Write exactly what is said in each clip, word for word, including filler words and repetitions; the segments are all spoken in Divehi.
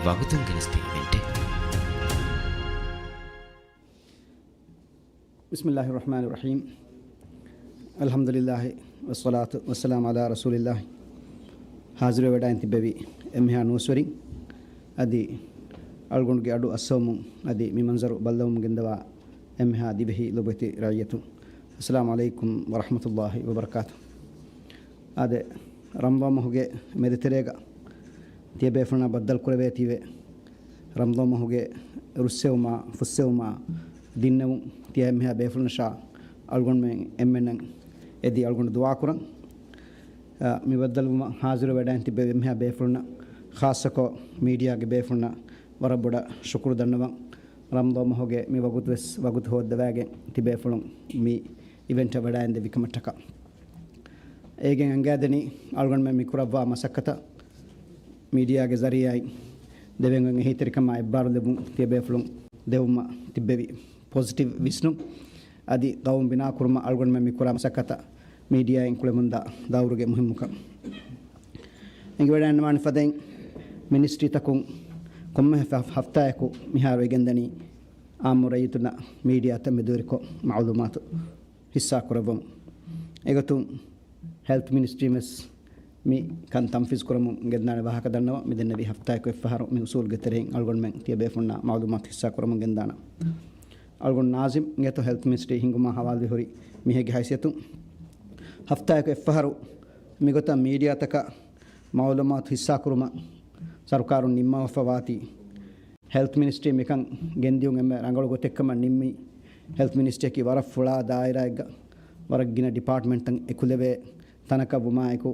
ވަގުތުން ގެނެސްދިން އިވެންޓެއް. بسم الله الرحمن الرحيم. الحمد لله والصلاة والسلام على رسول الله. ހާޒިރުވެވަޑައިން ތިއްބެވި އެންމެހާ ނޫސްވެރިން އަދި އަޅުގަނޑުގެ އަޑު އައްސަވަމުން އަދި މި މަންޒަރު ބައްލަވަމުން ގެންދަވާ އެންމެހާ ދިވެހި ލޮބުވެތި ރައްޔިތުން، އައްސަލާމު ޢަލައިކުމް ވަރަޙްމަތުﷲި ވަބަރަކާތު. އާދެ، ރަމަޟާން މަހުގެ މެދުތެރޭގަ ތިޔަބޭފުޅުންނާ ބައްދަލުކުރެވޭތީވެ، ރަމަޟާން މަހުގެ ރުއްސެވުމާ، ފުއްސެވުމާ، ދިންނެވުން ތިޔަ އެންމެހާ ބޭފުޅުންނަށާ އަޅުގަނޑުމެން އެންމެންނަށް އެދި އަޅުގަނޑު ދުޢާކުރަން. އާ، މި ބައްދަލުވުމަށް ހާޒިރުވެވަޑައިން ތިއްބެވި އެންމެހާ ބޭފުޅުންނަށް، ޚާއްޞަކޮށް މީޑިއާގެ ބޭފުޅުންނަށް ވަރަށް ބޮޑަށް ޝުކުރު ދަންނަވަން. ރަމަޟާން މަހުގެ މި ވަގުތު ވެސް ވަގުތު ހޯއްދަވައިގެން ތިބޭފުޅުން މި އިވެންޓަށް ވަޑައިން ދެއްވިކަމަށްޓަކާ. އޭގެން އަނގައިދެނީ އަޅުގަނޑުމެން މި ކުރައްވާ މަސައްކަތަށް މީޑިއާގެ ޒަރީޢާއިން ދެވެން އޮތް އެހީތެރިކަމާ އެއްބާރުލެއްވުން ތިޔަބޭފުޅުން ދެވުމަށް ތިއްބެވި ޕޮޒިޓިވް ވިސްނުން އަދި ގައުމު ބިނާކުރުމަށް އަޅުގަނޑުމެން މި ކުރާ މަސައްކަތަށް މީޑިއާއިން ކުޅެމުންދާ ދައުރުގެ މުހިއްމުކަން. އެނގިވަޑައިގަންނަވާނެ ފަދައިން މިނިސްޓްރީތަކުން ކޮންމެ ހަފް-، ހަފްތާއަކު މިހާރު އެ ގެންދަނީ އާއްމު ރައްޔިތުންނަށް މީޑިއާތައް މެދުވެރިކޮށް މަޢުލޫމާތު ހިއްސާކުރައްވަމުން. އެގޮތުން ހެލްތް މިނިސްޓްރީން ވެސް މި ކަން ތަންފީޒް ކުރަމުން ގެންދާނެ ވާހަކަ ދަންނަވަން. މި ދެންނެވި ހަފްތާއަކު އެއްފަހަރު މި އުސޫލުގެ ތެރެއިން އަޅުގަނޑުމެން ތިޔަބޭފުޅުންނާ މަޢުލޫމާތު ހިއްސާކުރަމުން ގެންދާނަން. އަޅުގަނޑު ނާޒިމް އިނގޭތޯ ހެލްތް މިނިސްޓްރީ ހިންގުމާ ހަވާލުވެ ހުރި މީހެއްގެ ހައިސިއްޔަތުން ހަފްތާއަކު އެއްފަހަރު މިގޮތަށް މީޑިއާތަކަށް މަޢުލޫމާތު ހިއްސާކުރުމަށް ސަރުކާރުން ނިންމަވަފަ ވާތީ، ހެލްތް މިނިސްޓްރީ މިކަން ގެންދިޔުން އެންމެ ރަނގަޅު ގޮތެއްކަމަށް ނިންމީ، ހެލްތް މިނިސްޓްރީއަކީ ވަރަށް ފުޅާ ދާއިރާއެއްގަ ވަރަށް ގިނަ ޑިޕާޓްމަންޓްތައް އެކުލެވޭ ތަނަކަށް ވުމާއެކު،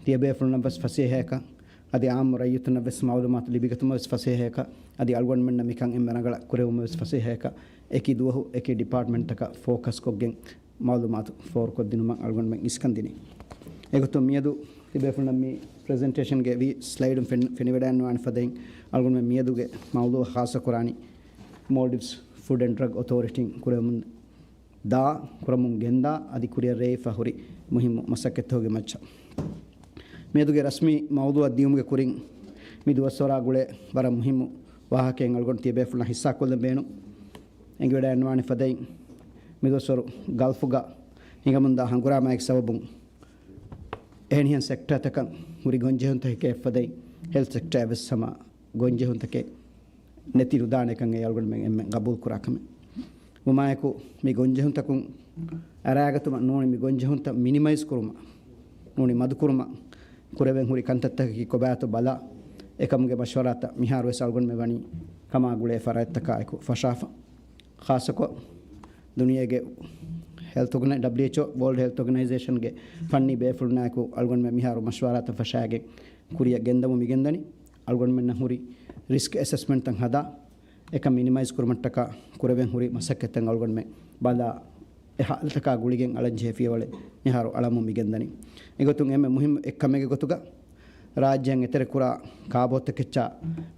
ތިޔަބޭފުޅުންނަށް ވެސް ފަސޭހަޔަކަށް އަދި އާއްމު ރައްޔިތުންނަށް ވެސް މަޢުލޫމާތު ލިބިގަތުމަށް ވެސް ފަސޭހަޔަކަށް އަދި އަޅުގަނޑުމެންނަށް މިކަން އެންމެ ރަނގަޅަށް ކުރެވުމަށް ވެސް ފަސޭހަޔަކަށް އެކި ދުވަހު އެކި ޑިޕާޓްމަންޓްތަކަށް ފޯކަސްކޮށްގެން މަޢުލޫމާތު ފޯރުކޮށްދިނުމަށް އަޅުގަނޑުމެން އިސްކަން ދިނީ. އެގޮތުން މިއަދު ތިބޭފުޅުންނަށް މި ޕްރެޒެންޓޭޝަންގެ ވީ ސްލައިޑުން ފެން-، ފެނިވަޑައިގަންނަވާނެ ފަދައިން އަޅުގަނޑުމެން މިއަދުގެ މައުޟޫޢަށް ޚާއްޞަކުރާނީ މޯލްޑިވްސް ފުޑް އެންޑް ޑްރަގް އޮތޯރިޓީން ކުރެވެމުން ދާ، ކުރަމުން ގެންދާ އަދި ކުރިއަށް ރޭވިފަ ހުރި މުހިއްމު މަސައްކަތްތަކުގެ މައްޗަށް. މިއަދުގެ ރަސްމީ މައުޟޫޢަށް ދިޔުމުގެ ކުރިން މި ދުވަސްވަރާ ގުޅޭ ވަރަށް މުހިއްމު ވާހަކައެއް އަޅުގަނޑު ތިޔަބޭފުޅުންނަށް ހިއްސާކޮށްލަން ބޭނުން. އެނގިވަޑައިގަންނަވާނެ ފަދައިން މިދުވަސްވަރު ގަލްފުގަ ހިނގަމުންދާ ހަނގުރާމައިގެ ސަބަބުން އެހެނިހެން ސެކްޓާތަކަށް ހުރި ގޮންޖެހުންތަކެކޭ ފަދައިން ހެލްތް ސެކްޓާއަށް ވެސް ހަމަ ގޮންޖެހުންތަކެއް ނެތި ނުދާނެކަން އެ އަޅުގަނޑުމެން އެންމެން ގަބޫލުކުރާ ކަމެއް. ވުމާއެކު މި ގޮންޖެހުންތަކުން އަރާގަތުމަށް ނޫނީ މި ގޮންޖެހުންތައް މިނިމައިޒް ކުރުމަށް، ނޫނީ މަދުކުރުމަށް ކުރެވެން ހުރި ކަންތައްތަކަކީ ކޮބާތޯ ބަލާ، އެކަމުގެ މަޝްވަރާތައް މިހާރުވެސް އަޅުގަނޑުމެން ވަނީ ކަމާ ގުޅޭ ފަރާތްތަކާއެކު ފަށާފަ. ޚާއްޞަކޮށް، ދުނިޔޭގެ ހެލްތް އޯގަނަ-، ޑަބްލިއުއެޗްއޯ، ވޯލްޑް ހެލްތް އޯގަނައިޒޭޝަންގެ ފަންނީ ބޭފުޅުންނާއެކު އަޅުގަނޑުމެން މިހާރު މަޝްވަރާތައް ފަށާގެން ކުރިއަށް ގެންދަމުން މިގެންދަނީ. އަޅުގަނޑުމެންނަށް ހުރި ރިސްކް އެސެސްމަންޓްތައް ހަދާ، އެކަން މިނިމައިޒް ކުރުމަށްޓަކާ ކުރެވެން ހުރި މަސައްކަތްތައް އަޅުގަނޑުމެން ބަލާ، އެ ހާލަތަކާ ގުޅިގެން އަޅަންޖެހޭ ފިޔަވަޅެއް މިހާރު އަޅަމުން މިގެންދަނީ. އެގޮތުން އެންމެ މުހިއްމު އެއްކަމެއްގެ ގޮތުގަ ރާއްޖޭން އެތެރެކުރާ ކާބޯތަކެއްޗާ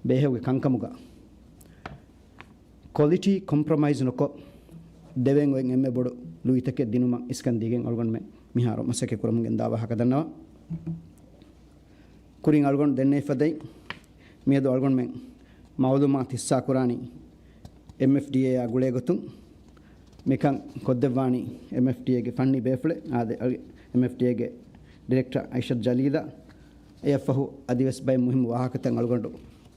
ބޭހެއްގެ ކަންކަމުގަ ކޮލިޓީ ކޮމްޕްރޮމައިޒް ނުކޮށް، ދެވެން އޮތް އެންމެ ބޮޑު ލުއިތަކެއް ދިނުމަށް އިސްކަން ދީގެން އަޅުގަނޑުމެން މިހާރު މަސައްކަތް ކުރަމުން ގެންދާ ވާހަކަ ދަންނަވަން. ކުރިން އަޅުގަނޑު ދެންނެވި ފަދައިން، މިއަދު އަޅުގަނޑުމެން މައުލޫމާތު ހިއްސާ ކުރާނީ އެމްއެފްޑީއޭއާ ގުޅޭ ގޮތުން. މިކަން ކޮށްދެއްވާނީ އެމްއެފްޑީއޭގެ ފަންނީ ބޭފުޅެއް، އާދެ، އަޅު-، އެމްއެފްޑީއޭގެ ޑިރެކްޓަރ އައިޝަތް ޖަލީލާ. އެއަށްފަހު އަދިވެސް ބައެއް މުހިއްމު ވާހަކަތައް އަޅުގަނޑު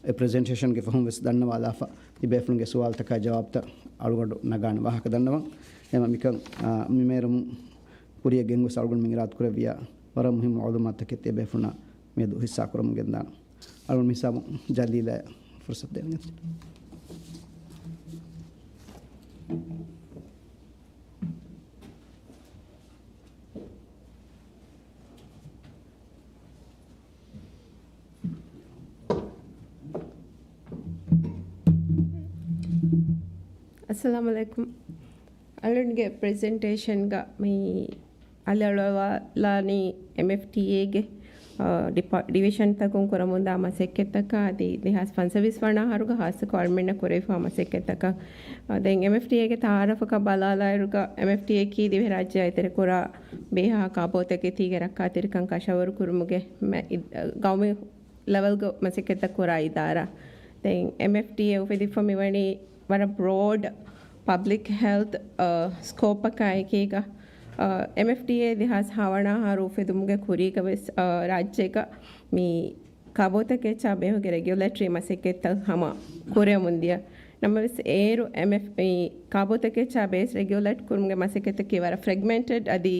އެ ޕްރެޒެންޓޭޝަންގެ ފަހުން ވެސް ދަންނަވާލާފަ، ތިބޭފުޅުންގެ ސުވާލުތަކާ ޖަވާބުތައް އަޅުގަނޑު ނަގާނެ ވާހަކަ ދަންނަވަން. އެމަ މިކަން، އާ، މި މޭރުމުން ކުރިއަށް ގެންގޮސް އަޅުގަނޑުމެން އިރާދަކުރެއްވިޔާ ވަރަށް މުހިއްމު މައުލޫމާތުތަކެއް ތިޔަބޭފުޅުންނާ މިއަދު ހިއްސާކުރަމުން ގެންދާނަން. އަޅުގަނޑު މިހިސާބުން ޖަލީލަށް ފުރުސަތު ދޭން. އައްސަލާމު ޢަލައިކުމް. އަޅުގަނޑުގެ ޕްރެޒެންޓޭޝަންގަ މި އަލިއަޅުވާލާނީ އެމްއެފްޑީއޭގެ، އާ، ޑިޕާ-، ޑިވިޝަންތަކުން ކުރަމުންދާ މަސައްކަތްތަކާ އަދި ދެހާސް ފަންސަވީސް ވަނަ އަހަރުގަ ހާއްސަކޮށް އަޅުމެންނަށް ކުރެވިފާ މަސައްކަތްތަކަށް. އާ، ދެން އެމްއެފްޑީއޭގެ ތައާރަފަކަށް ބަލާލާއިރުގަ، އެމްއެފްޑީއޭއަކީ ދިވެހިރާއްޖެއާ އެތެރެކުރާ ބޭހާ ކާބޯތަކެތީގެ ރައްކާތެރިކަން ކަށަވަރު ކުރުމުގެ މެ-، އި-، ގައުމީ ލެވެލްގަ މަސައްކަތްތައް ކުރާ އިދާރާ. ދެން އެމްއެފްޑީއޭ އުފެދިފަ މިވަނީ ވަރަށް ބްރޯޑް ޕަބްލިކް ހެލްތް ސްކޯޕަކާ އެކީގަ، އެމްއެފްޑީއޭ ދެހާސް ހަވަނަ އަހަރު އުފެދުމުގެ ކުރީގަ ވެސް ރާއްޖޭގަ މި ކާބޯތަކެއްޗާ ބޭހުގެ ރެގިއުލޭޓަރީ މަސައްކަތްތައް ހަމަ ކުރެވެމުންދިޔަ. ނަމަވެސް އޭރު އެމްއެފް މި ކާބޯތަކެއްޗާ ބޭސް ރެގިއުލޭޓް ކުރުމުގެ މަސައްކަތަކީ ވަރަށް ފްރެގްމެންޓެޑް އަދި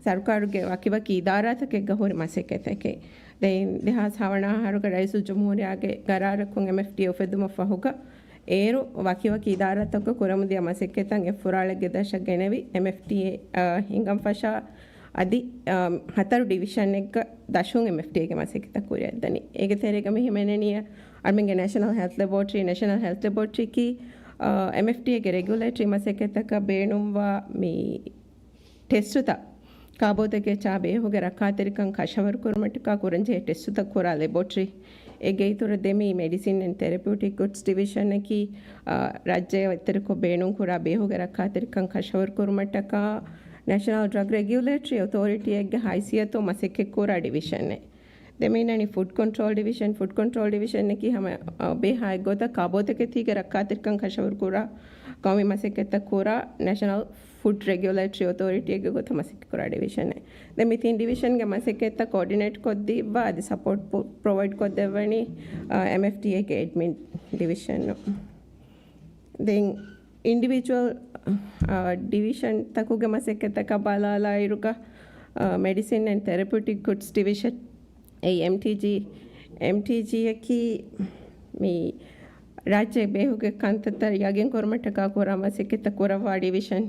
ސަރުކާރުގެ ވަކިވަކި އިދާރާތަކެއްގަ ހުރި މަސައްކަތެކޭ. ދެން ދެހާސް ހަވަނަ އަހަރުގަ ރައީސުލްޖުމްހޫރިއްޔާގެ ގަރާރަކުން އެމްއެފްޑީއޭ އުފެއްދުމަށް ފަހުގަ، އޭރު ވަކިވަކި އިދާރާތަކުގަ ކުރަމުންދިޔަ މަސައްކަތަށް އެއްފުރާޅެއްގެ ދަށަށް ގެނެވި، އެމްއެފްޑީއޭ، އާ، ހިނގަންފަށާ އަދި، އާ، ހަތަރު ޑިވިޝަނެއްގަ ދަށުން އެމްއެފްޑީއޭގެ މަސައްކަތަށް ކުރިއަށްދަނީ. އޭގެ ތެރޭގަ މި ހިމެނެނީ އަޅުމެންގެ ނޭޝަނަލް ހެލްތް ލެބޯޓްރީ، ނޭޝަނަލް ހެލްތް ލެބޯޓްރީއަކީ، އާ، އެމްއެފްޑީއޭގެ ރެގިއުލޭޓަރީ މަސައްކަތަކަށް ބޭނުންވާ މި ޓެސްޓުތައް، ކާބޯތަކެއްޗާ ބޭހުގެ ރައްކާތެރިކަން ކަށަވަރުކުރުމަށްޓަކާ ކުރަންޖެހޭ ޓެސްޓުތައް ކުރާ ލެބޯޓްރީ. އޭގެ އިތުރަށް ދެމީ މެޑިސިން އެންޑް ތެރަޕިއުޓިކް ގުޑްސް ޑިވިޝަނަކީ، އާ، ރާއްޖެ އެތެރެކޮށް ބޭނުންކުރާ ބޭހުގެ ރައްކާތެރިކަން ކަށަވަރުކުރުމަށްޓަކާ ނޭޝަނަލް ޑްރަގް ރެގިއުލޭޓަރީ އޮތޯރިޓީއެއްގެ ހައިސިއްޔަތުން މަސައްކަތްކުރާ ޑިވިޝަނެއް. ދެމީނަނީ ފުޑް ކޮންޓްރޯލް ޑިވިޝަން. ފުޑް ކޮންޓްރޯލް ޑިވިޝަނަކީ ހަމަ، އާ، ބޭހާ އެއްގޮތަށް ކާބޯތަކެތީގެ ރައްކާތެރިކަން ކަށަވަރުކުރާ ގައުމީ މަސައްކަތްތައް ކުރާ ނޭޝަނަލް ފުޑް ރެގިއުލޭޓަރީ އޮތޯރިޓީއެއްގެ ގޮތަށް މަސައްކަތްކުރާ ޑިވިޝަނެއް. ދެން މި ތިން ޑިވިޝަންގެ މަސައްކަތްތައް ކޯޑިނޭޓް ކޮށްދީއްވާ އަދި ސަޕޯޓް ޕްރޮ-، ޕްރޮވައިޑް ކޮށްދެއްވަނީ، އާ، އެމްއެފްޑީއޭގެ އެޑްމިން ޑިވިޝަނުން. ދެން އިންޑިވިޖުއަލް، އާ، ޑިވިޝަންތަކުގެ މަސައްކަތްތަކަށް ބަލާލާއިރުގަ، އާ، މެޑިސިން އެންޑް ތެރަޕިއުޓިކް ގުޑްސް ޑިވިޝަން، އެ އެމްޓީޖީ، އެމްޓީޖީއަކީ މި ރާއްޖޭ ބޭހުގެ ކަންތައްތައް ޔަގީން ކުރުމަށްޓަކާ ކުރާ މަސައްކަތްތައް ކުރައްވާ ޑިވިޝަން.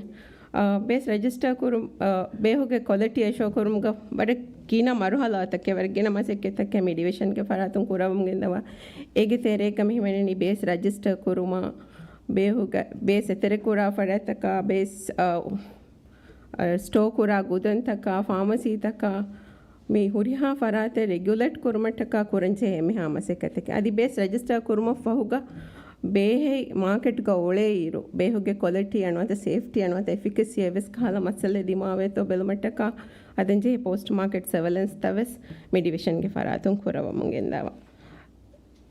އާ، ބޭސް ރަޖިސްޓަރ ކުރުން، އާ، ބޭހުގެ ކޮލިޓީ އެޝޯ ކުރުމުގަ ވަރަށް ގިނަ މަރުހަލާތަކެއް، ވަރަށް ގިނަ މަސައްކަތްތަކެއް މި ޑިވިޝަންގެ ފަރާތުން ކުރައްވަމުން ގެންދަވާ. އޭގެ ތެރޭގަ މި ހިމެނެނީ ބޭސް ރަޖިސްޓަރ ކުރުމާ، ބޭހުގަ ބޭސް އެތެރެކުރާ ފަރާތްތަކާ، ބޭސް، އާ، އަ، ސްޓޯ ކުރާ ގުދަންތަކާ، ފާމަސީތަކާ، މި ހުރިހާ ފަރާތެއް ރެގިއުލޭޓް ކުރުމަށްޓަކާ ކުރަންޖެހޭ އެންމެހާ މަސައްކަތެކޭ. އަދި ބޭސް ރަޖިސްޓަރ ކުރުމަށްފަހުގަ ބޭހެއް މާކެޓްގަ އުޅޭއިރު، ބޭހުގެ ކޮލިޓީއާ ނުވަތަ ސޭފްޓީއާ ނުވަތަ އެފިކަސީއާ އެއްވެސް ކަހަލަ މައްސަލައެއް ދިމާވޭތޯ ބެލުމަށްޓަކާ ހަދަންޖެހޭ ޕޯސްޓް މާކެޓް ސަވެލެންސްތައް ވެސް މި ޑިވިޝަންގެ ފަރާތުން ކުރައްވަމުން ގެންދަވާ.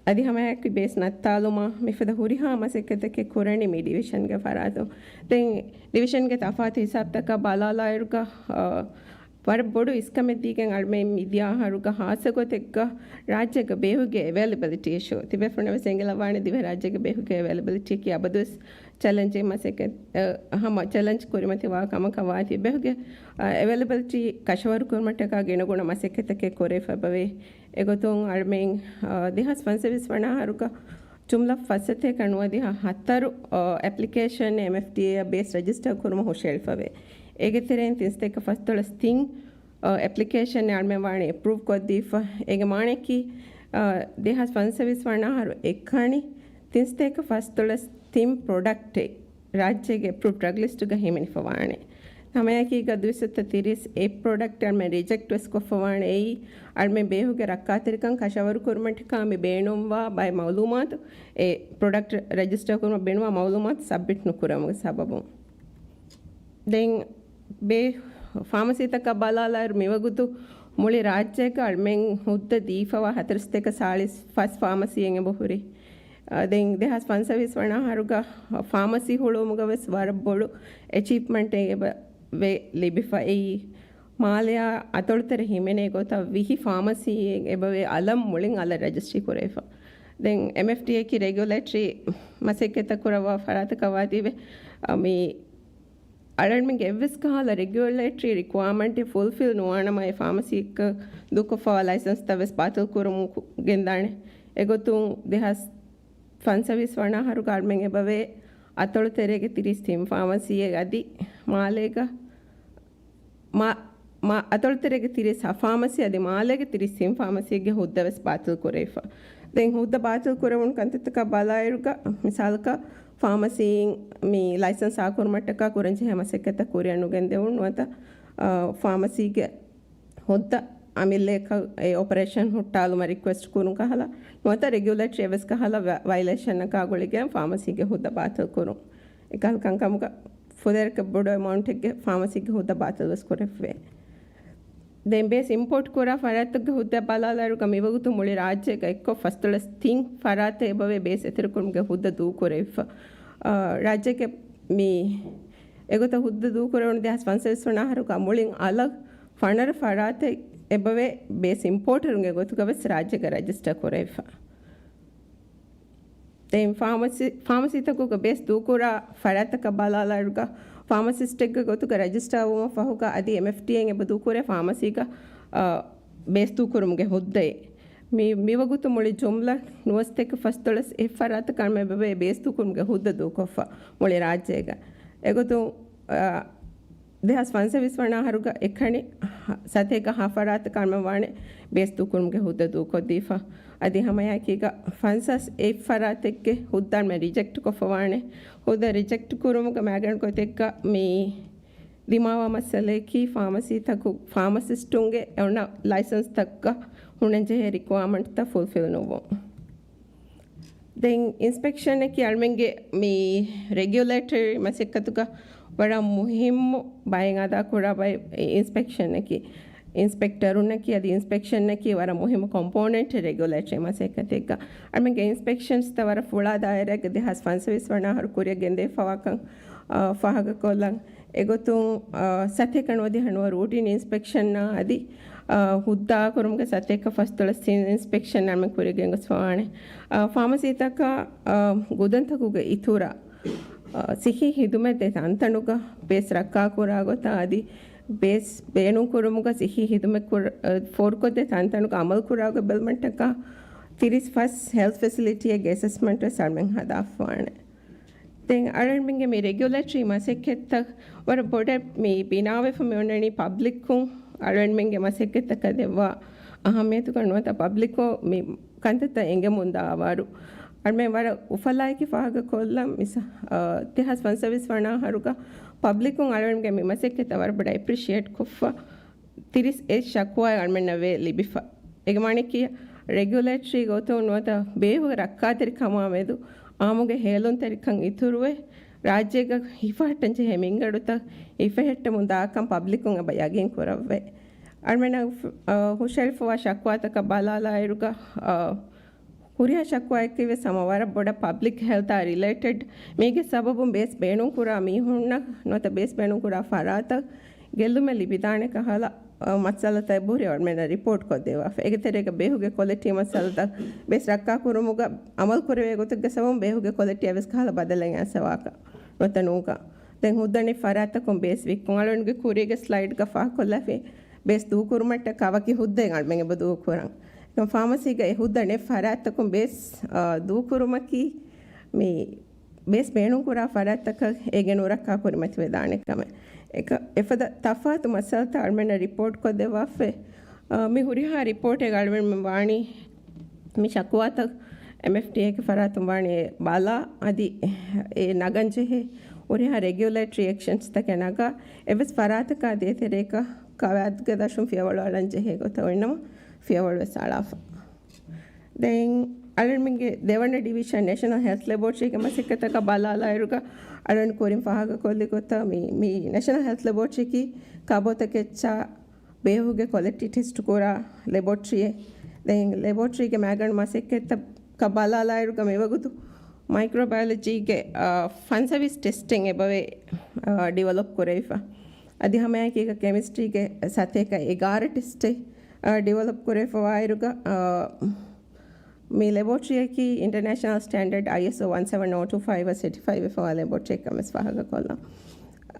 އަދި ހަމައެއާއެކީ ބޭސް ނައްތާލުމާ މިފަދަ ހުރިހާ މަސައްކަތެކޭ ކުރަނީ މި ޑިވިޝަންގެ ފަރާތުން. ދެން ޑިވިޝަންގެ ތަފާތު ހިސާބުތަކަށް ބަލާލާއިރުގަ، އަ، ވަރަށް ބޮޑު އިސްކަމެއް ދީގެން އަޅުމެން މިދިޔަ އަހަރުގަ ހާއްސަ ގޮތެއްގަ ރާއްޖޭގަ ބޭހުގެ އެވެލެބިލިޓީ އިޝޫ ތިބޭފުޅުންނަށް ވެސް އެނގިލަވާނެ ދިވެހިރާއްޖޭގެ ބޭހުގެ އެވެލެބިލިޓީއަކީ އަބަދުވެސް ޗެލެންޖެއް މަސައްކަތް، އަ، ހަމަ ޗެލެންޖް ކުރިމަތިވާ ކަމަކަށް ވާތީ ބޭހުގެ، އަ، އެވެލެބިލިޓީ ކަށަވަރު ކުރުމަށްޓަކާ ގިނަގުނަ މަސައްކަތެކޭ ކުރެވިފައި އެގޮތުން އަޅުމެން، އާ، ދެހާސް ފަންސަވީސް ވަނަ އަހަރުގަ ޖުމްލަ ފަސްސަތޭކަ ނުވަދިހަ ހަތަރު، އާ، އެޕްލިކޭޝަން އެމްއެފްޑީއޭއަށް ބޭސް ރަޖިސްޓަރ ކުރުމަށް ހުށަހެޅިފަވޭ. އޭގެ ތެރެއިން ތިންސަތޭކަ ފަސްދޮޅަސް ތިން، އާ، އެޕްލިކޭޝަން އަޅުމެން ވާނެ އެޕްރޫވް ކޮށްދީފަ. އޭގެ މާނައަކީ، އާ، ދެހާސް ފަންސަވީސް ވަނަ އަހަރު އެކަނި ތިންސަތޭކަ ފަސްދޮޅަސް ތިން ޕްރޮޑަކްޓެއް ރާއްޖޭގެ އެޕްރޫވްޑް ޑްރަގް ލިސްޓުގަ ހިމެނިފަވާނެ. ހަމައެކީގަ ދުއިސައްތަ ތިރީސް އެއް ޕްރޮޑަކްޓް އަޅުމެން ރިޖެކްޓް ވެސް ކޮށްފަވާނެ. އެއީ އަޅުމެން ބޭހުގެ ރައްކާތެރިކަން ކަށަވަރު ކުރުމަށްޓަކާ މި ބޭނުންވާ ބައެއް މައުލޫމާތު، އެ ޕްރޮޑަކްޓް ރަޖިސްޓަރ ކުރުމަށް ބޭނުންވާ މައުލޫމާތު ސަބްމިޓް ނުކުރެވުމުގެ ސަބަބުން. ދެން ބޭ ފާމަސީތަކަށް ބަލާލާއިރު މިވަގުތު މުޅި ރާއްޖޭގަ އަޅުމެން ހުއްދަ ދީފަވާ ހަތަރުސަތޭކަ ސާޅީސް ފަސް ފާމަސީއެއް އެބަހުރި. އަ، ދެން ދެހާސް ފަންސަވީސް ވަނަ އަހަރުގަ ފާމަސީ ހުޅުވުމުގަ ވެސް ވަރަށް ބޮޑު އެޗީވްމަންޓެއް އެބަ ވެ ލިބިފަ. އެއީ މާލެއާ އަތޮޅުތެރެ ހިމެނޭ ގޮތަށް ވިހި ފާމަސީއެއް އެބަވޭ އަލަށް މުޅިން އަލަށް ރަޖިސްޓްރީ ކުރެވިފަ. ދެން އެމްއެފްޑީއޭއަކީ ރެގިއުލޭޓަރީ މަސައްކަތްތައް ކުރައްވާ ފަރާތަކަށް ވާތީވެ، އަ، މި އަޅަންމެންގެ އެއްވެސް ކަހަލަ ރެގިއުލޭޓަރީ ރިކުއަރމަންޓެއް ފުލްފިލް ނުވާނަމަ އެ ފާމަސީއަކަށް ދޫކޮށްފަވާ ލައިސަންސްތައް ވެސް ބާތިލް ކުރަމުން ކު-، ގެންދާނެ. އެގޮތުން ދެހާސް ފަންސަވީސް ވަނަ އަހަރުގަ އަޅަންމެން އެބަވޭ އަތޮޅު ތެރޭގެ ތިރީސް ތިން ފާމަސީއެއް އަދި މާލޭގަ މާ-، މާ-، އަތޮޅު ތެރޭގެ ތިރީސް ހަ ފާމަސީ އަދި މާލޭގެ ތިރީސް ތިން ފާމަސީގެ ހުއްދަ ވެސް ބާތިލް ކުރެވިފަ. ދެން ހުއްދަ ބާތިލް ކުރެވުނު ކަންތައްތަކަށް ބަލާއިރުގަ، މިސާލަކަށް، ފާމަސީއިން މި ލައިސަންސް އާކުރުމަށްޓަކާ ކުރަންޖެހޭ މަސައްކަތްތައް ކުރިއަށް ނުގެންދެވުން ނުވަތަ، އާ، ފާމަސީގެ ހުއްދަ އަމިއްލައަކަށް އެ އޮޕަރޭޝަން ހުއްޓާލުމަށް ރިކުއެސްޓް ކުރުން ކަހަލަ، ނުވަތަ ރެގިއުލޭޓަރީ އެއްވެސް ކަހަލަ ވަ-، ވައިލޭޝަނަކާ ގުޅިގެން ފާމަސީގެ ހުއްދަ ބާތިލް ކުރުން. އެކަހަލަ ކަންކަމުގަ ފުދޭވަރަކަށް ބޮޑު އެމައުންޓެއްގެ ފާމަސީގެ ހުއްދަ ބާތިލް ވެސް ކުރެވޭ. ދެން ބޭސް އިމްޕޯޓް ކުރާ ފަރާތްތަކުގެ ހުއްދަ ބަލާލާއިރުގަ މިވަގުތު މުޅި ރާއްޖޭގަ އެއްކޮށް ފަސްދޮޅަސް ތިން ފަރާތެއް އެބަވޭ ބޭސް އެތެރެކުރުމުގެ ހުއްދަ ދޫކުރެވިފަ. އާ، ރާއްޖޭގެ މި އެގޮތަށް ހުއްދަ ދޫކުރެވުނު ދެހާސް ފަންސަވީސް ވަނަ އަހަރުގަ މުޅިން އަލަށް ފަނަރަ ފަރާތެއް އެބަވޭ ބޭސް އިމްޕޯޓަރުންގެ ގޮތުގަ ވެސް ރާއްޖޭގަ ރަޖިސްޓަރ ކުރެވިފަ. ދެން ފާމަސި، ފާމަސީތަކުގަ ބޭސް ދޫކުރާ ފަރާތްތަކަށް ބަލާލާއިރުގަ، ފާމަސިސްޓެއްގެ ގޮތުގަ ރަޖިސްޓާ ވުމަށް ފަހުގަ އަދި އެމްއެފްޑީއޭއިން އެބަ ދޫކުރޭ ފާމަސީގަ، އާ، ބޭސް ދޫކުރުމުގެ ހުއްދައެއް. މި، މިވަގުތު މުޅި ޖުމްލަ ނުވަސަތޭކަ ފަސްދޮޅަސް އެއް ފަރާތަކަށް އަންމެ އެބަވޭ ބޭސް ދޫކުރުމުގެ ހުއްދަ ދޫކޮށްފަ މުޅި ރާއްޖޭގަ. އެގޮތުން، އާ، ދެހާސް ފަންސަވީސް ވަނަ އަހަރުގަ އެކަނި ސަތޭކަ ހަ ފަރާތަކަށް އަންމެވާނެ ބޭސް ދޫކުރުމުގެ ހުއްދަ ދޫކޮށްދީފަ. އަދި ހަމައެކީގަ ފަންސާސް އެއް ފަރާތެއްގެ ހުއްދަ އަންމެ ރިޖެކްޓް ކޮށްފަވާނެ. ހުއްދަ ރިޖެކްޓް ކުރުމުގެ މައިގަނޑު ގޮތެއްގަ މި ދިމާވާ މައްސަލައަކީ ފާމަސީތަކު، ފާމަސިސްޓުންގެ އޮންނަ ލައިސަންސްތަކަށް ހުންނަންޖެހޭ ރިކުއަރމަންޓްތައް ފުލްފިލް ނުވުން. ދެން އިންސްޕެކްޝަނަކީ އަޅުމެންގެ މި ރެގިއުލޭޓަރީ މަސައްކަތުގަ ވަރަށް މުހިއްމު ބައެއް އަދާކުރާ ބައެއް އިންސްޕެކްޝަނަކީ، އިންސްޕެކްޓަރުންނަކީ އަދި އިންސްޕެކްޝަނަކީ ވަރަށް މުހިއްމު ކޮމްޕޯނެންޓެއް ރެގިއުލޭޓަރީ މަސައްކަތެއްގަ. އަޅުމެންގެ އިންސްޕެކްޝަންސްތައް ވަރަށް ފުޅާ ދާއިރާގެ ދެހާސް ފަންސަވީސް ވަނަ އަހަރު ކުރިއަށް ގެންދެވިފަވާކަން، އާ، ފާހަގަކޮށްލަން. އެގޮތުން، އާ، ސަތޭކަ ނުވަދިހަ ނުވަ ރޫޓީން އިންސްޕެކްޝަންއާ އަދި، އާ، ހުއްދަ ކުރުމުގެ ސަތޭކަ ފަސްދޮޅަސް ތިން އިންސްޕެކްޝަން އަޅުމެން ކުރިއަށް ގެންގޮސްފަވާނެ. އާ، ފާމަސީތަކަށް، އާ، ގުދަންތަކުގެ އިތުރަށް، އާ، ސިއްހީ ހިދުމަތް ދޭ ތަންތަނުގަ ބޭސް ރައްކާކުރާ ގޮތާ އަދި ބޭސް ބޭނުންކުރުމުގަ ސިއްހީ ހިދުމަތް ކުރ-، އާ، ފޯރުކޮށްދޭ ތަންތަނުގަ އަމަލުކުރާ ގޮތް ބެލުމަށްޓަކާ ތިރީސް ފަސް ހެލްތް ފެސިލިޓީއެއްގެ އެސެސްމަންޓް ވެސް އަޅުމެން ހަދާފަވާނެ. ދެން އަޅުގަނޑުމެންގެ މި ރެގިއުލޭޓަރީ މަސައްކަތްތައް ވަރަށް ބޮޑަށް މި ބިނާވެފަ މި އޮންނަނީ ޕަބްލިކުން އަޅުގަނޑުމެންގެ މަސައްކަތްތަކަށް ދެއްވާ އަހައްމިޔަތުގަ ނުވަތަ ޕަބްލިކުން މި ކަންތައްތައް އެނގެމުންދާ ވަރު. އަޅުގަނޑުމެން ވަރަށް އުފަލާއެކީ ފާހަގަކޮށްލަން މިސާ، އަ، ދެހާސް ފަންސަވީސް ވަނަ އަހަރުގަ ޕަބްލިކުން އަޅުގަނޑުމެންގެ މި މަސައްކަތްތައް ވަރަށް ބޮޑަށް އެޕްރިޝިއޭޓް ކޮށްފަ. ތިރީސް އެއް ޝަކުވާ އަޅުމެންނަށް ވޭ ލިބިފަ. އޭގެ މާނައަކީ ރެގިއުލޭޓަރީ ގޮތުން ނުވަތަ ބޭހުގެ ރައްކާތެރިކަމާ މެދު އާއްމުގެ ހޭލުންތެރިކަން އިތުރުވެ، ރާއްޖޭގަ ހިފަހައްޓަންޖެހޭ މިންގަނޑުތައް ހިފެހެއްޓެމުން ދާކަން ޕަބްލިކުން އެބަ ޔަގީން ކުރައްވައި. އަޅުމެންނަށް، އަ، ހުށައެޅިފަވާ ޝަކުވާތަކަށް ބަލާލާއިރުގަ، އަ، ހުރިހާ ޝަކުވާއެއްގައި ވެސް ހަމަ ވަރަށް ބޮޑަށް ޕަބްލިކް ހެލްތާ ރިލޭޓެޑް. މީގެ ސަބަބުން ބޭސް ބޭނުންކުރާ މީހުންނަށް ނުވަތަ ބޭސް ބޭނުންކުރާ ފަރާތަށް ގެއްލުމެއް ލިބިދާނެ ކަހަލަ، އަ، މައްސަލަތައް އެބަހުރި އަޅުމެންނަށް ރިޕޯޓް ކޮށްދެއްވާފަ. އޭގެ ތެރޭގަ ބޭހުގެ ކޮލިޓީ މައްސަލަތައް ބޭސް ރައްކާ ކުރުމުގަ އަމަލު ކުރެވޭ ގޮތެއްގެ ސަބަބުން ބޭހުގެ ކޮލިޓީއަށް ވެސް ކަހަލަ ބަދަލެއް އައިސްފަވާކަން ނުވަތަ ނޫންކަން. ދެން ހުއްދަ ނެތް ފަރާތްތަކުން ބޭސް ވިއްކުން. އަޅުގަނޑުގެ ކުރީގެ ސްލައިޑްގަ ފާހަގަކޮށްލާފައި ބޭސް ދޫކުރުމަށްޓަކާ ވަކި ހުއްދައެއް އަޅުމެން އެބަ ދޫކުރަން. އެކަމް ފާމަސީގައި ހުއްދަ ނެތް ފަރާތްތަކުން ބޭސް، އާ، ދޫކުރުމަކީ މި ބޭސް ބޭނުންކުރާ ފަރާތްތަކަށް އޭގެ ނުރައްކާ ކުރިމަތިވެދާނެ ކަމެއް. އެކަ-، އެފަދަ ތަފާތު މައްސަލަތައް އަޅުމެންނަށް ރިޕޯޓް ކޮށްދެއްވާފައި، އާ، މި ހުރިހާ ރިޕޯޓެއް އަޅުމެން ވާނީ މި ޝަކުވާތައް އެމްއެފްޑީއޭގެ ފަރާތުން ވާނީ ބަލާ އަދި އެ ނަގަންޖެހޭ ހުރިހާ ރެގިއުލޭޓަރީ އެކްޝަންސްތަކެއް ނަގާ އެއްވެސް ފަރާތަކާ ދޭތެރޭގަ ގަވާއިދުގެ ދަށުން ފިޔަވަޅު އަޅަން ޖެހޭ ގޮތަށް އޮތްނަމަ ފިޔަވަޅު ވެސް އަޅާފަ. ދެން އަޅުގަނޑުމެންގެ ދެވަނަ ޑިވިޝަން ނޭޝަނަލް ހެލްތް ލެބޯޓަރީގެ މަސައްކަތަކަށް ބަލާލާއިރުގަ އަޅުގަނޑު ކުރިން ފާހަގަކޮށްލި ގޮތަށް މި، މި ނޭޝަނަލް ހެލްތް ލެބޯޓަރީއަކީ ކާބޯތަކެއްޗާ ބޭހުގެ ކޮލިޓީ ޓެސްޓް ކުރާ ލެބޯޓަރީއެއް. ދެން ލެބޯޓަރީގެ މައިގަނޑު މަސައްކަތްތަކަށް ބަލާލާއިރުގަ މިވަގުތު މައިކްރޯބަޔޮލޮޖީގެ، އާ، ފަންސަވީސް ޓެސްޓެއް އެބަވޭ، އާ، ޑިވެލޮޕް ކުރެވިފަ. އަދި ހަމައެކީގަ ކެމިސްޓްރީގެ ސަތޭކަ އެގާރަ ޓެސްޓެއް، އާ، ޑިވެލޮޕް ކުރެވިފަވާއިރުގަ، އާ، މި ލެބޯޓަރީއަކީ އިންޓަރނޭޝަނަލް ސްޓޭންޑަޑް އައިއެސްއޯ ވަން ސެވަން އޯ ޓޫ ފައިވް ސެޓިފައި ވެފަވާ ލެބޯޓަރީއެއްކަން ވެސް ފާހަގަކޮށްލަން.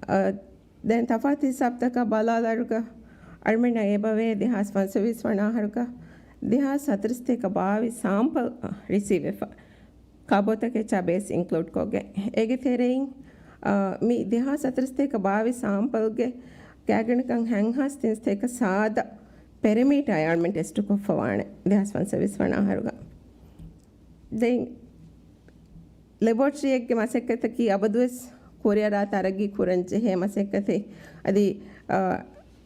އާ، ދެން ތަފާތު ހިސާބުތަކަށް ބަލާލާއިރުގަ އަޅުމެންނަށް އެބަވޭ ދެހާސް ފަންސަވީސް ވަނަ އަހަރުގަ ދެހާސް ހަތަރުސަތޭކަ ބާވީސް ސާމްޕަލް ރިސީވް ވެފަ. ކާބޯތަކެއްޗާ ބޭސް އިންކްލޫޑް ކޮށްގެން. އޭގެ ތެރެއިން، އާ، މި ދެހާސް ހަތަރުސަތޭކަ ބާވީސް ސާމްޕަލްގެ ގާތްގަނޑަކަށް ހަތްހާސް ތިންސަތޭކަ ސާދަ ޕެރަމީޓާ އަޅުމެން ޓެސްޓު ކޮށްފަވާނެ ދެހާސް ފަންސަވީސް ވަނަ އަހަރުގަ. ދެން ލެބޯޓަރީއެއްގެ މަސައްކަތަކީ އަބަދުވެސް ކުރިއަރާ ތަރައްގީ ކުރަން ޖެހޭ މަސައްކަތެއް. އަދި، އާ،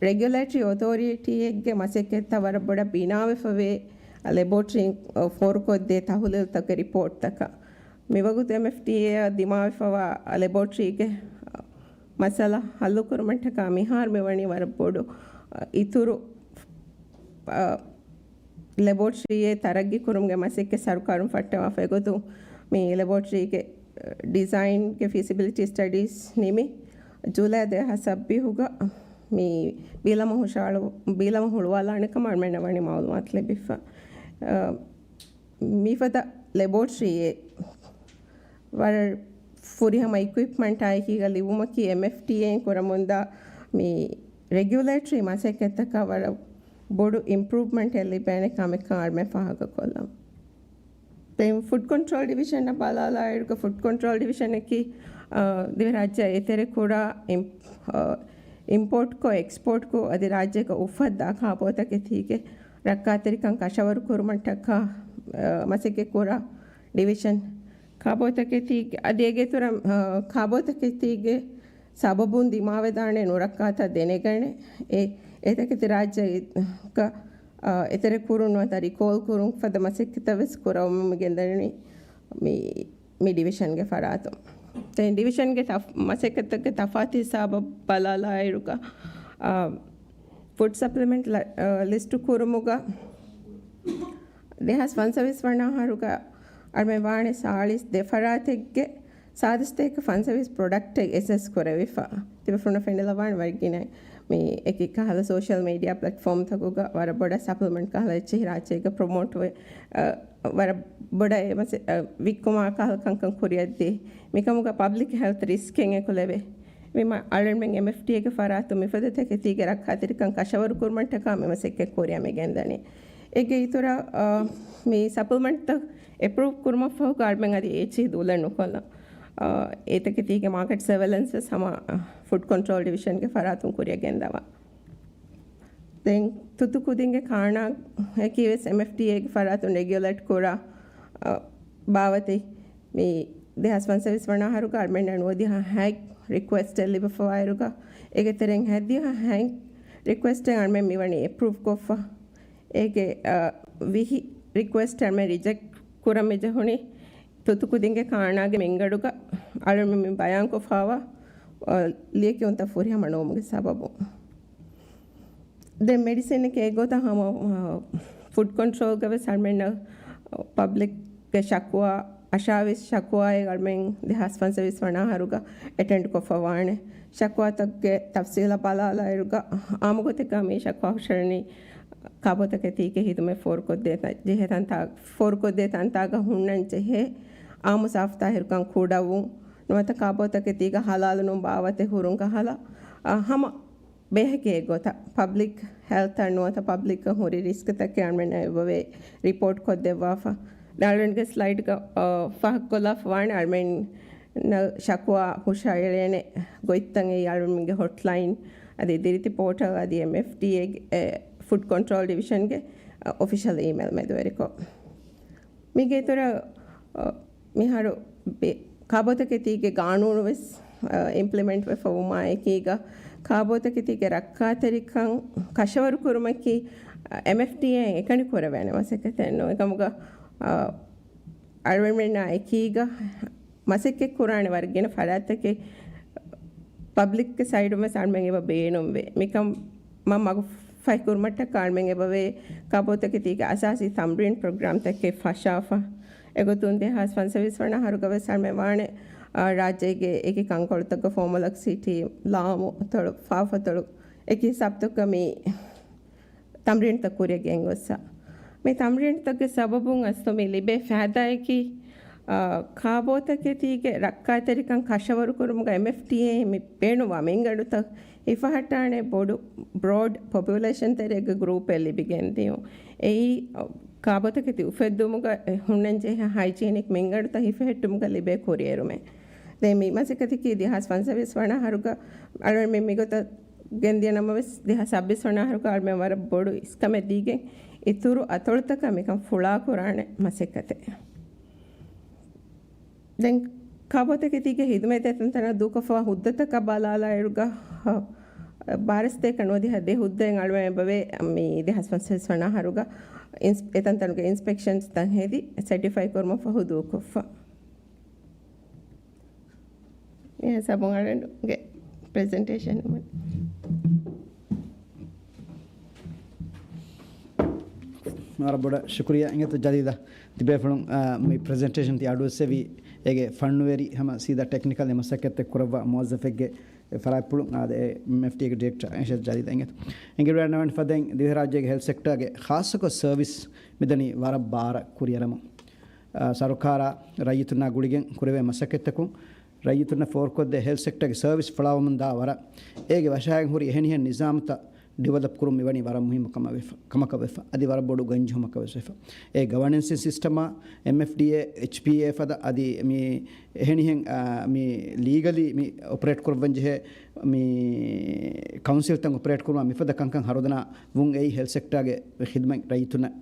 ރެގިއުލޭޓަރީ އޮތޯރިޓީއެއްގެ މަސައްކަތްތައް ވަރަށް ބޮޑަށް ބިނާވެފަވޭ ލެބޯޓަރީން، އާ، ފޯރުކޮށްދޭ ތަހުލީލުތަކެއް ރިޕޯޓްތަކަށް. މިވަގުތު އެމްއެފްޑީއޭއަށް ދިމާވެފަވާ ލެބޯޓަރީގެ، އާ، މައްސަލަ ހައްލުކުރުމަށްޓަކާ މިހާރު މިވަނީ ވަރަށް ބޮޑު، އަ، އިތުރު އަ، ލެބޯޓްރީއެއް ތަރައްގީ ކުރުމުގެ މަސައްކަތް ސަރުކާރުން ފައްޓަވާފަ އެގޮތުން މި ލެބޯޓްރީގެ، އަ، ޑިޒައިންގެ ފީސިބިލިޓީ ސްޓަޑީސް ނިމި ޖޫލައި ދެހާސް ސައްބީސްގަ މި ބީލަމަ ހުށައަޅު-، ބީލަމަ ހުޅުވާލާނެ ކަމަށް އަޅުމެންނަށް ވަނީ މައުލޫމާތު ލިބިފަ. އަ، މިފަދަ ލެބޯޓްރީއެއް ވަރަށް ފުރިހަމަ އިކުއިޕްމަންޓާ އެކީގަ ލިބުމަކީ އެމްއެފްޓީއޭއިން ކުރަމުންދާ މި ރެގިއުލޭޓަރީ މަސައްކަތްތަކަށް ވަރަށް ބޮޑު އިމްޕްރޫވްމަންޓެއް ލިބޭނެ ކަމެއްކަން އަޅުމެން ފާހަގަކޮށްލަން. ދެން ފުޑް ކޮންޓްރޯލް ޑިވިޝަނަށް ބަލާލާއިރުގަ ފުޑް ކޮންޓްރޯލް ޑިވިޝަނަކީ، އަ، ދިވެހިރާއްޖެ އެތެރެ ކުރާ އިމް-، އަ، އިމްޕޯޓްކޮށް އެކްސްޕޯޓްކޮށް އަދި ރާއްޖޭގަ އުފައްދާ ކާބޯތަކެތީގެ ރައްކާތެރިކަން ކަށަވަރު ކުރުމަށްޓަކާ، އަ، މަސައްކަތް ކުރާ ޑިވިޝަން. ކާބޯތަކެތީގެ އަދި އޭގެ އިތުރަށް، އަ، ކާބޯތަކެތީގެ ސަބަބުން ދިމާވެދާނެ ނުރައްކާތައް ދެނެގަނެ، އެ، އެތަކެތި ރާއްޖޭގަ، އަ، އެތެރެ ކުރުން ނުވަތަ ރިކޯލް ކުރުން ފަދަ މަސައްކަތްތައް ވެސް ކުރައްވަމުން ގެންދަނީ މި، މި ޑިވިޝަންގެ ފަރާތުން. ދެން ޑިވިޝަންގެ ތަފް-، މަސައްކަތްތަކުގެ ތަފާތު ހިސާބަށް ބަލާލާއިރުގަ، އަ، ފުޑް ސަޕްލިމެންޓް ލަ-، އަ، ލިސްޓު ކުރުމުގަ ދެހާސް ފަންސަވީސް ވަނަ އަހަރުގަ އަޅުމެން ވާނެ ސާޅީސް ދެ ފަރާތެއްގެ ސާދަ ސަތޭކަ ފަންސަވީސް ޕްރޮޑަކްޓެއް އެސެސް ކުރެވިފަ. ތިބޭފުޅުންނަށް ފެނިލަވާނެ ވަރަށް ގިނަ މި އެކި ކަހަލަ ސޯޝަލް މީޑިއާ ޕްލެޓްފޯމްތަކުގަ ވަރަށް ބޮޑަށް ސަޕްލިމެންޓް ކަހަލަ އެއްޗެހި ރާއްޖޭގަ ޕްރޮމޯޓް ވެ، އަ، ވަރަށް ބޮޑަށް އެ މަސެ-، އަ، ވިއްކުމާ ކަހަލަ ކަންކަން ކުރިއަށްދީ. މިކަމުގަ ޕަބްލިކް ހެލްތް ރިސްކެއް އެކުލެވޭ. މި މަ-، އަޅުގަނޑުމެން އެމްއެފްޓީއޭގެ ފަރާތުން މިފަދަ ތަކެތީގެ ރައްކާތެރިކަން ކަށަވަރު ކުރުމަށްޓަކާ މި މަސައްކަތް ކުރިއަށް މި ގެންދަނީ. އޭގެ އިތުރަށް، އަ، މި ސަޕްލިމެންޓްތައް އެޕްރޫވް ކުރުމަށްފަހުގަ އަޅުމެން އަދި އޭޗީ ދޫލަން ނުކޮށްލަން. އަ، އެ ތަކެތީގެ މާކެޓް ސަވެލެންސް ވެސް ހަމަ، އަ، ފުޑް ކޮންޓްރޯލް ޑިވިޝަންގެ ފަރާތުން ކުރިއަށް ގެންދަވާ. ދެން ތުއްތު ކުދިންގެ ކާނާއަކީ ވެސް އެމްއެފްޓީއޭގެ ފަރާތުން ރެގިއުލޭޓް ކުރާ، އަ، ބާވަތެއް. މި ދެހާސް ފަންސަވީސް ވަނަ އަހަރުގަ އަޅުމެންނަށް ނުވަދިހަ ހައެއް ރިކުއެސްޓެއް ލިބިފަވާއިރުގަ، އޭގެ ތެރެއިން ހަތްދިހަ ހައެއް ރިކުއެސްޓެއް އަޅުމެން މިވަނީ އެޕްރޫވް ކޮށްފަ. އޭގެ، އަ، ވިހި ރިކުއެސްޓް އަޅުމެން ރިޖެކްޓް ކުރަން މިޖެހުނީ ތުއްތު ކުދިންގެ ކާނާގެ މިންގަޑުގަ އަޅުމެން މި ބަޔާންކޮށްފަވާ، އަ، ލިޔެކިޔުންތައް ފުރިހަމަ ނުވުމުގެ ސަބަބުން. ދެން މެޑިސިންއަކީ އެގޮތަށް ހަމަ، އަ، ފުޑް ކޮންޓްރޯލްގަ ވެސް އަޅުމެންނަށް ޕަބްލިކްގެ ޝަކުވާ، އަށާވީސް ޝަކުވާއެއް އަޅުމެން ދެހާސް ފަންސަވީސް ވަނަ އަހަރުގަ އެޓެންޑް ކޮށްފަ ވާނެ. ޝަކުވާތަކުގެ ތަފްސީލަށް ބަލާލާއިރުގަ އާއްމުގޮތެއްގަ މި ޝަކުވާ ހުށަހެޅުނީ ކާބޯތަކެތީގެ ހިދުމަތް ފޯރުކޮށްދޭ ތަ-، ޖެހޭ ތަންތާ-، ފޯރުކޮށްދޭ ތަންތާގަ ހުންނަން ޖެހޭ އާއްމު ސާފުތާހިރުކަން ކުޑަވުން، ނުވަތަ ކާބޯތަކެތީގަ ހަލާލު ނޫން ބާވަތެއް ހުރުން ކަހަލަ، އަ، ހަމަ ބޭހެކޭ ގޮތަށް ޕަބްލިކް ހެލްތަށް ނުވަތަ ޕަބްލިކަށް ހުރި ރިސްކްތަކެއް އަޅުމެންނަށް އެބަވޭ ރިޕޯޓް ކޮށްދެއްވާފަ. އަޅުގަނޑުގެ ސްލައިޑްގަ، އަ، ފާހަގަކޮށްލާފަ ވާނެ އަޅުމެންނަށް ޝަކުވާ ހުށައެޅޭނެ ގޮތްތައް އެއީ އަޅުމެންގެ ހޮޓްލައިން އަދި ދިރިތި ޕޯޓަލް އަދި އެމްއެފްޑީއޭ، އެ، ފުޑް ކޮންޓްރޯލް ޑިވިޝަންގެ، އަ، އޮފިޝަލް އީމެއިލް މެދުވެރިކޮށް. މީގެ އިތުރަށް، އަ، މިހާރު ބެ-، ކާބޯތަކެތީގެ ގާނޫނު ވެސް، އަ، އިމްޕްލިމެންޓް ވެފަ ވުމާ އެކީގަ، ކާބޯތަކެތީގެ ރައްކާތެރިކަން ކަށަވަރު ކުރުމަކީ، އަ، އެމްއެފްޑީއޭ އެކަނި ކުރެވޭނެ މަސައްކަތެއް ނޫން. އެކަމުގަ، އަ، އަޅުގަނޑުމެންނާ އެކީގަ މަސައްކަތް ކުރާނެ ވަރަށް ގިނަ ފަރާތްތަކެއް ޕަބްލިކްގެ ސައިޑުން ވެސް އަޅުމެން އެބަ ބޭނުންވޭ. މިކަން މަ-، މަގު ފަހިކުރުމަށްޓަކާ އަޅުމެން އެބަވޭ ކާބޯތަކެތީގެ އަސާސީ ތަމްރީން ޕްރޮގްރާމްތަކެއް ފަށާފަ. އެގޮތުން ދެހާސް ފަންސަވީސް ވަނަ އަހަރުގަ ވެސް އަޅުމެން ވާނެ، އާ، ރާއްޖޭގެ އެކި ކަންކޮޅުތަކުގަ ފޯމަލަކް ސިޓީ، ލާމު އަތޮޅު، ފާފަތޮޅު އެކި ހިސާބުތަކުގަ މި ތަމްރީނުތައް ކުރިއަށް ގެންގޮއްސަ. މި ތަމްރީނުތަކުގެ ސަބަބުން އަސްލު މި ލިބޭ ފައިދާއަކީ، އާ، ކާބޯތަކެތީގެ ރައްކާތެރިކަން ކަށަވަރުކުރުމުގަ އެމްއެފްޑީއޭ މި ބޭނުންވާ މިންގަނޑުތައް ހިފަހައްޓާނެ ބޮޑު ބްރޯޑް ޕޮޕިއުލޭޝަން ތެރޭގެ ގްރޫޕެއް ލިބިގެން ދިޔުން. އެއީ، އާ، ކާބޯތަކެތި އުފެއްދުމުގަ ހުންނަންޖެހޭ ހައިޖީނިކް މިންގަނޑުތައް ހިފެހެއްޓުމުގަ ލިބޭ ކުރިއެރުމެއް. ދެން މި މަސައްކަތަކީ ދެހާސް ފަންސަވީސް ވަނަ އަހަރުގަ އަޅުގަނޑުމެން މިގޮތަށް ގެންދިޔަ ނަމަވެސް، ދެހާސް ސައްބީސް ވަނަ އަހަރުގަ އަޅުމެން ވަރަށް ބޮޑު އިސްކަމެއް ދީގެން، އިތުރު އަތޮޅުތަކަށް މިކަން ފުޅާކުރާނެ މަސައްކަތެއް. ދެން ކާބޯތަކެތީގެ ހިދުމަތް ދޭ ތަންތަނަށް ދޫކޮށްފަވާ ހުއްދަތަކަށް ބަލާލާއިރުގަ، އަ، ބާރަ ސަތޭކަ ނުވަދިހަ ދެ ހުއްދައިން އަޅުމެން އެބަވޭ މި ދެހާސް ފަންސަވީސް ވަނަ އަހަރުގަ އިންސް-، އެތަންތަނުގެ އިންސްޕެކްޝަންސްތައް ހެދި ސެޓިފައި ކުރުމަށްފަހު ދޫކޮށްފަ. މި ހިސާބުން އަޅުގަނޑުގެ ޕްރެޒެންޓޭޝަން ނިމުނީ. ވަރަށް ބޮޑަށް ޝުކުރިއްޔާ. އިނގޭތޯ ޖަލީލާ، ތިބޭފުޅުން، އާ، މި ޕްރެޒެންޓޭޝަން ތި އަޑުއެއްސެވީ އޭގެ ފަންނުވެރި ހަމަ ސީދާ ޓެކްނިކަލް އެ މަސައްކަތްތައް ކުރައްވާ މުވައްޒަފެއްގެ ފަރާތްޕުޅުން އާދެ، އެ އެމްއެފްޑީއޭގެ ޑިރެކްޓަރ އެހެން ޖަލީލާ. އިނގޭތޯ އެނގިވަޑައިގަންނަވަން ފަދައިން ދިވެހިރާއްޖޭގެ ހެލްތް ސެކްޓާގެ ޚާއްޞަކޮށް ސަރވިސް މިދަނީ ވަރަށް ބާރަށް ކުރިއަރަމުން. އާ، ސަރުކާރާ ރައްޔިތުންނާ ގުޅިގެން ކުރެވޭ މަސައްކަތްތަކުން ރައްޔިތުންނަށް ފޯރުކޮށްދޭ ހެލްތް ސެކްޓާގެ ސަރވިސް ފަޅާވަމުން ދާ ވަރަށް އޭގެ ވަށާގެން ހުރި އެހެނިހެން ނިޒާމުތައް ޑިވެލޮޕް ކުރުން މިވަނީ ވަރަށް މުހިއްމު ކަމަށް ވެފަ، ކަމަކަށް ވެފަ. އަދި ވަރަށް ބޮޑު ގޮންޖެހުމަކަށް ވެސް ވެފަ. އެ ގަވަނެންސިން ސިސްޓަމާ، އެމްއެފްޑީއޭ، އެޗްޕީއޭ ފަދަ އަދި މި އެހެނިހެން، އާ، މި ލީގަލީ މި އޮޕަރޭޓް ކުރައްވަން ޖެހޭ މި ކައުންސިލްތައް އޮޕަރޭޓް ކުރުމާ މިފަދަ ކަންކަން ހަރުދަނާ ވުން އެއީ ހެލްތް ސެކްޓާގެ ޚިދުމަތް ރައްޔިތުންނަށް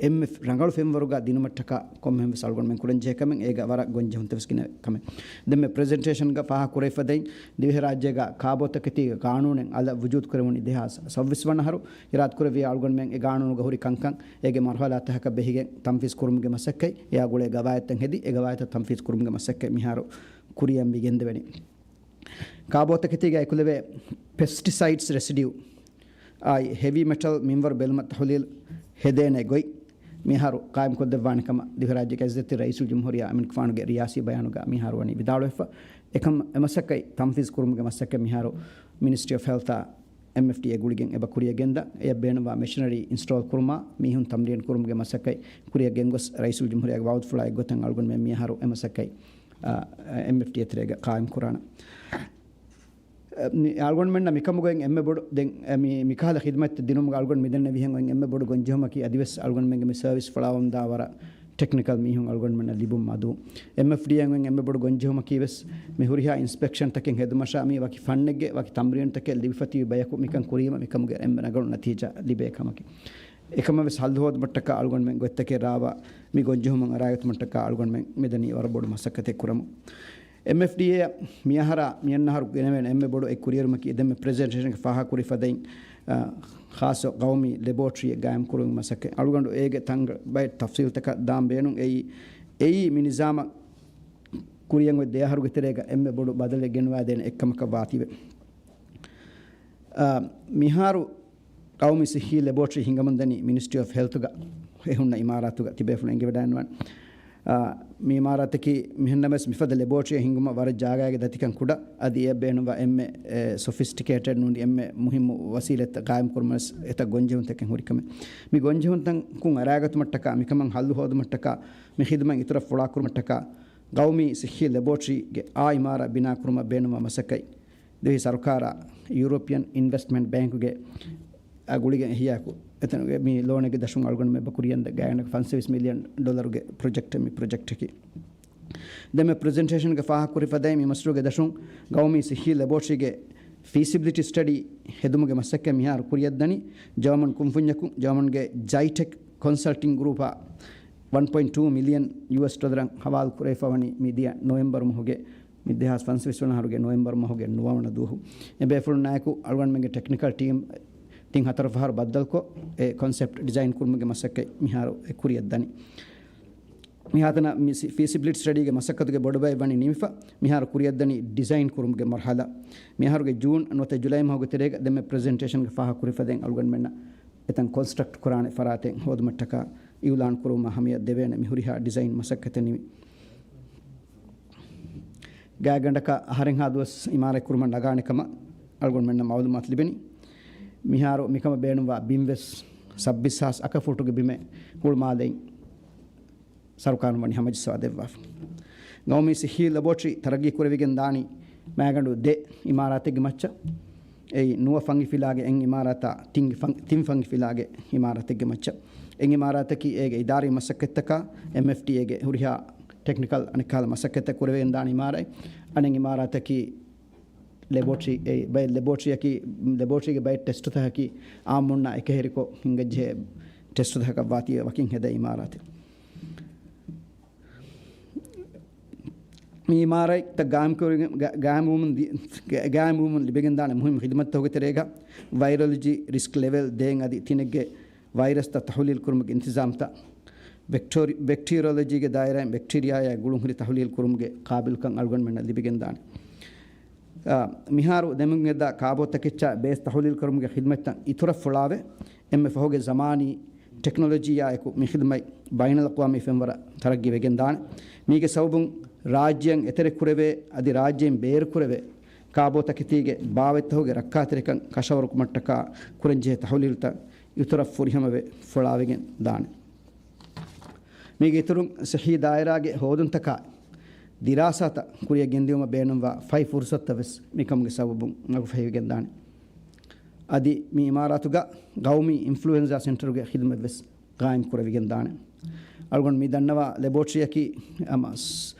އެންމެ ރަނގަޅު ފެންވަރުގަ ދިނުމަށްޓަކާ ކޮންމެހެން ވެސް އަޅުގަނޑުމެން ކުރަންޖެހޭ ކަމެއް. އޭގަ ވަރަށް ގޮންޖެހުންތައް ވެސް ގިނަ ކަމެއް. ދެންމެ ޕްރެޒެންޓޭޝަންގަ ފާހަގަކުރެވިފަދައިން، ދިވެހިރާއްޖޭގަ ކާބޯތަކެތީގެ ގާނޫނެއް އަލަށް ވުޖޫދުކުރެވުނީ ދެހާސް ސައުވީސް ވަނަ އަހަރު. އިރާދަކުރެއްވިޔާ އަޅުގަނޑުމެން އެ ގާނޫނުގަ ހުރި ކަންކަން އޭގެ މަރުހަލާތަކަށް ބެހިގެން ތަންފީޒް ކުރުމުގެ މަސައްކަތް، އެއާ ގުޅޭ ގަވާއިދުތައް ހެދި، އެ ގަވާއިދުތައް ތަންފީޒް ކުރުމުގެ މަސައްކަތް މިހާރު ކުރިއަށް މި ގެންދެވެނީ. ކާބޯތަކެތީގައި އެކުލެވޭ ޕެސްޓިސައިޑްސް ރެސިޑިއު އާއި ހެވީ މެޓަލް މިންވަރު ބެލުމަށް ތަހުލީލް ހެދޭނެ ގޮތް މިހާރު ޤާއިމްކޮށްދެއްވާނެ ކަމަށް ދިވެހިރާއްޖޭގެ އިއްޒަތްތެރި ރައީސުލްޖުމްހޫރިއްޔާ އަމިން ގެފާނުގެ ރިޔާސީ ބަޔާނުގަ މިހާރު ވަނީ ވިދާޅުވެފަ. އެކަމަށް އެ މަސައްކަތް ތަންފީޒް ކުރުމުގެ މަސައްކަތް މިހާރު މިނިސްޓްރީ އޮފް ހެލްތާ އެމްއެފްޑީއޭ ގުޅިގެން އެބަ ކުރިއަށް ގެންދާ. އެޔަށް ބޭނުންވާ މެޝިނަރީ އިންސްޓޯލް ކުރުމާ، މީހުން ތަމްރީން ކުރުމުގެ މަސައްކަތް ކުރިއަށް ގެންގޮސް، ރައީސުލްޖުމްހޫރިއްޔާގެ ވަޢުދުފުޅާ އެއްގޮތަށް އަޅުގަނޑުމެން މިއަހަރު އެ މަސައްކަތް، އާ، އެމްއެފްޑީއޭ ތެރޭގަ ޤާއިމް ކުރާނަން. އަ، މި އަޅުގަނޑުމެންނަށް މިކަމުގައި އެންމެ ބޮޑު، ދެން، އެ، މި، މިކަހަލަ ޚިދުމަތްތައް ދިނުމުގަ އަޅުގަނޑު މިދެންނެވިހެން އޮތް އެންމެ ބޮޑު ގޮންޖެހުމަކީ އަދިވެސް އަޅުގަނޑުމެންގެ މި ސަރވިސް ފަޅާވަމުންދާ ވަރަށް ޓެކްނިކަލް މީހުން އަޅުގަނޑުމެންނަށް ލިބުން މަދު. އެމްއެފްޑީއޭ އެންމެ ބޮޑު ގޮންޖެހުމަކީ ވެސް މި ހުރިހާ އިންސްޕެކްޝަންތަކެއް ހެދުމަށާ މީ ވަކި ފަންނެއްގެ ވަކި ތަމްރީނުތަކެއް ލިބިފަތިވި ބަޔަކު މިކަން ކުރީމަ މިކަމުގެ އެންމެ ރަނގަޅު ނަތީޖާ ލިބޭ ކަމަކީ. އެކަމަށް ވެސް ހައްލު ހޯދުމަށްޓަކާ އަޅުގަނޑުމެން ގޮތްތަކެއް ރާވާ މި ގޮންޖެހުމުން އަރާގަތުމަށްޓަކާ އަޅުގަނޑުމެން މިދަނީ ވަރަށް ބޮޑު މަސައްކަތެއް ކުރަމުން. އެމްއެފްޑީއޭ މިއަހަރާ މިއަންނަ އަހަރު ގެނެވޭނެ އެންމެ ބޮޑު އެއް ކުރިއެރުމަކީ އެދެންމެ ޕްރެޒެންޓޭޝަންގެ ފާހަގަކުރި ފަދައިން، އާ، ޚާއްޞަ ޤައުމީ ލެބޯޓްރީއެއް ގާއިމްކުރުމުގެ މަސައްކަތް. އަޅުގަނޑު އޭގެ ތަން ބައެއް ތަފްސީލްތަކަށް ދާން ބޭނުން އެއީ، އެއީ މި ނިޒާމަށް ކުރިއަށް އޮތް ދެ އަހަރުގެ ތެރޭގަ އެންމެ ބޮޑު ބަދަލެއް ގެންވާދޭނެ އެއްކަމަކަށް ވާތީވެ. އާ، މިހާރު ޤައުމީ ޞިއްޙީ ލެބޯޓްރީ ހިނގަމުންދަނީ މިނިސްޓްރީ އޮފް ހެލްތުގަ އެ ހުންނަ އިމާރާތުގަ ތިބޭފުޅުން އެނގިވަޑައިނުވާނެ. އާ، މި އިމާރާތަކީ މިހެންނަމަވެސް މިފަދަ ލެބޯޓްރީއެއް ހިންގުމަށް ވަރަށް ޖާގައިގެ ދަތިކަން ކުޑަ، އަދި އެ ބޭނުންވާ އެންމެ، އެ، ސޮފިސްޓިކޭޓެޑް ނޫނީ އެންމެ މުހިއްމު ވަސީލަތްތައް ގާއިމްކުރުމަށް އެތައް ގޮންޖެހުންތަކެއް ހުރި ކަމެއް. މި ގޮންޖެހުންތަކުން އަރާގަތުމަށްޓަކާ، މިކަމަށް ހައްލު ހޯދުމަށްޓަކާ، މި ޚިދުމަތް އިތުރަށް ފުޅާކުރުމަށްޓަކާ، ޤައުމީ ޞިއްޙީ ލެބޯޓްރީގެ އާ އިމާރާތް ބިނާކުރުމަށް ބޭނުންވާ މަސައްކަތް ދިވެހި ސަރުކާރާ ޔޫރޯޕިއަން އިންވެސްޓްމަންޓް ބޭންކުގެ އާ ގުޅިގެން އެހީއާއެކު އެތަނުގެ މި ލޯނެއްގެ ދަށުން އަޅުގަނޑުމެން އެބަ ކުރިއަށް ދާ ގާތްގަނޑަކަށް ފަންސަވީސް މިލިއަން ޑޮލަރުގެ ޕްރޮޖެކްޓެއް މި ޕްރޮޖެކްޓަކީ. ދެންމެ ޕްރެޒެންޓޭޝަންގެ ފާހަގަކުރި ފަދައިން މި މަޝްރޫޢުގެ ދަށުން ޤައުމީ ޞިއްޙީ ލެބޯޓްރީގެ ފީސިބިލިޓީ ސްޓަޑީ ހެދުމުގެ މަސައްކަތް މިހާރު ކުރިއަށްދަނީ ޖަރމަން ކުންފުންޏަކުން، ޖަރމަންގެ ޖައިޓެކް ކޮންސަލްޓިން ގްރޫޕާ ވަން ޕޮއިންޓް ޓޫ މިލިއަން ޔޫއެސް ޑޮލަރަށް ހަވާލު ކުރެވިފަ ވަނީ މިދިޔަ ނޮވެމްބަރު މަހުގެ، މި ދެހާސް ފަންސަވީސް ވަނަ އަހަރުގެ ނޮވެމްބަރު މަހުގެ ނުވަވަނަ ދުވަހު. އެބޭފުޅުންނާއެކު އަޅުގަނޑުމެންގެ ޓެކްނިކަލް ޓީމް ތިން ހަތަރު ފަހަރު ބައްދަލުކޮށް، އެ ކޮންސެޕްޓް ޑިޒައިން ކުރުމުގެ މަސައްކަތް މިހާރު އެ ކުރިއަށްދަނީ. މިހާތަނަށް މި ސި-، ފީސިބިލިޓީ ސްޓަޑީގެ މަސައްކަތުގެ ބޮޑުބައެއް ވަނީ ނިމިފަ، މިހާރު ކުރިއަށްދަނީ ޑިޒައިން ކުރުމުގެ މަރުހަލާ. މިއަހަރުގެ ޖޫން ނުވަތަ ޖުލައި މަހުގެ ތެރޭގަ ދެންމެ ޕްރެޒެންޓޭޝަންގެ ފާހަގަކުރި ފަދައިން އަޅުގަނޑުމެންނަށް އެތަން ކޮންސްޓްރަކްޓް ކުރާނެ ފަރާތެއް ހޯދުމަށްޓަކާ އިއުލާން ކުރުމާ ހަމަޔަށް ދެވޭނެ މި ހުރިހާ ޑިޒައިން މަސައްކަތެއް ނިމި. ގާތްގަނޑަކަށް އަހަރެއްހާ ދުވަސް އިމާރާތް ކުރުމަށް ނަގާނެ ކަމަށް އަޅުގަނޑުމެންނަށް މައުލޫމާތު ލިބެނީ. މިހާރު މިކަމަށް ބޭނުންވާ ބިންވެސް ސައްބީސް ހާސް އަކަފޫޓުގެ ބިމެއް ހުޅުމާލެއިން ސަރުކާރުން ވަނީ ހަމަޖައްސަވާ ދެއްވާފަ. ގައުމީ ސިއްހީ ލެބޯޓްރީ ތަރައްގީ ކުރެވިގެން ދާނީ މައިގަނޑު ދެ އިމާރާތެއްގެ މައްޗަށް. އެއީ ނުވަ ފަންގިފިލާގެ އެއް އިމާރާތާ ތިން ފަން-، ތިން ފަންގިފިލާގެ އިމާރާތެއްގެ މައްޗަށް. އެއް އިމާރާތަކީ އޭގެ އިދާރީ މަސައްކަތްތަކާ އެމްއެފްޑީއޭގެ ހުރިހާ ޓެކްނިކަލް އަނެއްކާލަ މަސައްކަތްތައް ކުރެވިގެން ދާނެ އިމާރާތް. އަނެއް އިމާރާތަކީ ލެބޯޓްރީ، އެ ބައެއް ލެބޯޓްރީއަކީ، ލެބޯޓްރީގެ ބައެއް ޓެސްޓުތަކަކީ އާއްމުންނާ އެކަހެރިކޮށް ހިންގައްޖެހޭ ޓެސްޓުތަކަކަށް ވާތީ ވަކިން ހެދޭ އިމާރާތެއް. މި އިމާރާތްތައް ގާއިމްކުރެވިގެން، ގާ-، ގާއިމްވުމުން ދި-، ގާ-، ގާއިމްވުމުން ލިބިގެންދާނެ މުހިންމު ޚިދުމަތްތަކުގެ ތެރޭގަ ވައިރޮލޮޖީ ރިސްކް ލެވެލް ދޭއް އަދި ތިނެއްގެ ވައިރަސްތައް ތަހުލީލް ކުރުމުގެ އިންތިޒާމްތައް، ވެކްޓޯރި-، ވެކްޓީރިއޮލޮޖީގެ ދާއިރާއިން ވެކްޓީރިއާއާ ގުޅުންހުރި ތަހުލީލް ކުރުމުގެ ޤާބިލުކަން އަޅުގަނޑުމެންނަށް ލިބިގެންދާނެ. އާ، މިހާރު ދެމުން އެދާ ކާބޯތަކެއްޗާ ބޭސް ތަހުލީލް ކުރުމުގެ ޚިދުމަތްތައް އިތުރަށް ފުޅާވެ، އެންމެ ފަހުގެ ޒަމާނީ ޓެކްނޮލޮޖީއާއެކު މި ޚިދުމަތް ބައިނަލްއަޤްވާމީ ފެންވަރަށް ތަރައްގީ ވެގެންދާނެ. މީގެ ސަބަބުން ރާއްޖޭން އެތެރެކުރެވޭ އަދި ރާއްޖޭން ބޭރުކުރެވޭ ކާބޯތަކެތީގެ ބާވަތްތަކުގެ ރައްކާތެރިކަން ކަށަވަރުކުމަށްޓަކާ ކުރަންޖެހޭ ތަހުލީލުތައް އިތުރަށް ފުރިހަމަވެ ފޮޅާވެގެން ދާނެ. މީގެ އިތުރުން ޞިއްޙީ ދާއިރާގެ ހޯދުންތަކާ ދިރާސާތައް ކުރިއަށް ގެންދިއުމަށް ބޭނުންވާ ފައި ފުރުސަތުތައް ވެސް މިކަމުގެ ސަބަބުން މަގުފަހިވެގެންދާނެ. އަދި މި އިމާރާތުގަ ގައުމީ އިންފްލުއެންޒާ ސެންޓަރުގެ ޚިދުމަތް ވެސް ގާއިމް ކުރެވިގެން ދާނެ. އަޅުގަނޑު މި ދަންނަވާ ލެބޯޓްރީއަކީ ހަމަ ސް-،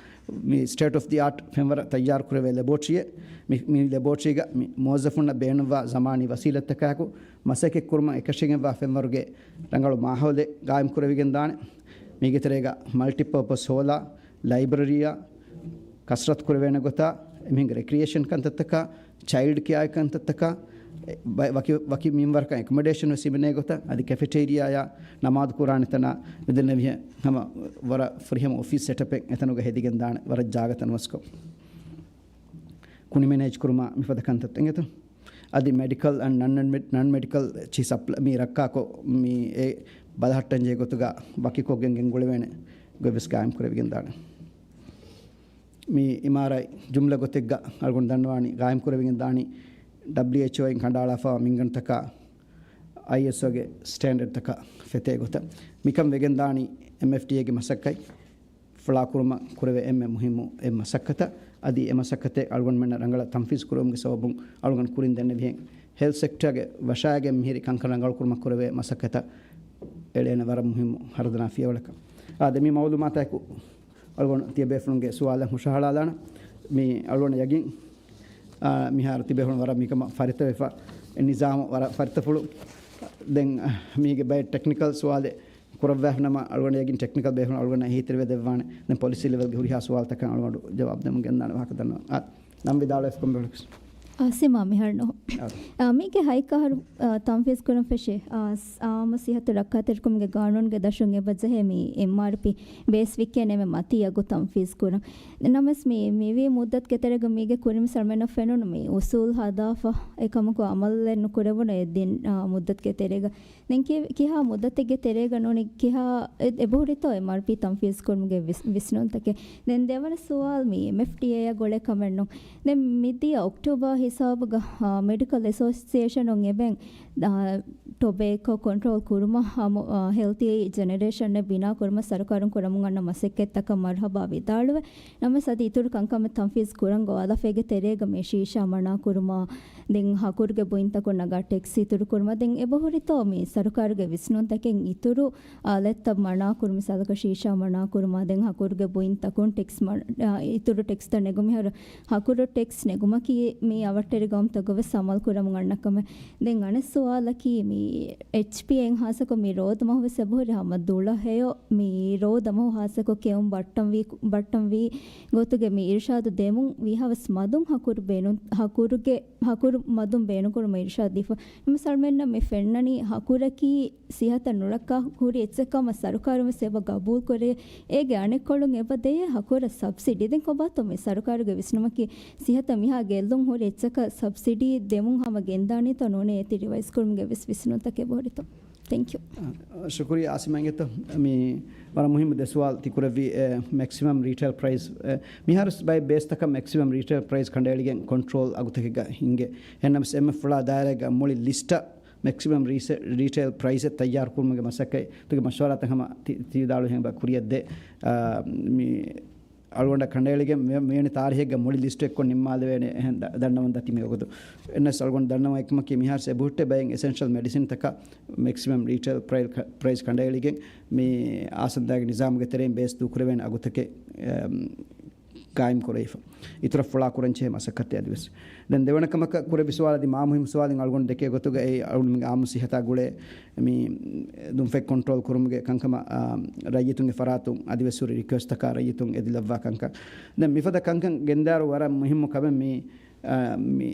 މި ސްޓޭޓް އޮފް ދި އާޓް ފެންވަރަށް ތައްޔާރު ކުރެވޭ ލެބޯޓްރީއެއް. މި، މި ލެބޯޓްރީގަ މި މުވައްޒަފުންނަށް ބޭނުންވާ ޒަމާނީ ވަސީލަތްތަކާއެކު މަސައްކަތް ކުރުމަށް އެކަށީގެންވާ ފެންވަރުގެ ރަނގަޅު މާހައުލެއް ގާއިމް ކުރެވިގެން ދާނެ. މީގެ ތެރޭގަ މަލްޓިޕާޕަސް ހޯލާ، ލައިބްރަރީއާ، ކަސްރަތު ކުރެވޭނެ ގޮތާ، އެމީހުންގެ ރެކްރިއޭޝަން ކަންތައްތަކާ، ޗައިލްޑް ކެއާ ކަންތައްތަކާ، އެ، ބަ-، ވަކި، ވަކި މިންވަރަކަށް އެކޮމޮޑޭޝަން ވެސް ހިމެނޭ ގޮތަށް، އަދި ކެފެޓޭރިއާއާ ނަމާދު ކުރާނެ ތަނާ މިދެންނެވިހެން ހަމަ ވަރަށް ފުރިހަމަ އޮފީސް ސެޓަޕެއް އެތަނުގަ ހެދިގެން ދާނެ، ވަރަށް ޖާގަ ތަނަވަސްކޮށް. ކުނި މެނޭޖް ކުރުމާ މިފަދަ ކަންތައް އެނގޭތޯ؟ އަދި މެޑިކަލް އެންޑް ނަން މެޑި-، ނަން މެޑިކަލް ޗި ސަޕްލަ-، މި ރައްކާކޮށް މި އެ ބަލަހައްޓަންޖެހޭ ގޮތުގަ ވަކިކޮށްގެން ގެންގުޅެވޭނެ ގޮތް ވެސް ގާއިމް ކުރެވިގެން ދާނެ. މި އިމާރާތް ޖުމްލަ ގޮތެއްގަ އަޅުގަނޑު ދަންނަވާނީ ގާއިމް ކުރެވިގެން ދާނީ ޑަބްލިއުއެޗްއޯއިން ކަނޑައަޅާފަވާ މިންގަނޑުތަކާ އައިއެސްއޯގެ ސްޓޭންޑަޑްތަކާ ފެތޭ ގޮތަށް. މިކަން ވެގެން ދާނީ އެމްއެފްޑީއޭގެ މަސައްކަތް ފުޅާކުރުމަށް ކުރެވޭ އެންމެ މުހިއްމު އެއް މަސައްކަތަށް. އަދި އެ މަސައްކަތެއް އަޅުގަނޑުމެންނަށް ރަނގަޅަށް ތަންފީޒް ކުރެވުމުގެ ސަބަބުން އަޅުގަނޑު ކުރިން ދެންނެވިހެން ހެލްތް ސެކްޓަރގެ ވަށާގެން މިހިރި ކަންކަން ރަނގަޅުކުރުމަށް ކުރެވޭ މަސައްކަތަށް އެޅޭނެ ވަރަށް މުހިއްމު ހަރުދަނާ ފިޔަވަޅަކަށް. އާދެ، މި މައުލޫމާތާއެކު އަޅުގަނޑު ތިޔަބޭފުޅުންގެ ސުވާލަށް ހުށަހަޅާލާނަން. މި އަޅުގަނޑަށް ޔަގީން، އާ، މިހާރު ތިބޭފުޅުން ވަރަށް މިކަމަށް ފަރިތަވެފަ، އެ ނިޒާމު ވަރަށް ފަރިތަފުޅު. ދެން، އާ، މީގެ ބައެއް ޓެކްނިކަލް ސުވާލެއް ކުރައްވާފިނަމަ، އަޅުގަނޑު ޔަގީން ޓެކްނިކަލް ބޭފުޅުން އަޅުގަނޑަށް އެހީތެރިވެ ދެއްވާނެ. ދެން ޕޮލިސީ ލެވެލްގެ ހުރިހާ ސުވާލުތަކަށް އަޅުގަނޑު ޖަވާބު ދެމުން ގެންދާނެ ވާހަކަ ދަންނަވަން. އާ، ނަން ވިދާޅުވެފަ ކޮންމެ ވަރަކަސް. އާ، ސީމާ މިހާރު ނޫން. އާ. އާ، މީގެ ހައިކަހަރު، އާ، ތަންފީޒް ކުރަން ފެށޭ. އާ، ސް-، އާއްމު ސިހަތު ރައްކާތެރިކަމުގެ ގާނޫނުގެ ދަށުން އެބަ ޖެހޭ މި އެމްއާރްޕީ ބޭސް ވިއްކޭނެ އެންމެ މަތީ އަގު ތަންފީޒް ކުރަން. ނަމަވެސް މި، މިވީ މުއްދަތުގެ ތެރޭގަ މީގެ ކުރިން ސަރުމެނަށް ފެނުނު މި އުސޫލް ހަދާފަ އެކަމަކު އަމަލެއް ނުކުރެވުނު އެ ދިން، އާ، މުއްދަތުގެ ތެރޭގަ. ދެން ކި-، ކިހާ މުއްދަތެއްގެ ތެރޭގަ ނޫނީ ކިހާ އެ-، އެބަހުރިތޯ އެމްއާރްޕީ ތަންފީޒް ކުރުމުގެ ވިސް-، ވިސްނުންތަކެއް؟ ދެން ދެވަނަ ސުވާލު މި އެމްއެފްޑީއޭއާ ގުޅޭ ކަމެއް ނޫން. ދެން މިދިޔަ އޮކްޓޯބަރ ހިސާބުގަ، އާ، މެޑިކަލް އެސޯސިއޭޝަނުން އެބައިން، އާ، ޓޮބޭކޯ ކޮންޓްރޯލް ކުރުމަށް ހަމަ، އާ، ހެލްތީ ޖެނެރޭޝަނެއް ބިނާ ކުރުމަށް ސަރުކާރުން ކުރަމުން އަންނަ މަސައްކަތްތަކަށް މަރުހަބާ ވިދާޅުވެ، ނަމަވެސް އަދި އިތުރު ކަންކަމެއް ތަންފީޒް ކުރަން ގޮވާލާފައިގެ ތެރޭގަ މި ޝީޝާ މަނާ ކުރުމާ، ދެން ހަކުރުގެ ބުއިންތަކުން ނަގާ ޓެކްސް އިތުރު ކުރުމަށް ދެން އެބަހުރިތޯ މި ސަރުކާރުގެ ވިސްނުންތަކެއް އިތުރު އާލަތްތައް މަނާ ކުރު، މިސާލަކަށް ޝީޝާ މަނާ ކުރުމާ، ދެން ހަކުރުގެ ބުއިންތަކުން ޓެކްސް މަ-، އާ، އިތުރު ޓެކްސްތައް ނެގުމިހާރު ހަކުރު ޓެކްސް ނެގުމަކީ މި އަވަށްޓެރި ގައުމުތަކުގަ ވެސް އަމަލު ކުރަމުން އަންނަ ކަމެއް. ދެން އަނެއް ސުވާލަކީ މި އެޗްޕީއޭ ހާއްސަކޮށް މި ރޯދަ މަހު ވެސް އެބަހުރި ހަމަ ދުޅަ ހެޔޮ، މި ރޯދަ މަހު ހާއްސަކޮށް ކެއުން ބައްޓަންވީ، ބައްޓަންވީ ގޮތުގެ މި އިރުޝާދު ދެމުން ވީހާވެސް މަދުން ހަކުރު ބޭނުން، ހަކުރުގެ، ހަކުރު މަދުން ބޭނުންކުރުމަށް އިރުޝާދު ދީފަ. ނަމަވެސް އަޅުމެންނަށް މި ފެންނަނީ ހަކުރަކީ ސިހަތަށް ނުރައްކާ ހުރި އެއްޗެއް ކަމަށް ސަރުކާރުން ވެސް އެބަ ގަބޫލު ކުރޭ. އޭގެ އަނެއްކޮޅުން އެބަ ދެޔޭ ހަކުރަށް ސަބްސިޑީ. ދެން ކޮބާތޯ މި ސަރުކާރުގެ ވިސްނުމަކީ ސިހަތަށް މިހާ ގެއްލުން ހުރި އެއްޗަކަށް ސަބްސިޑީ ދެމުން ހަމަ ގެންދާނީތޯ ނޫނޭ އޭތި ރިވައިސް ކުރުމުގެ ވެސް ވިސްނުންތަކެއް އެބަހުރިތޯ؟ ތެންކް ޔޫ. އާ، ޝުކުރިއްޔާ އާސިމް އިނގޭތޯ. މި ވަރަށް މުހިއްމު ދެ ސުވާލު ތި ކުރެއްވީ، އެ، މެކްސިމަމް ރީޓެއިލް ޕްރައިސް، އެ، މިހާރު ބައެއް ބޭސްތަކަށް މެކްސިމަމް ރީޓެއިލް ޕްރައިސް ކަނޑައެޅިގެން ކޮންޓްރޯލް އަގުތަކެއްގަ ހިނގޭ. އެހެންނަމަވެސް އެންއެފް ފުޅާ ދާއިރާގަ މުޅި ލިސްޓަށް މެކްސިމަމް ރީސެ-، ރީޓެއިލް ޕްރައިސެއް ތައްޔާރު ކުރުމުގެ މަސައްކަތް ތުގެ މަޝްވަރާތައް ހަމަ ތި-، ތި ވިދާޅުވިހެން ކުރިއަށްދޭ. އާ، މި އަޅުގަނޑަށް ކަނޑައެޅިގެން މި-، މިވެނި ތާރީހެއްގަ މުޅި ލިސްޓެއްކޮށް ނިންމާލެވޭނެ އެހެން ދަ-، ދަންނަވަން ދަތި މިވަގުތު. އެންއެސް އަޅުގަނޑު ދަންނަވަން އެކުމަކީ މިހާރު އެބަހުއްޓޭ ބައެއް އެސެންޝަލް މެޑިސިންތަކަށް މެކްސިމަމް ރީޓެއިލް ޕްރައި-، ޕްރައިސް ކަނޑައެޅިގެން މި އާސަންދާގެ ނިޒާމުގެ ތެރެއިން ބޭސް ދޫކުރެވޭނެ އަގުތަކެއް، އެ، ގާއިމް ކުރެވިފަ. އިތުރަށް ފުޅާ ކުރަންޖެހޭ މަސައްކަތެއް އަދިވެސް. ދެން ދެވަނަ ކަމަކަށް ކުރެއްވި ސުވާލަށް އަދި މާ މުހިއްމު ސުވާލެއް އަޅުގަނޑު ދެކޭ ގޮތުގައި އަޅުގަނޑުމެންގެ އާއްމު ސިހަތާ ގުޅޭ މި ދުންފަތް ކޮންޓްރޯލް ކުރުމުގެ ކަންކަމަށް، އާ، ރައްޔިތުންގެ ފަރާތުން އަދިވެސް ހުރި ރިކުއެސްޓްތަކާ ރައްޔިތުން އެދިލައްވާ ކަންކަން. ދެން މިފަދަ ކަންކަން ގެންދާއިރު ވަރަށް މުހިއްމު ކަމެއް މި، އާ، މި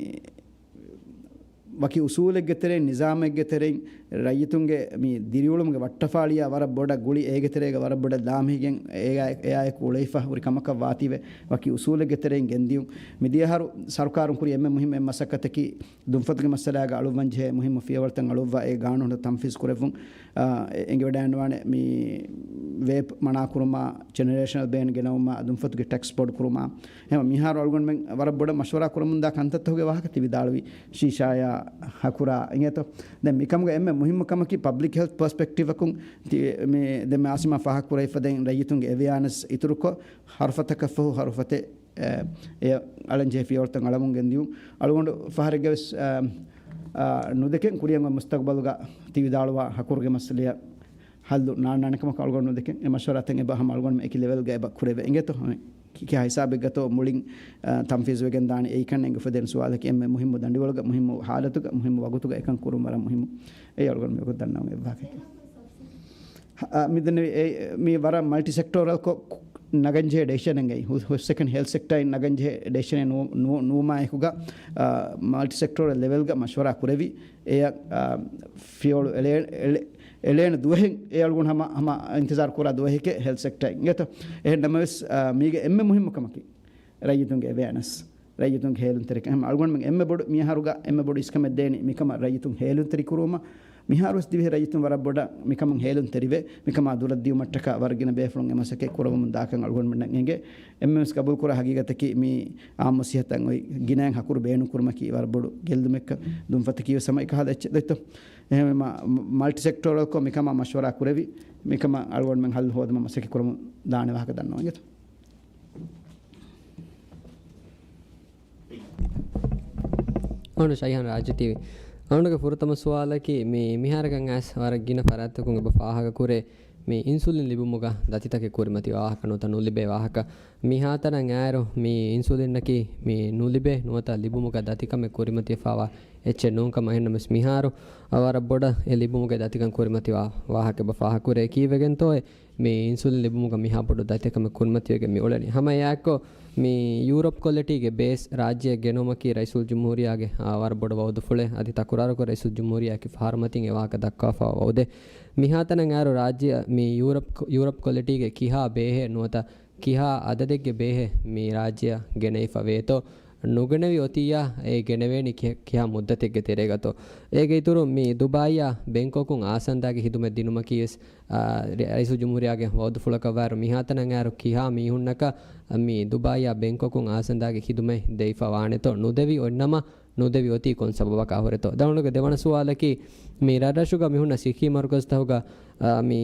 ވަކި އުސޫލެއްގެ ތެރެއިން، ނިޒާމެއްގެ ތެރެއިން ރައްޔިތުންގެ މި ދިރިއުޅުމުގެ ވައްޓަފާޅިއާ ވަރަށް ބޮޑަށް ގުޅި، އޭގެ ތެރޭގަ ވަރަށް ބޮޑަށް ލާމެހިގެން އެއާ، އެއާއެކު އުޅެފަ ހުރި ކަމަކަށް ވާތީވެ، ވަކި އުސޫލެއްގެ ތެރެއިން ގެންދިޔުން. މިދިޔަހަރު ސަރުކާރުން ކުރި އެންމެ މުހިއްމު އެއް މަސައްކަތަކީ، ދުންފަތުގެ މައްސަލާގަ އަޅުއްވަން ޖެހޭ މުހިއްމު ފިޔަވަޅުތައް އަޅުއްވާ އެ ގާނޫނު ތަންފީޒު ކުރެއްވުން. އާ، އެ-، އެނގިވަޑައިގަންނަވާނެ މި ވޭޕް މަނާކުރުމާ، ޖެނެރޭޝަނަލް ބޭން ގެނައުމާ، ދުންފަތުގެ ޓެކްސް ބޮޑުކުރުމާ، އެހެން މިހާރު އަޅުގަނޑުމެން ވަރަށް ބޮޑަށް މަޝްވަރާ ކުރަމުންދާ ކަންތައްތަކުގެ ވާހަކަ ތި ވިދާޅުވި، ޝީޝާޔާ ހަކުރާ އިނގޭތޯ. ދެން މިކަމުގެ އެންމެ މުހިއްމު ކަމަކީ ޕަބްލިކް ހެލްތް ޕަރސްޕެކްޓިވަކުން ތި-، މި ދެން މި އާސިމާ ފާހަގަކުރެވިފަ ދެން ރައްޔިތުންގެ އެވެއާނެސް އިތުރުކޮށް، ހަރުފަތަކަށްފަހު ހަރުފަތެއް އެ، އެ އަޅަންޖެހި ފިޔަވަޅުތައް އަޅަމުން ގެންދިޔުން. އަޅުގަނޑު ފަހަރެއްގަވެސް، އާ، އާ، ނުދެކެން ކުރިއަށް އޮތް މުސްތަގުބަލުގަ ތި ވިދާޅުވާ ހަކުރުގެ މައްސަލަޔަށް ހައްލު ނާންނާނެ ކަމަކަށް އަޅުގަނޑު ނުދެކެން. އެ މަޝްވަރާތައް އެބަ ހަމަ އަޅުގަނޑުމެން އެކި ލެވެލްގަ އެބަ ކުރެވޭ. އިނގޭތޯ؟ ކި-، ކިހާ ހިސާބެއްގަތޯ މުޅިން، އާ، ތަންފީޒުވެގެން ދާނީ އެއީކަން އެނގިފަ ދެން ސުވާލަކީ އެންމެ މުހިއްމު ދަނޑިވަޅުގަ، މުހިއްމު ހާލަތުގަ، މުހިއްމު ވަގުތުގަ އެކަން ކުރުން ވަރަށް މުހިއްމު. އެއީ އަޅުގަނޑު މިވަގުތު ދަންނަވަން އެއްވާހަކައެކޭ. އާ، މިދެންނެވި އެ، މި ވަރަށް މަލްޓި ސެކްޓޯރަލްކޮށް ނަގަންޖެހޭ ޑެސިޝަނެއްގައި، ހު-، ހުސްއެކަނި ހެލްތް ސެކްޓަރ ނަގަންޖެހޭ ޑެސިޝަނެއް ނޫ-، ނޫ-، ނުވުމާއެކުގަ، އާ، މަލްޓި ސެކްޓޯރަލް ލެވެލްގަ މަޝްވަރާ ކުރެވި، އެއަށް، އާ، ފިޔަވަޅު އެޅޭ-، އެޅޭ-، އެޅޭނެ ދުވަހެއް އެ އަޅުގަނޑު ހަމަ، ހަމަ އިންތިޒާރު ކުރާ ދުވަހެކޭ ހެލްތް ސެކްޓަރ އިނގޭތޯ. އެހެން ނަމަވެސް، އާ، މީގެ އެންމެ މުހިއްމު ކަމަކީ ރައްޔިތުންގެ އެވެއަނެސް. ރައްޔިތުންގެ ހޭލުންތެރިކަން. އެހެން އަޅުގަނޑުމެން އެންމެ ބޮޑު މިހާރުގަ އެންމެ ބޮޑު އިސްކަމެއް ދޭނީ މިކަމަށް ރައްޔިތުން ހޭލުންތެރި ކުރުވުމަށް. މިހާރުވެސް ދިވެހި ރައްޔިތުން ވަރަށް ބޮޑަށް މިކަމުން ހޭލުންތެރިވެ، މިކަމާ ދުރަށް ދިޔުމަށްޓަކާ ވަރަށް ގިނަ ބޭފުޅުން އެ މަސައްކަތް ކުރަވަމުން ދާކަން އަޅުގަނޑުމެންނަށް އެނގޭ. އެންމެވެސް ގަބޫލުކުރާ ހަގީގަތަކީ މި އާއްމު ސިހަތަށް އޮތް ގިނައިން ހަކުރު ބޭނުން ކުރުމަކީ ވަރަށް ބޮޑު ގެއްލުމެއްކަން. ދުންފަތަކީވެސް ހަމަ އެކަހަލަ އެއްޗެއް ދެއްތޯ. އެހެންވީމަ، މަ-، މަލްޓި ސެކްޓޯރަލްކޮށް މިކަމާ މަޝްވަރާ ކުރެވި، މިކަމަށް އަޅުގަނޑުމެން ހައްލު ހޯދުމަށް މަސައްކަތް ކުރަމުން ދާނެ ވާހަކަ ދަންނަވަން އިނގޭތޯ. އަޅުގަނޑު ޝައިހާން ރާއްޖެ ޓީވީ. އަޅުގަނޑުގެ ފުރަތަމަ ސުވާލަކީ، މި، މިހާރަކަށް އައިސް ވަރަށް ގިނަ ފަރާތްތަކުން އެބަ ފާހަގަ ކުރޭ، މި އިންސުލިން ލިބުމުގަ ދަތިތަކެއް ކުރިމަތި ވާހަކަ ނުވަތަ ނުލިބޭ ވާހަކަ. މިހާތަނަށް އައިރު، މި އިންސުލިންއަކީ މި ނުލިބޭ ނުވަތަ ލިބުމުގަ ދަތިކަމެއް ކުރިމަތިވެފަވާ އެއްޗެއް ނޫންކަމަށް. އެހެންނަމަވެސް މިހާރު ވަރަށް ބޮޑަށް އެ ލިބުމުގެ ދަތިކަން ކުރިމަތިވާ ވާހަކަ އެބަ ފާހަގަ ކުރޭ. ކީއްވެގެންތޯއޭ؟ މި އިންސުލިން ލިބުމުގަ މިހާ ބޮޑު ދަތިކަމެއް ކުރިމަތިވެގެން މި އުޅެނީ. ހަމަ އެއާއެކު މި ޔޫރަޕް ކޮލެޓީގެ ބޭސް ރާއްޖެއަށް ގެނައުމަކީ ރައީސުލްޖުމްހޫރިއްޔާގެ، އާ، ވަރަށް ބޮޑު ވައުދުފުޅެއް. އަދި ތަކުރާރުކޮށް ރައީސުލްޖުމްހޫރިއްޔާ އެކި ފަހަރު މަތިން އެ ވާހަކަ ދައްކާފަ ވައުދެއް. މިހާތަނަށް އައިރު ރާއްޖެއަށް މި ޔޫރަޕް، ޔޫރަޕް ކޮލެޓީގެ ކިހާ ބޭހެއް ނުވަތަ ކިހާ އަދަދެއްގެ ބޭހެއް މި ރާއްޖެއަށް ގެނެވިފަ ވޭތޯ؟ ނުގެނެވި އޮތިއްޔާ އެ ގެނެވޭނީ ކި-، ކިހާ މުއްދަތެއްގެ ތެރޭގަތޯ؟ އޭގެ އިތުރުން މި ދުބާއީއާ ބެންކޮކުން އާސަންދާގެ ހިދުމަތް ދިނުމަކީވެސް އާ، ރަ-، ރައީސުލްޖުމްހޫރިއްޔާގެ ވައުދުފުޅަކަށްވާއިރު މިހާތަނަށް އައިރު ކިހާ މީހުންނަކަށް މި ދުބާއީއާ ބެންކޮކުން އާސަންދާގެ ހިދުމަތް ދެވިފަ ވާނެތޯ؟ ނުދެވި އޮތްނަމަ، ނުދެވި އޮތީ ކޮން ސަބަބަކާ ހުރެތޯ؟ ދަނޑުގެ ދެވަނަ ސުވާލަކީ، މި ރަށްރަށުގަ މި ހުންނަ ސިއްހީ މަރުކަޒުތަކުގަ، އާ، މި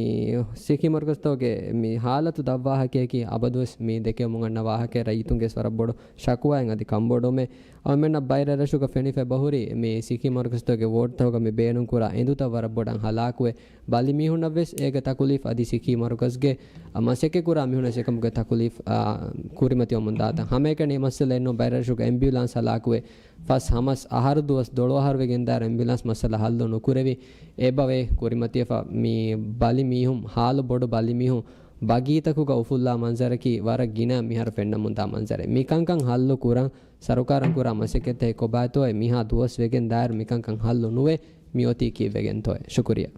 ސިއްހީ މަރުކަޒުތަކުގެ މި ހާލަތު ދަށްވާހަކައަކީ އަބަދުވެސް މި ދެކެވެމުން އަންނަ ވާހަކައެއް. ރައްޔިތުންގެވެސް ވަރަށް ބޮޑު ޝަކުވާއެއް އަދި ކަންބޮޑުވުމެއް. އަޅުމެންނަށް ބައި ރަށްރަށުގަ ފެނިފަ އެބަހުރި މި ސިއްހީ މަރުކަޒުތަކުގެ ވޯޑްތަކުގަ މި ބޭނުންކުރާ އެނދުތައް ވަރަށް ބޮޑަށް ހަލާކުވެ، ބަލި މީހުންނަށްވެސް އޭގެ ތަކުލީފް އަދި ސިއްހީ މަރުކަޒުގެ މަސައްކަތްކުރާ މީހުންނަށް އެކަމުގެ ތަކުލީފް، އާ، ކުރިމަތިވަމުން ދާތަން. ހަމައެކަނި މައްސަލައެއް ނޫން. ބައި ރަށުގަ އެމްބިއުލާންސް ހަލާކުވެ، ފަސް ހަމަސް އަހަރު ދުވަސް ދޮޅު އަހަރު ވެގެންދާއިރު އެމްބިއުލާންސް މައްސަލަ ހައްލު ނުކުރެވި، އެބަވޭ ކުރިމަތިވެފަ މި ބަލި މީހުން، ހާލު ބޮޑު ބަލި މީހުން ބަގީތަކުގަ އުފުއްލާ މަންޒަރަކީ ވަރަށް ގިނަ މިހާރު ފެންނަމުންދާ މަންޒަރެއް. މިކަންކަން ހައްލު ކުރަން ސަރުކާރުން ކުރާ މަސައްކަތްތަކެއް ކޮބާތޯއޭ؟ މިހާ ދުވަސް ވެގެން ދާއިރު މިކަންކަން ހައްލު ނުވެ މިއޮތީ ކީއްވެގެންތޯއޭ؟ ޝުކުރިއްޔާ.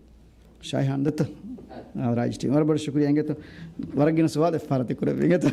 ޝާހިހާން ދައްތަ. އާ، ރާއްޖެ ޓީމް. ވަރަށް ބޮޑަށް ޝުކުރިއްޔާ އިނގޭތޯ. ވަރަށް ގިނަ ސުވާލެއް ފަހަރަތި ކުރެއްވި އިނގޭތޯ.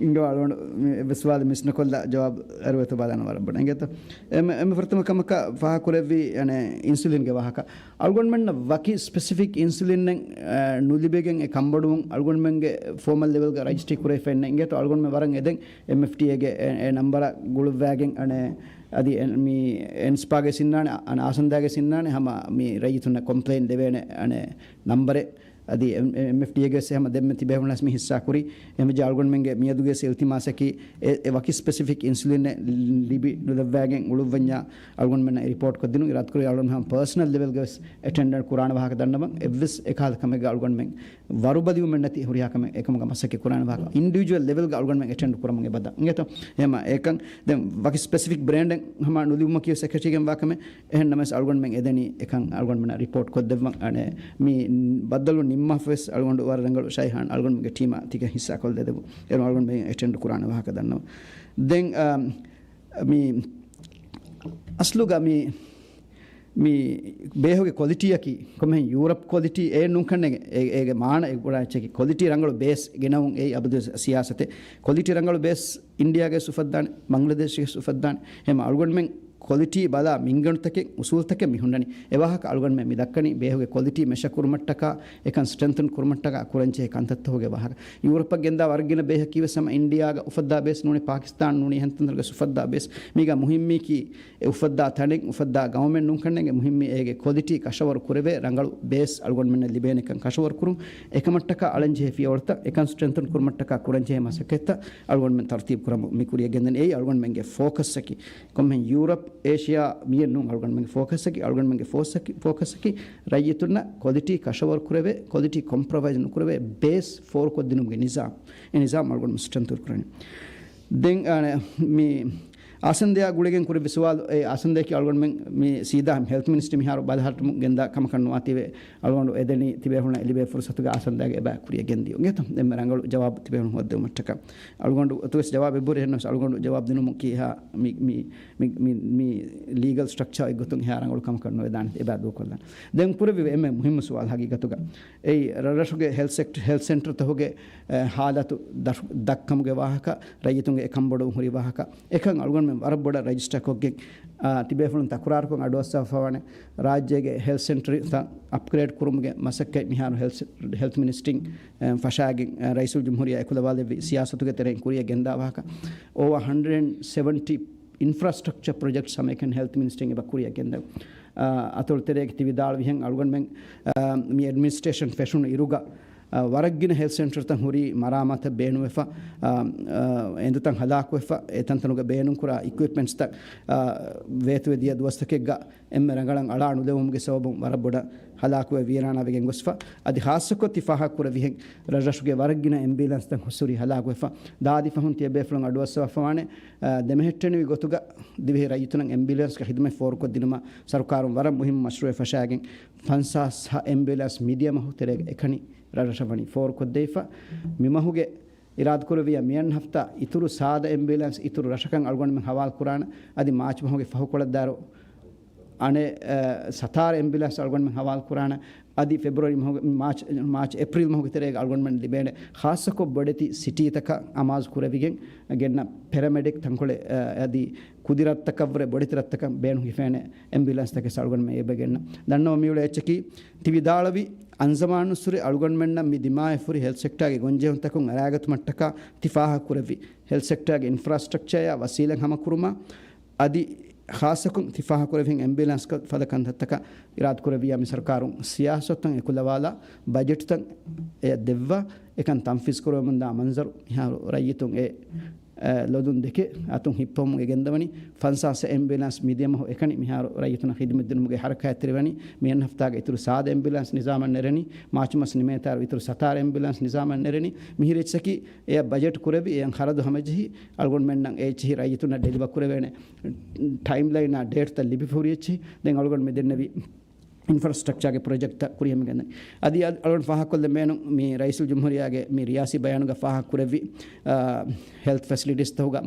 އިނގޭ އަޅުގަނޑު މި އެއްވެސް ސުވާލެއް މިސް ނުކޮށްލާ ޖަވާބު އަރުވޭތޯ ބާލާނަ ވަރަށް ބޮޑަށް އިނގޭތޯ. އެންމެ، އެންމެ ފުރަތަމަ ކަމަކަށް ފާހަގަ ކުރެއްވީ އަނެއް އިންސުލިންގެ ވާހަކަ. އަޅުގަނޑުމެންނަށް ވަކި ސްޕެސިފިކް އިންސުލިންއެއް، އަ، ނުލިބިގެން އެ ކަންބޮޑުވުން އަޅުގަނޑުމެންގެ ފޯމަލް ލެވެލްގަ ރަޖިސްޓްރީ ކުރެވިފައެއް ނެތް އިނގޭތޯ. އަޅުގަނޑުމެން ވަރަށް އެދެން އެމްއެފްޑީއޭގެ އެ، އެ ނަންބަރަށް ގުޅުއްވައިގެން އަނެއް އަދި އެ-، މި އެންސްޕާގެ ސިންނާނެ، އަ-، އަނެއް އާސަންދާގެ ސިންނާނެ ހަމަ މި ރައްޔިތުންނަށް ކޮމްޕްލެއިން ދެވޭނެ އަނެއް ނަންބަރެއް. އަދި އެމް-، އެމްއެފްޑީއޭގެ ވެސް ހަމަ ދެންމެ ތިބޭފުޅުން ވެސް މި ހިއްސާ ކުރީ. އެހެންވެއްޖެ އަޅުގަނޑުމެންގެ މިއަދުގެ ވެސް އިލްތިމާސަކީ އެ، އެ ވަކި ސްޕެސިފިކް އިންސުލިނެއް ލިބި ނުލައްވައިގެން އުޅުއްވަންޏާ އަޅުގަނޑުމެންނަށް އެ ރިޕޯޓް ކޮށްދިނުން. އިރާދަކުރީ އަޅުގަނޑު ހަމަ ޕާސަނަލް ލެވެލްގަ ވެސް އެޓެންޑެން ކުރާނެ ވާހަކަ ދަންނަވަން. އެއްވެސް އެކަހަލަ ކަމެއްގަ އަޅުގަނޑުމެން ވަރުބަލިވުމެއް ނެތި ހުރިހާ ކަމެއް އެކަމުގަ މަސައްކަތް ކުރާނެ ވާހަކަ. އިންޑިވިޖުއަލް ލެވެލްގަ އަޅުގަނޑުމެން އެޓެންޑް ކުރަމުން އެބަ ދަން އިނގޭތޯ. ހަމަ އެކަން ދެން ވަކި ސްޕެސިފިކް ބްރޭންޑެއް ހަމަ ނުލިބުމަކީ ވެސް އެކަށީގެންވާ ކަމެއް. އެހެން ނަމަވެސް އަޅުގަނޑުމެން އެދެނީ އެކަން އަޅުގަނޑުމެންނަށް ރިޕޯޓް ކޮށްދެއްވަން. އަނެއް މި ބައްދަލު ނިންމާފަވެސް އަޅުގަނޑު ވަރަށް ރަނގަޅު ޝައިހާން އަޅުގަނޑުމެންގެ ޓީމާ ތިކަން ހިއްސާކޮށްލަދެއްވު. އޭރު އަޅުގަނޑުމެން އެޓެންޑް ކުރާނެ ވާހަކަ ދަންނަވަން. ދެން، އާ، މި އަސްލުގަ މި މި ބޭހުގެ ކޮލިޓީއަކީ ކޮންމެހެން ޔޫރަޕް ކޮލިޓީ އެއް ނޫންކަންނޭނގެ. އޭގެ މާނަ އެ ބުނާ އެއްޗަކީ ކޮލިޓީ ރަނގަޅު ބޭސް ގެނައުން އެއީ އަބަދުވެސް ސިޔާސަތެއް. ކޮލިޓީ ރަނގަޅު ބޭސް އިންޑިޔާގެ ސުފައްދާނެ، ބަންގްލަދޭޝްގެ ސުފައްދާނެ. ހެމަ އަޅުގަނޑުމެން ކޮލިޓީ ބަލާ މިންގަނޑުތަކެއް، އުސޫލްތަކެއް މި ހުންނަނީ. އެ ވާހަކަ އަޅުގަނޑުމެން މި ދައްކަނީ ބޭހުގެ ކޮލިޓީ މެޝަ ކުރުމަށްޓަކާ، އެކަން ސްޓްރެންތަން ކުރުމަށްޓަކާ ކުރަންޖެހޭ ކަންތައްތަކުގެ ވާހަކަ. ޔޫރަޕަށް ގެންދާ ވަރަށްގިނަ ބޭހަކީ ވެސް ހަމަ އިންޑިޔާގަ އުފައްދާ ބޭސް ނޫނީ، ޕާކިސްތާން ނޫނީ، އެހެން ތަންތަނުގެ ސުފައްދާ ބޭސް. މީގަ މުހިއްމީކީ އެ އުފައްދާ ތަނެއް، އުފައްދާ ގައުމެއް ނޫންކަންނޭނގެ. މުހިއްމީ އޭގެ ކޮލިޓީ ކަށަވަރު ކުރެވޭ ރަނގަޅު ބޭސް އަޅުގަނޑުމެންނަށް ލިބޭނެކަން ކަށަވަރު ކުރުން. އެކަމަށްޓަކާ އަޅަންޖެހޭ ފިޔަވަޅުތައް، އެކަން ސްޓްރެންތަން ކުރުމަށްޓަކާ ކުރަންޖެހޭ މަސައްކަތްތައް އަޅުގަނޑުމެން ތަރުތީބު ކުރަމުން މި ކުރިޔަށް ގެންދަނީ. އެއީ އަޅުގަނޑުމެންގެ ފޯކަސްއަކީ. ކޮންމެހެން ޔޫރަޕް، އޭޝިޔާ މިއެއް ނޫން އަޅުގަނޑުމެންގެ ފޯކަސްއަކީ. އަޅުގަނޑުމެންގެ ފޯސަކީ، ފޯކަސްއަކީ ރައްޔިތުންނަށް ކޮލިޓީ ކަށަވަރު ކުރެވޭ، ކޮލިޓީ ކޮމްޕްރޮމައިޒް ނުކުރެވޭ ބޭސް ފޯރުކޮށްދިނުމުގެ ނިޒާމް. އެ ނިޒާމް އަޅުގަނޑު ސްޓްރެންތަން ކުރަނީ. ދެން، އާ، މި އާސަންދަޔާ ގުޅިގެން ކުރެއްވި ސުވާލު، އެ އާސަންދަޔަކީ އަޅުގަނޑުމެން މި ސީދާ ހެލްތް މިނިސްޓްރީ މިހާރު ބަލަހައްޓަމުން ގެންދާ ކަމަކަށް ނުވާތީވެ، އަޅުގަނޑު އެދެނީ ތިބޭފުޅުންނަށް ލިބޭ ފުރުސަތުގަ އާސަންދަޔާގެ އެބަ ކުރިޔަށް ގެންދިޔުން. އިނގޭތަ؟ ދެންމެ ރަނގަޅު ޖަވާބު ތިބޭފުޅުން ހޯއްދެވުމަށްޓަކާ. އަޅުގަނޑު އަތުވެސް ޖަވާބެއް ބުރި ހެންނަސް އަޅުގަނޑު ޖަވާބު ދިނުމުން ކީ ހާ މި، މި، މި، މި، މި ލީގަލް ސްޓްރަކްޗާ އެއްގޮތުން އެހާ ރަނގަޅު ކަމަކަށް ނުވެދާނެ އެބަ ދޫކޮށްލާނެ. ދެން ކުރެއްވި އެންމެ މުހިއްމު ސުވާލު ހަގީގަތުގަ އެއީ ރަށް ރަށުގެ ހެލްތް ސެކްޓް، ހެލްތް ސެންޓަރުތަކުގެ، އެ، ހާލަތު ދަށް، ދަށްކަމުގެ ވާހަކަ، ރައްޔިތުންގެ އެކަންބޮޑުވުން ހުރި ވާހަކަ. އެކަން އަޅުގަނޑުމެން ވަރަށް ބޮޑަށް ރަޖިސްޓަރ ކޮށްގެން، އާ، ތިބޭފުޅުން ތަކުރާރުކޮށް އަޑުއައްސަވާފަވާނެ. ރާއްޖޭގެ ހެލްތް ސެންޓަރުތައް އަޕްގްރޭޑް ކުރުމުގެ މަސައްކަތް މިހާރު ހެލްތް، ހެލްތް މިނިސްޓްރީން، އެ، ފަށާގެން، އެ، ރައީސުލްޖުމްހޫރިއްޔާ އެކުލަވާލެއްވި ސިޔާސަތުގެ ތެރެއިން ކުރިޔަށް ގެންދާ ވާހަކަ. އޯވާ ހަންޑްރެޑް އެންޑް ސެވެންޓީ އިންފްރާސްޓްރަކްޗަރ ޕްރޮޖެކްޓްސް ހަމައެކަނި ހެލްތް މިނިސްޓްރީން އެބަ ކުރިޔަށް ގެންދަވި. އާ، އަތޮޅު ތެރޭގަ ތި ވިދާޅުވިހެން އަޅުގަނޑުމެން، އާ، މި އެޑްމިނިސްޓްރޭޝަން ފެށުނު އިރުގަ، އާ، ވަރަށްގިނަ ހެލްތް ސެންޓަރުތައް ހުރީ މަރާމާތަށް ބޭނުންވެފަ، އާ، އާ، އެނދުތައް ހަލާކުވެފަ، އެތަންތަނުގަ ބޭނުންކުރާ އިކްއިޕްމަންޓްސްތައް، އާ، ވޭތުވެދިޔަ ދުވަސްތަކެއްގަ އެންމެ ރަނގަޅަށް އަޅާ ނުލެވުމުގެ ސަބަބުން ވަރަށް ބޮޑަށް ހަލާކުވެ ވީރާނާވެގެން ގޮސްފަ. އަދި ޚާއްޞަކޮށް ތި ފާހަގަކުރެއްވިހެން ރަށްރަށުގެ ވަރަށްގިނަ އެމްބިއުލެންސްތައް ހުސްހުރީ ހަލާކުވެފަ. ދާދި ފަހުން ތިޔަބޭފުޅުން އަޑުއައްސަވާފަވާނެ، އާ، ދެމެހެއްޓެނިވި ގޮތުގަ ދިވެހި ރައްޔިތުންނަށް އެމްބިއުލެންސްގެ ޚިދުމަތް ފޯރުކޮށްދިނުމަށް ސަރުކާރުން ވަރަށް މުހިއްމު މަޝްރޫއެއް ފަށާގެން ފަންސާސް ހަ އެމްބިއުލެންސް މިދިޔަ މަހު ތެރޭގަ އެކަނި ރަށްރަށަށް ވަނީ ފޯރުކޮށްދެވިފަ. މި މަހުގެ އިރާދަކުރެއްވިޔާ މިއަންނަ ހަފްތާ އިތުރު ސާދަ އެމްބިއުލެންސް އިތުރު ރަށަކަށް އަޅުގަނޑުމެން ހަވާލުކުރާނަ. އަދި މާޗް މަހުގެ ފަހުކޮޅަށްދާއިރު އަނެއް، އަ، ސަތާރަ އެމްބިއުލެންސް އަޅުގަނޑުމެން ހަވާލުކުރާނަ. އަދި ފެބްރުއަރީ މަހުގެ، މާޗް، މާޗް، އޭޕްރީލް މަހުގެ ތެރޭގަ އަޅުގަނޑުމެން ލިބޭނެ ޚާއްޞަކޮށް ބޮޑެތި ސިޓީތަކަށް އަމާޒު ކުރެވިގެން ގެންނަ ޕެރަމެޑިކް ތަންކޮޅެއް، އަ، އަދި ކުދި ރަށްތަކަށްވުރެ ބޮޑެތި ރަށްތަކަށް ބޭނުން ހިފޭނެ އެމްބިއުލެންސްތަކެއް އަޅުގަނޑުމެން އެބަ ގެންނަ. ދަންނަވަން މިއުޅޭ އެއްޗަކީ ތި ވިދާޅުވި އަންޒަމާނުއްސުރެ އަޅުގަނޑުމެންނަށް މި ދިމާވެފަ ހުރި ހެލްތް ސެކްޓާގެ ގޮންޖެހުންތަކުން އަރާގަތުމަށްޓަކާ ތި ފާހަގަކުރެއްވި ހެލްތް ސެކްޓާގެ އިންފްރާސްޓްރަކްޗާއާ ވަސީލަތް ހަމަކުރުމާ އަދި ޚާއްޞަކޮށް ތި ފާހަގަކުރެވިހެން އެމްބިއުލެންސް ފަދަ ކަންތައްތަކަށް އިރާދަކުރެއްވިޔާ މި ސަރުކާރުން ސިޔާސަތުތައް އެކުލަވާލާ ބަޖެޓްތައް އެ ދެއްވާ އެކަން ތަންފީޒް ކުރެވެމުންދާ މަންޒަރު މިހާރު ރައްޔިތުން އެ އެ، ލޮދުން ދެކެ އަތުން ހިއްޕަވަމުން އެ ގެންދަވަނީ. ފަންސާސް އެމްބިއުލެންސް މިދިޔަމަހު އެކަނި މިހާރު ރައްޔިތުންނަށް ޚިދުމަތް ދިނުމުގެ ހަރަކާތްތެރިވަނީ. މިއަންނަ ހަފްތާގެ އިތުރު ސާދަ އެމްބިއުލެންސް ނިޒާމަށް ނެރެނީ. މާޗު މަސް ނިމޭތާރު އިތުރު ސަތާރަ އެމްބިއުލެންސް ނިޒާމަށް ނެރެނީ. މިހިރި އެއްޗަކީ އެއަށް ބަޖެޓް ކުރެވި އެއަށް ޚަރަދު ހަމަޖެހި އަޅުގަނޑުމެންނަށް އެ އެއްޗިހި ރައްޔިތުންނަށް ޑެލިވަ ކުރެވޭނެ ޓައިމްލައިނާ ޑޭޓްތައް ލިބިފަ ހުރި އެއްޗިހި. ދެން އަޅުގަނޑު މި ދެންނެވި އިންފްރާސްޓްރަކްޗާގެ ޕްރޮޖެކްޓްތައް ކުރިއަށް މި ގެންދަނީ. އަދި އަ-، އަޅުގަނޑު ފާހަގަކޮށްލަން ބޭނުން މި ރައީސުލްޖުމްހޫރިއްޔާގެ މި ރިޔާސީ ބަޔާނުގަ ފާހަގަކުރެއްވި، އާ، ހެލްތް ފެސިލިޓީސްތަކުގަ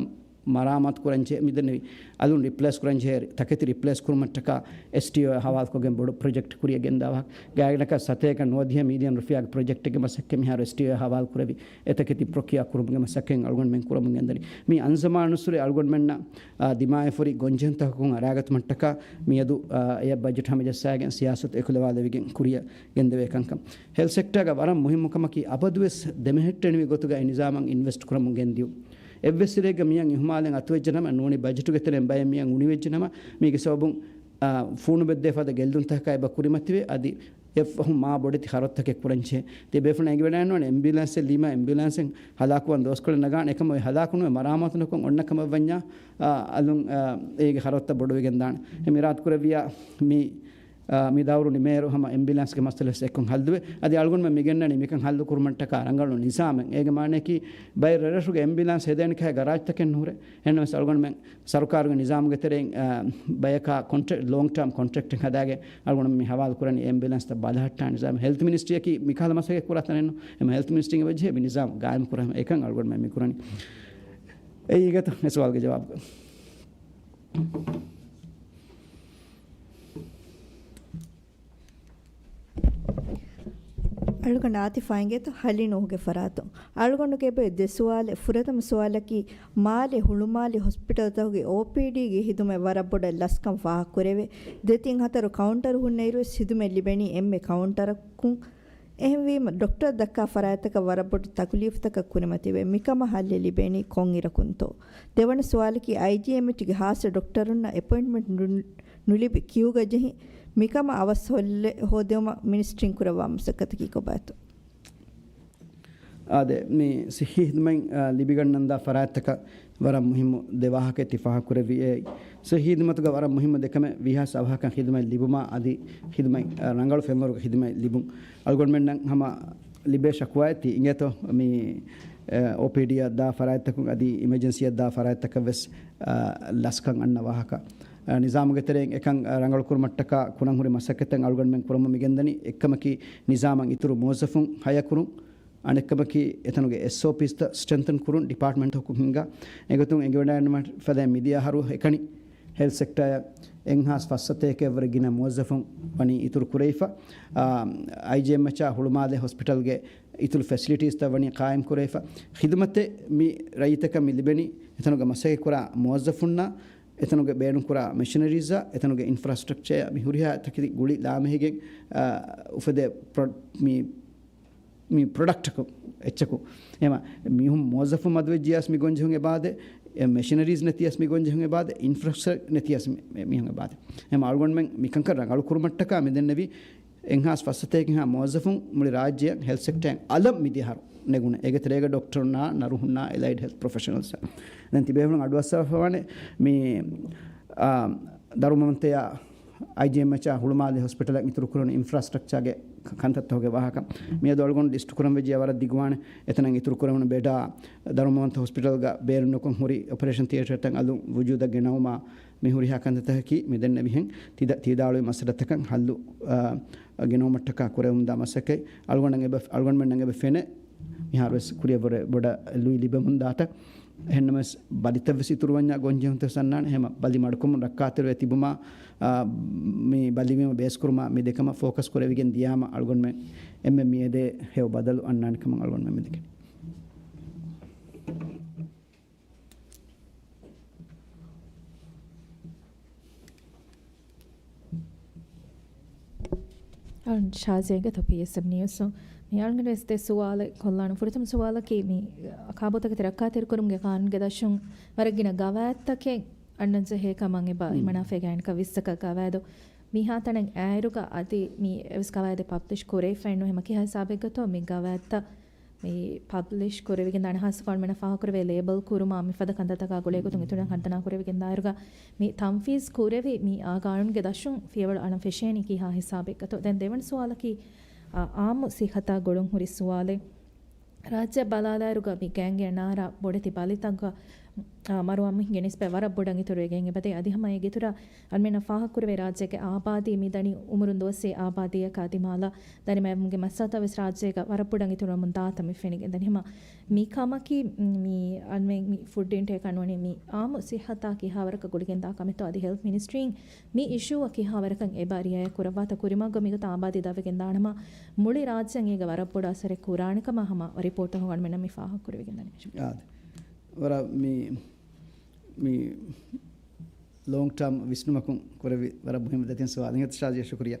މަރާމާތު ކުރަންޖެހޭ މިދެންނެވި އަލުން ރިޕްލޭސް ކުރަންޖެހޭ ތަކެތި ރިޕްލޭސް ކުރުމަށްޓަކާ އެސްޓީއޯ އަށް ހަވާލުކޮށްގެން ބޮޑު ޕްރޮޖެކްޓް ކުރިއަށް ގެންދާ ވާހަކަ. ގާތްގަނޑަކަށް ސަތޭކަ ނުވަދިހަ މިލިއަން ރުފިޔާގެ ޕްރޮޖެކްޓެއްގެ މަސައްކަތް މިހާރު އެސްޓީއޯ އަށް ހަވާލު ކުރެވި އެތަކެތި ޕްރޮކިއާ ކުރުމުގެ މަސައްކަތް އަޅުގަނޑުމެން ކުރަމުން ގެންދަނީ. މި އަންޒަމާނުއްސުރެ އަޅުގަނޑުމެންނަށް އާ، ދިމާވެފަ ހުރި ގޮންޖެހުންތަކުން އަރާގަތުމަށްޓަކާ މިއަދު، އާ، އެއަށް ބަޖެޓް ހަމަޖައްސާގެން ސިޔާސަތު އެކުލަވާލެވިގެން ކުރިއަށް ގެންދެވޭ ކަންކަން. ހެލްތް ސެކްޓާގަ ވަރަށް މުހިއްމު ކަމަކީ އަބަދުވެސް ދެމެހެއްޓެނިވި ގޮތުގައި ނިޒާމަށް އިންވެސްޓް ކުރަމުން ގެންދިޔުން. އެއްވެސް ސިރައެއްގަ މިއަށް އިހުމާލެއް އަތުވެއްޖެނަމަ، ނޫނީ ބަޖެޓުގެ ތެރެއިން ބައެއް މިއަށް އުނިވެއްޖެނަމަ، މީގެ ސަބަބުން، އާ، ފޫނުބެއްދޭ ފަދަ ގެއްލުންތަކަކާ އެބަ ކުރިމަތިވެ، އަދި އެއަށްފަހު މާ ބޮޑެތި ޚަރަދުތަކެއް ކުރަންޖެހޭ. ތިބޭފުޅުން އެނގިވަޑައިންނޯނެ އެމްބިއުލެންސެއް ލީމާ އެމްބިއުލެންސެއް ހަލާކުވާން ދުވަސްކޮޅެއް ނަގާނެ. އެކަމަކު އެ ހަލާކު ނުވެ މަރާމާތު ނުކޮށް އޮންނަ ކަމަށް ވަންޏާ، އާ، އަލުން، އާ، އޭގެ ޚަރަދުތައް ބޮޑުވެގެން ދާނެ. އެހެން އިރާދަކުރެއްވިޔާ މި، އާ، މި ދައުރު ނިމޭއިރު ހަމަ އެމްބިއުލެންސްގެ މައްސަލަ ވެސް އެއްކޮށް ހައްލުވޭ. އަދި އަޅުގަނޑުމެން މި ގެންނަނީ މިކަން ހައްލު ކުރުމަށްޓަކާ ރަނގަޅު ނިޒާމެއް. އޭގެ މާނަޔަކީ ބައެއް ރަށްރަށުގެ އެމްބިއުލެންސް ހެދޭނެ ކަހަލަ ގަރާޖްތަކެއް ނުހުރޭ. އެހެންނަމަވެސް އަޅުގަނޑުމެން ސަރުކާރުގެ ނިޒާމުގެ ތެރެއިން، އާ، ބަޔަކާ ކޮންޓްރެ-، ލޯންގް ޓާމް ކޮންޓްރެކްޓެއް ހަދާގެން އަޅުގަނޑު މި ހަވާލު ކުރަނީ އެމްބިއުލެންސްތައް ބަލަހައްޓާ ނިޒާމް. ހެލްތް މިނިސްޓްރީއަކީ މިކަހަލަ މަސައްކަތް ކުރާ ތަނެއް ނޫން. އެމަ ހެލްތް މިނިސްޓްރީގެ ވަޖްހޭ މި ނިޒާމް ގާއިމް ކުރާ އެކަން އަޅުގަނޑު މި ކުރަނީ. އެއީ ގަތަ އެ ސުވާލުގެ ޖަވާބު. އަޅުގަނޑު އާތިފާ އިނގޭތޯ ހަލިނޫހުގެ ފަރާތުން. އަޅުގަނޑުގެ އެބައޮތް ދެ ސުވާލެއް. ފުރަތަމަ ސުވާލަކީ، މާލެ ހުޅުމާލެ ހޮސްޕިޓަލްތަކުގެ އޯޕީޑީގެ ހިދުމަތް ވަރަށް ބޮޑަށް ލަސްކަން ފާހަގަކުރެވޭ. ދެތިން ހަތަރު ކައުންޓަރު ހުންނައިރުވެސް ހިދުމަތް ލިބެނީ އެންމެ ކައުންޓަރަކުން. އެހެންވީމަ، ޑޮކްޓަރ ދައްކާ ފަރާތްތަކަށް ވަރަށް ބޮޑު ތަކުލީފުތަކަށް ކުރިމަތިވޭ. މިކަމަށް ހައްލެއް ލިބޭނީ ކޮންއިރަކުންތޯ؟ ދެވަނަ ސުވާލަކީ، އައިޖީއެމްއެޗުގެ ހާއްސަ ޑޮކްޓަރުންނަށް އެޕޮއިންޓްމަންޓް ނު-، ނުލިބި ކިއުގަ ޖެހި، މިކަމަށް އަވަސް ހޮއްލެ ހޯދެވުމަށް މިނިސްޓްރީން ކުރައްވާ މަސައްކަތަކީ ކޮބާތޯ؟ އާދެ، މި ސިއްހީ ހިދުމަތް، އާ، ލިބިގަންނަންދާ ފަރާތްތަކަށް ވަރަށް މުހިއްމު ދެ ވާހަކައެއް ތި ފާހަގަކުރެއްވި. އެ ސިއްހީ ހިދުމަތުގަ ވަރަށް މުހިއްމު ދެކަމެއް ވީހާވެސް އަވަހަކަށް ހިދުމަތް ލިބުމާ އަދި ހިދުމަތް، އާ، ރަނގަޅު ފެންވަރުގެ ހިދުމަތް ލިބުން. އަޅުގަނޑުމެންނަށް ހަމަ ލިބޭ ޝަކުވާއެއް ތި އިނގޭތޯ މި، އެ، އޯޕީޑީއަށް ދާ ފަރާތްތަކުން އަދި އިމަޖެންސީއަށް ދާ ފަރާތްތަކަށް ވެސް، އާ، ލަސްކަން އަންނަ ވާހަކަ. އާ، ނިޒާމުގެ ތެރެއިން އެކަން، އާ، ރަނގަޅުކުރުމަށްޓަކާ ކުރަން ހުރި މަސައްކަތްތައް އަޅުގަނޑުމެން ކުރަމުން މިގެންދަނީ. އެއްކަމަކީ، ނިޒާމަށް އިތުރު މުވައްޒަފުން ހަޔަކުރުން، އަނެއްކަމަކީ، އެތަނުގެ އެސްއޯޕީސްތައް ސްޓްރެންތަން ކުރުން ޑިޕާޓްމަންޓްތަކުން ހިންގާ. އެގޮތުން އެނގިވަޑައިގަންނަ ފަދައިން މިދިޔަ އަހަރު އެކަނި ހެލްތް ސެކްޓަރއަށް އެއްހާސް ފަސްސަތޭކައަށްވުރެ ގިނަ މުވައްޒަފުން ވަނީ އިތުރު ކުރެވިފަ. އާ، އައިޖީއެމްއެޗާ ހުޅުމާލެ ހޮސްޕިޓަލްގެ އިތުރު ފެސިލިޓީސްތައް ވަނީ ޤާއިމް ކުރެވިފަ. ޚިދުމަތެއް މި ރައްޔިތަކަށް މި ލިބެނީ އެތަނުގެ މަސައްކަތް ކުރާ މުވައްޒަފުންނާ، އެތަނުގެ ބޭނުންކުރާ މެޝިނަރީޒާ، އެތަނުގެ އިންފްރާސްޓްރަކްޗަރ މި ހުރިހާ ތަކެތި ގުޅި ލާމެހިގެން، އާ، އުފެދޭ ޕްރޮ-، މި މި ޕްރޮޑަކްޓަކު އެއްޗަކު. އެހެމަ މީހުން މުވައްޒަފުން މަދުވެއްޖިޔާސް މި ގޮންޖެހުން އެބާދެ، އެ މެޝިނަރީސް ނެތިޔާސް މި ގޮންޖެހުން އެބާދެ، އިންފްރާސްޓްރަކްޗަރ ނެތިޔާސް މި، މި، މީހުން އެބާދެ. އެހެމަ އަޅުގަނޑުމެން މިކަންކަން ރަނގަޅު ކުރުމަށްޓަކާ މި ދެންނެވި އެއްހާސް ފަސްސަތޭކަ ހާ މުވައްޒަފުން މުޅި ރާއްޖެއަށް ހެލްތް ސެކްޓަރއިން އަލަށް މިދިޔަ އަހަރު ނެގުނެ. އޭގެ ތެރޭގަ ޑޮކްޓަރުންނާ، ނަރުހުންނާ، އެލައިޑް ހެލްތް ޕްރޮފެޝަނަލްސް. ދެން ތިބޭފުޅުން އަޑުއައްސަވާފަވާނެ މި، އާ، ދަރުމަވަންތަޔާ އައިޖީއެމްއެޗާ ހުޅުމާލެ ހޮސްޕިޓަލަށް އިތުރުކުރުނު އިންފްރާސްޓްރަކްޗާގެ ކަންތައްތަކުގެ ވާހަކަ. މިއަދު އަޅުގަނޑު ލިސްޓު ކުރަން ވެއްޖެ ވަރަށް ދިގުވާނެ. އެތަނަށް އިތުރު ކުރެވުނު ބެޑާ، ދަރުމަވަންތަ ހޮސްޕިޓަލްގަ ބޭރުންނުކޮށް ހުރި އޮޕަރޭޝަން ތިއޭޓަރތައް އަލުން ވުޖޫދަށް ގެނައުމާ، މި ހުރިހާ ކަންތައްތަކަކީ މި ދެންނެވިހެން ތިދަ-، ތިދާޅުވި މައްސަލަތަކަށް ހައްލު، އާ، ގެނައުމަށްޓަކާ ކުރެވުމުންދާ މަސައްކަތް. އަޅުގަނޑަށް އެބަ-، އަޅުގަނޑުމެންނަށް އެބަ ފެނެ މިހާރުވެސް ކުރިއަށްވުރެ ބޮޑަށް ލުއި ލިބެމުންދާތަން. އެހެންނަމަވެސް ބަލިތައްވެސް އިތުރުވަންޏާ ގޮންޖެހުންތައް އަންނާނެ. އެހެމަ ބަލި މަޑުކޮށް ރައްކާތެރިވެ ތިބުމާ، އާ، މި ބަލިވީމަ ބޭސްކުރުމާ މި ދެކަމަށް ފޯކަސް ކުރެވިގެން ދިޔާމަ އަޅުގަނޑުމެން އެންމެ މިއަދޭ ހެޔޮ ބަދަލު އަންނާނެ ކަމަށް އަޅުގަނޑުމެން މި ދެކެން. އަޅުން ޝާޒޭގެ ތޮ ޕީއެސްއެމް ނިއުސް މި އަޅުގަނޑު ވެސް ދެ ސުވާލެއް ކޮށްލާނަން. ފުރަތަމަ ސުވާލަކީ މި ކާބޯތަކެތި ރައްކާތެރިކުރުމުގެ ޤާނޫނުގެ ދަށުން ވަރަށް ގިނަ ގަވާއިދުތަކެއް އަންނަން ޖެހޭ ކަމަށް އެބަ ހިމަނާފައިގެން އަނެކަ ވިއްސަކަށް ގަވާއިދު މިހާތަނަށް އާއިރުގަ އަދި މި އެވެސް ގަވާއިދެއް ޕަބްލިޝް ކުރެވިފައެއް ނުވޭ. ހަމަ ކިހާ ހިސާބެއްގަތޯ މި ގަވާއިދުތައް މި ޕަބްލިޝް ކުރެވިގެން ދާނެ ހާއްސަކޮށް އަޅުމެންނަށް ފާހަގަކުރެވޭ ލޭބަލް ކުރުމާ މިފަދަ ކަންތައްތަކާ ގުޅޭގޮތުން އިތުރަށް ހަނދާންކުރެވިގެން ދާއިރުގަ މި ތަންފީޒް ކުރެވި މި އާ ގާނޫނުގެ ދަށުން ފިޔަވަޅު އަޅަން ފެށޭނީ ކިހާ ހިސާބެއްގަތޯ؟ ދެން ދެވަނަ ސުވާލަކީ، އާ، އާއްމު ސިއްހަތާ ގުޅުން ހުރި ސުވާލެއް. ރާއްޖެ ބަލާލާއިރުގަ މި ގޭންގޭ ނާރާ ބޮޑެތި ބަލިތަކުގަ، އާ، މަރުވާ މީހުންގެ ނިސްބަތް ވަރަށް ބޮޑަށް އިތުރުވެގެން އެބަދޭ. އަދި ހަމަ އޭގެ އިތުރަށް އަޅުމެންނަށް ފާހަގަކުރެވޭ ރާއްޖޭގެ އާބާދީ މި ދަނީ އުމުރުން ދުވަސްވީ އާބާދީއަކާ ދިމާލަށް ދަރިމައިވުމުގެ މައްސަލަތައް ވެސް ރާއްޖޭގަ ވަރަށް ބޮޑަށް އިތުރުވަމުން ދާތަން މި ފެނިގެން ދަނީ. ހަމަ މި ކަމަކީ މި އަންމެ މި ފުޑް އިންޓޭކް އަންނަނީ މި އާއްމު ސިއްހަތާ ކިހާވަރަކަށް ގުޅިގެންދާ ކަމެއްތޯ އަދި ހެލްތް މިނިސްޓްރީން މި އިޝޫއަށް ކިހާވަރަކަށް އެބަ ރިއާޔަތް ކުރައްވާތަ ކުރިމަގު މިގޮތަށް އާބާދީ ދަށްވެގެން ދާނަމަ މުޅި ރާއްޖެއަށް އޭގެ ވަރަށް ބޮޑު އަސަރެއް ކުރާނެ ކަމަށް ހަމަ ރިޕޯޓްތަކުން އަންމެނަށް މި ފާހަގަކުރެވިގެން ދަނީ. އާދެ. ވަރަށް މި، މި ލޯންގް ޓާމް ވިސްނުމަކުން ކުރެވި ވަރަށް މުހިއްމު ދެތިން ސުވާލެއް. އިނގޭތޯ ޝާޒިޔާ ޝުކުރިއްޔާ.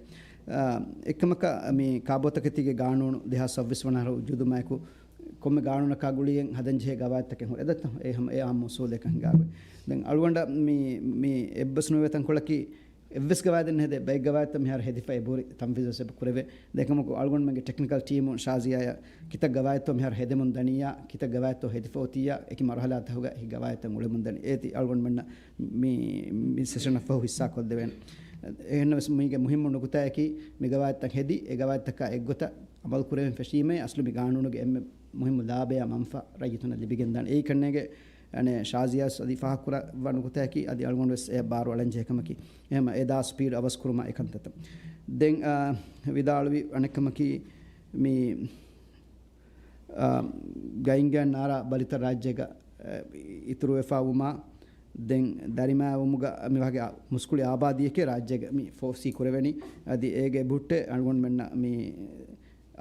އާ، އެއްކަމަކަށް މި ކާބޯތަކެތީގެ ގާނޫނު ދެހާސް ސައްބީސް ވަނަ އަހަރު ވުޖޫދު ވުމާއެކު ކޮންމެ ގާނޫނަކާ ގުޅިގެން ހަދަން ޖެހޭ ގަވާއިދުތަކެއް ހުރޭ. އެދައްތަ؟ އެ ހަމަ އެ އާއްމު އުސޫލެއް ކަން ހިނގާ ގޮތް. ދެން އަޅުގަނޑަށް މި، މި އެއްބަސް ނުވޭ ތަންކޮޅަކީ އެއްވެސް ގަވާއިދެއް ނެހެދޭ. ބައެއް ގަވާއިދުތައް މިހާރު ހެދިފަ އެބަހުރި ތަންފީޒު ވެސް އެބަ ކުރެވޭ. އެކަމަކު އަޅުގަނޑުމެންގެ ޓެކްނިކަލް ޓީމުން ޝާޒިޔާއަށް ކިތައް ގަވާއިދުތައް މިހާރު ހެދެމުން ދަނިޔާ، ކިތައް ގަވާއިދުތައް ހެދިފަ އޮތިއްޔާ، އެކި މަރުހަލާތަކުގަ އެކި ގަވާއިދުތައް އުޅެމުން ދަނީ. އޭތި އަޅުގަނޑުމެންނަށް މި، މި ސެޝަނަށް ފަހު ހިއްސާ ކޮށްދެވޭނެ. އެހެންނަމަވެސް މީގެ މުހިއްމު ނުކުތާއަކީ މި ގަވާއިދުތައް ހެދި، އެ ގަވާއިދުތަކާ އެއްގޮތަށް އަމަލު ކުރެވެން ފެށީމައި އަސްލު މި ގާނޫނުގެ އެންމެ މުހިއްމު ލާބަޔާ މަންފާ ރައްޔިތުންނަށް ލިބިގެންދާނެ. އެއީ ކަންނޭނގެ އަނެއް ޝާޒިޔާސް އަދި ފާހަގަކުރައްވާ ނުކުތައަކީ އަދި އަޅުގަނޑު ވެސް އެ ބާރު އަޅަންޖެހޭ ކަމަކީ. އެހެމަ އެ ދާ ސްޕީޑް އަވަސް ކުރުމާ އެ ކަންތައްތައް. ދެން، އާ، ވިދާޅުވި އަނެއް ކަމަކީ މި، އާ، ގައިންގައި ނާރާ ބަލިތައް ރާއްޖޭގަ، އާ، އިތުރުވެފަ ވުމާ ދެން ދަރިމައިވުމުގަ މިވަގެ މުސްކުޅި އާބާދީއެކޭ ރާއްޖޭގަ މި ފޯސީ ކުރެވެނީ. އަދި އޭގެ އެބަހުއްޓޭ އަޅުގަނޑުމެންނަށް މި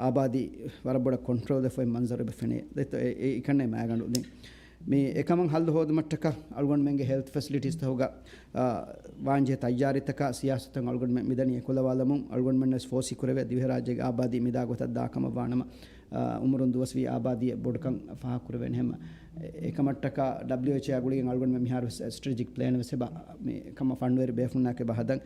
އާބާދީ ވަރަށް ބޮޑަށް ކޮންޓްރޯލް ވެފައި މަންޒަރު އެބަ ފެނޭ. ދެތޯ އެ، އެ، އެކަންނޭ މާގަނޑު. ދެން މި އެކަމަށް ހައްލު ހޯދުމަށްޓަކާ އަޅުގަނޑުމެންގެ ހެލްތް ފެސިލިޓީސްތަކުގަ، އާ، ވާންޖެހޭ ތައްޔާރީތަކާ ސިޔާސަތުން އަޅުގަނޑުމެން މިދަނީ އެކުލަވާލަމުން. އަޅުގަނޑުމެންނަށް ފޯސި ކުރެވޭ ދިވެހިރާއްޖޭގެ އާބާދީ މިދާ ގޮތަށް ދާ ކަމަށް ވާނަމަ، އާ، އުމުރުން ދުވަސްވީ އާބާދީއެއް ބޮޑުކަން ފާހަގަކުރެވޭނެ ހަމަ އެކަމަށްޓަކާ ޑަބްލިއުއެޗްއޯ ގުޅިގެން އަޅުގަނޑުމެން މިހާރު ވެސް ސްޓްރެޓެޖިކް ޕްލޭން ވެސް އެބަ މި ކަމަށް ފަންޑްވެރި ބޭފުޅުންނާކެ ބަހަދަން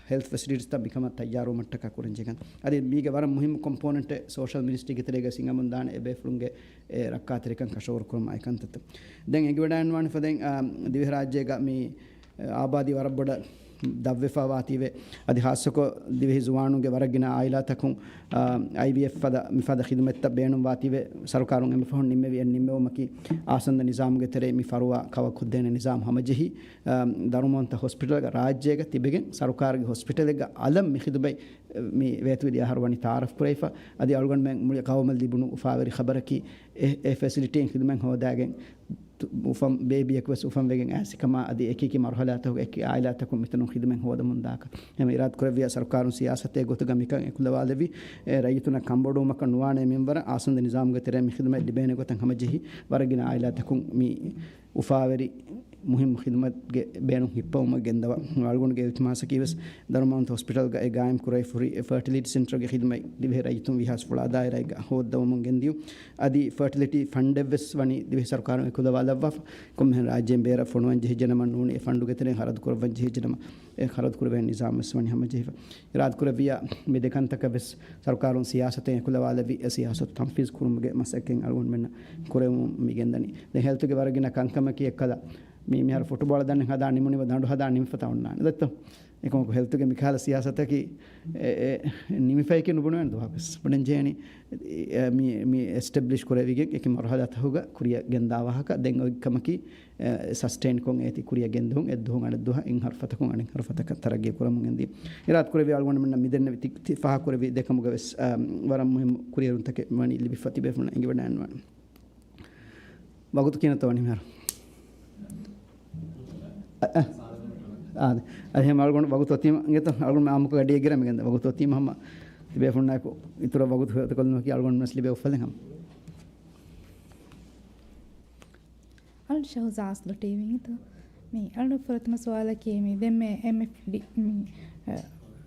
ހެލްތް ފެސިލިޓީސްތައް މިކަމަށް ތައްޔާރުވުމަށްޓަކާ ކުރަންޖެހޭ. އަދި މީގެ ވަރަށް މުހިއްމު ކޮމްޕޯނެންޓެއް ސޯޝަލް މިނިސްޓްރީގެ ތެރޭގަ ހިނގަމުން ދާނެ އެ ބޭފުޅުންގެ އެ ރައްކާތެރިކަން ކަށަވަރު ކުރުމާއި ކަންތައްތައް. ދެން އެނގިވަޑައިގަންނަވާނެ ފަދައިން، އާ، ދިވެހިރާއްޖޭގަ މި އާބާދީ ވަރަށް ބޮޑަށް ދަށްވެފަ ވާތީވެ. އަދި ހާއްސަކޮށް ދިވެހި ޒުވާނުންގެ ވަރަށް ގިނަ އާއިލާތަކުން، އާ، އައިވީއެފް ފަދަ މިފަދަ ޚިދުމަތްތައް ބޭނުން ވާތީވެ. ސަރުކާރުން އެންމެ ފަހުން ނިންމެވި އެ ނިންމެވުމަކީ އާސަންދަ ނިޒާމުގެ ތެރޭ މި ފަރުވާ ކަވަރ ކޮށްދޭނެ ނިޒާމް ހަމަޖެހި، އާ، ދަރުމަވަންތަ ހޮސްޕިޓަލްގަ ރާއްޖޭގަ ތިބެގެން ސަރުކާރުގެ ހޮސްޕިޓަލެއްގަ އަލަށް މި ޚިދުމަތް މި ވޭތުވެދިޔަ އަހަރު ވަނީ ތައާރަފް ކުރެވިފަ. އަދި އަޅުގަނޑުމެން މުޅި ގައުމަށް ލިބުނު އުފާވެރި ޚަބަރަކީ އެ، އެ ފެސިލިޓީން ޚިދުމަތް ހޯދާގެން އުފަން ބޭބީއަކު ވެސް އުފަންވެގެން އައިސް ކަމާ އަދި އެކި އެކި މަރުހަލާތަކުގަ އެކި އާއިލާތަކުން މިތަނުން ޚިދުމަތް ހޯދަމުން ދާކަށް. އެހެން އިރާދަ ކުރެއްވިޔާ ސަރުކާރުން ސިޔާސަތެއް ގޮތުގަ މިކަން އެކުލަވާލެއްވި، އެ ރައްޔިތުންނަށް ކަންބޮޑުވުމަކަށް ނުވާނޭ މިންވަރަށް އާސަންދަ ނިޒާމުގެ ތެރެއިން މި ޚިދުމަތް ލިބޭނެ ގޮތަށް ހަމަޖެހި ވަރަށް ގިނަ އާއިލާތަކުން މި އުފާވެރި މުހިއްމު ޚިދުމަތްގެ ބޭނުން ހިއްޕަވުމަށް ގެންދަވާ. އަޅުގަނޑުގެ އިލްތިމާސަކީ ވެސް ދަރުމަވަންތަ ހޮސްޕިޓަލްގައި ގާއިމް ކުރެވިފަ ހުރި އެ ފަރޓިލިޓީ ސެންޓަރގެ ޚިދުމަތް ދިވެހި ރައްޔިތުން ވީހާވެސް ފުޅާ ދާއިރާއެއްގަ ހޯއްދަވަމުން ގެންދިޔުން. އަދި ފަރޓިލިޓީ ފަންޑެއް ވެސް ވަނީ ދިވެހި ސަރުކާރުން އެކުލަވާލައްވާފަ. ކޮންމެހެން ރާއްޖޭން ބޭރަށް ފޮނުވަން ޖެހިއްޖެނަމަ ނޫނީ އެ ފަންޑުގެ ތެރެއިން ޚަރަދު ކުރައްވަން ޖެހިއްޖެނަމަ އެ ޚަރަދު ކުރެވޭނެ ނިޒާމް ވެސް ވަނީ ހަމަޖެހިފަ. އިރާދަ ކުރެއްވިޔާ މި ދެ ކަންތަކަށް ވެސް ސަރުކާރުން ސިޔާސަތެއް އެކުލަވާލެއްވި، އެ ސިޔާސަތު ތަންފީޒް ކުރުމުގެ މަސައްކަތް އަޅުގަނޑުމެންނަށް ކުރެވުމުން މި ގެންދަނީ. ދެން ހެލްތުގެ ވަރަށް ގިނަ ކަންކަމަކީ އެއްކަލަ މި މިހާރު ފުޓުބޯޅަ ދަންނެއް ހަދާ ނިމުނީމަ ދަނޑު ހަދާ ނިމިފަތާ އޮންނާނެ. ދެއްތޯ؟ އެކަމަކު ހެލްތުގެ މިކަހަލަ ސިޔާސަތަކީ އެ، އެ، ނިމިފައިކީ ނުބުނެވޭނެ ދުވަހަކުވެސް. ބުނެން ޖެހޭނީ، އެ، މި، މި އެސްޓެބްލިޝް ކުރެވިގެން އެކި މަރުހަލާތަކުގަ ކުރިއަށް ގެންދާ ވާހަކަ ދެން އޮތް ކަމަކީ، އެ، ސަސްޓެއިންކޮށް އޭތި ކުރިއަށް ގެންދުން އެއްދުވަހުން އަނެއްދުވަހަށް އިން ހަރުފަތަކުން އަނެއް ހަރުފަތަކަށް ތަރައްގީ ކުރަމުން ގެންދިޔުން. އިރާދަ ކުރެއްވި އަޅުގަނޑުމެންނަށް މިދެންނެވި ތި، ތި ފާހަގަކުރެއްވި ދެ ކަމުގަ ވެސް، އާ، ވަރަށް މުހިއްމު ކުރިއެރުންތަކެއް ވަނީ ލިބިފަ ތިބޭފުޅުންނަށް އެނގިވަޑައިގަންނަވާނެ. ވަގުތު ކިހިނެއްތޯ ވަނީ މިހާރު؟ އަ، އަ، އާ، އަދި އެހެން އަޅުގަނޑު ވަގުތު އޮތީމަ އިނގޭތޯ، އަޅުގަނޑު އާއްމުކޮށް ގަޑިއެއް ގެރަމިގެން ވަގުތު އޮތީމަ ހަމަ ތިބޭފުޅުންނާއެކު އިތުރަށް ވަގުތު ފެއްޓިކޮށްލުމަކީ އަޅުގަނޑު ވެސް ލިބޭ އުފަލެއް ހަމަ. އަޅު ޝަހުޒާ އަސްލު ޓީވީ އިނގޭތޯ. މި އަޅު ފުރަތަމަ ސުވާލަކީ މި ދެންމެ އެމްއެފްޑީ މި، އަ،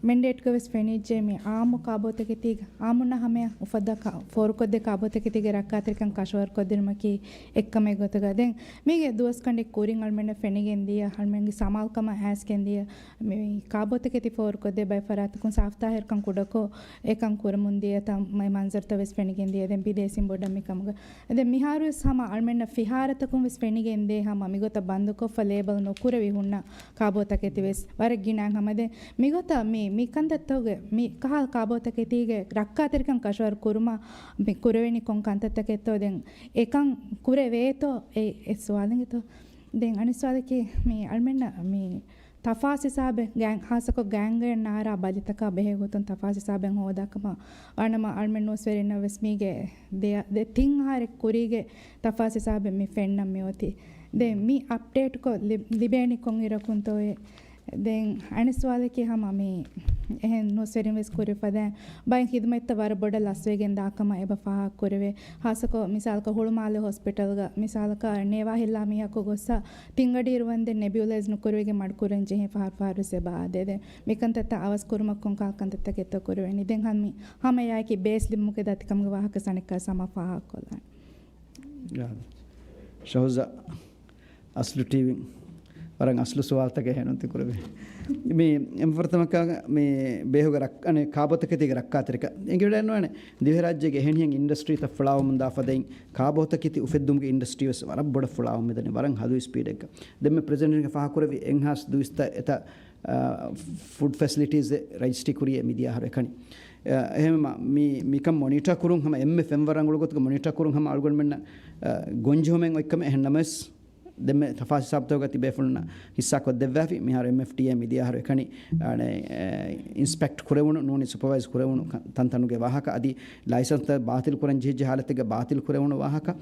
މެންޑޭޓްގަ ވެސް ފެނިއްޖެ މި އާއްމު ކާބޯތަކެތީގަ، އާއްމުންނަށް ހަމަޔަށް އުފައްދާ ކާ، ފޯރުކޮށްދޭ ކާބޯތަކެތީގެ ރައްކާތެރިކަން ކަށަވަރުކޮށްދިނުމަކީ އެއްކަމެއް ގޮތުގަ. ދެން މީގެ ދުވަސް ކަނޑެއް ކުރިން އަޅުމެންނަށް ފެނިގެން ދިޔަ، އަޅުމެންގެ ސަމާލުކަމަށް އައިސްގެން ދިޔަ، މި ކާބޯތަކެތި ފޯރުކޮށްދޭ ބައެއް ފަރާތަކުން ސާފުތާހިރުކަން ކުޑަކޮށް އެކަން ކުރަމުން ދިޔަ ތަ، މަ، މަންޒަރުތައް ވެސް ފެނިގެން ދިޔަ. ދެން ބިދޭސީން ބޮޑަށް މި ކަމުގަ ދެން މިހާރުވެސް ހަމަ އަޅުމެންނަށް ފިހާރަތަކުން ވެސް ފެނިގެންދޭ ހަމަ މިގޮތަށް ބަންދުކޮށްފަ ލޭބަލް ނުކުރެވި ހުންނަ ކާބޯތަކެތި ވެސް ވަރަށް ގިނަ ހަމަ. ދެން މިގޮތަށް މި، މި ކަންތައްތަކުގެ މި ކަހަލަ ކާބޯތަކެތީގެ ރައްކާތެރިކަން ކަށަވަރު ކުރުމަށް މި ކުރެވެނީ ކޮން ކަންތައްތަކެއްތޯ؟ ދެން އެކަން ކުރެވޭތޯ؟ އެ، އެ ސުވާލެއް އިނގޭތޯ. ދެން އަނެއް ސުވާލަކީ މި އަޅުމެންނަށް މި ތަފާސް ހިސާބެއް ގޭން، ހާއްސަކޮށް ގޭންގައި ނާރާ ބަލިތަކާ ބެހޭ ގޮތުން ތަފާސް ހިސާބެއް ހޯދާކަމަށް ވާނަމަ، އަޅުމެން ނުވަސްވެރިންނަށް ވެސް މީގެ ދެ، ދެ ތިން އަހަރެއް ކުރީގެ ތަފާސް ހިސާބެއް މި ފެންނަން މި އޮތީ. ދެން މި އަޕްޑޭޓްކޮށް ލި، ލިބޭނީ ކޮން އިރަކުންތޯއޭ؟ ދެން އަނެއް ސުވާލަކީ ހަމަ މި އެހެން ނުވަސްވެރިން ވެސް ކުރި ފަދައިން ބައެއް ޚިދުމަތްތައް ވަރަށް ބޮޑަށް ލަސްވެގެން ދާކަމަށް އެބަ ފާހަގަ ކުރެވޭ. ހާއްސަކޮށް މިސާލަކަށް ހުޅުމާލެ ހޮސްޕިޓަލްގަ މިސާލަކަށް ނޭވާ ހިއްލާ މީހަކު ގޮއްސަ ތިން ގަޑިއިރު ވަންދެން ނެބިއުލައިޒް ނުކުރެވިގެން މަޑުކުރަން ޖެހޭ ފަހަރު ފަހަރު ވެސް އެބަ އާދޭ. ދެން މިކަންތައްތައް އަވަސް ކުރުމަށް ކޮންކަހަލަ ކަންތައްތަކެއްތޯ ކުރެވެނީ؟ ދެން ހަމަ ހަމައެއާއެކީ ބޭސް ލިބުމުގެ ދަތިކަމުގެ ވާހަކަ ސަނެއްކާ ސަމާ ފާހަގަކޮށްލާނެ. ޝަހުޒާ އަސްލު ޓީވީ ވަރަށް އަސްލު ސުވާލުތަކެއް ހޭނުން ތި ކުރެވި. މި އެންފަރުތަމަކާ މި ބޭހުގެ ރައް، އަނެ، ކާބޯތަކެތީގެ ރައްކާތެރިކަން އެނގިވަޑައިނުވާނެ. ދިވެހިރާއްޖޭގެ އެހެނިހެން އިންޑަސްޓްރީތައް ފުޅާވަމުން ދާ ފަދައިން ކާބޯތަކެތި އުފެއްދުމުގެ އިންޑަސްޓްރީ ވެސް ވަރަށް ބޮޑަށް ފުޅާވަމުން މިދަނީ ވަރަށް ހަލު ސްޕީޑެއްގަ. ދެންމެ ޕްރެޒިޑެންޓްގެ ފާހަގަކުރެއްވި އެއްހާސް ދުއިސައްތަ އެތައް، އާ، ފުޑް ފެސިލިޓީސް ރަޖިސްޓްރީ ކުރިއޭ މިދިޔަ އަހަރު އެކަނި. އެހެންވީމަ މި، މިކަން މޮނިޓަ ކުރުން ހަމަ އެންމެ ފެންވަރަށް ރަނގަޅު ގޮތުގަ މޮނިޓަ ކުރުން ހަމަ އަޅުގަނޑުމެންނަށް، އަ، ގޮންޖެހުމެއް އޮތްކަމެއް. އެހެން ނަމަވެސް، ދެންމެ ތަފާސް ހިސާބުތަކުގަ ތިބޭފުޅުންނަށް ހިއްސާކޮށްދެއްވާފި. މިހާރު އެމްއެފްޓީއޭ މިދިޔަ އަހަރު އެކަނި، އަނެ، އެ، އިންސްޕެކްޓް ކުރެވުނު ނޫނީ ސުޕަވައިޒް ކުރެވުނު ކަ، ތަންތަނުގެ ވާހަކަ އަދި ލައިސަންސްތައް ބާތިލް ކުރަން ޖެހިއްޖެ ހާލަތެއްގަ ބާތިލް ކުރެވުނު ވާހަކަ،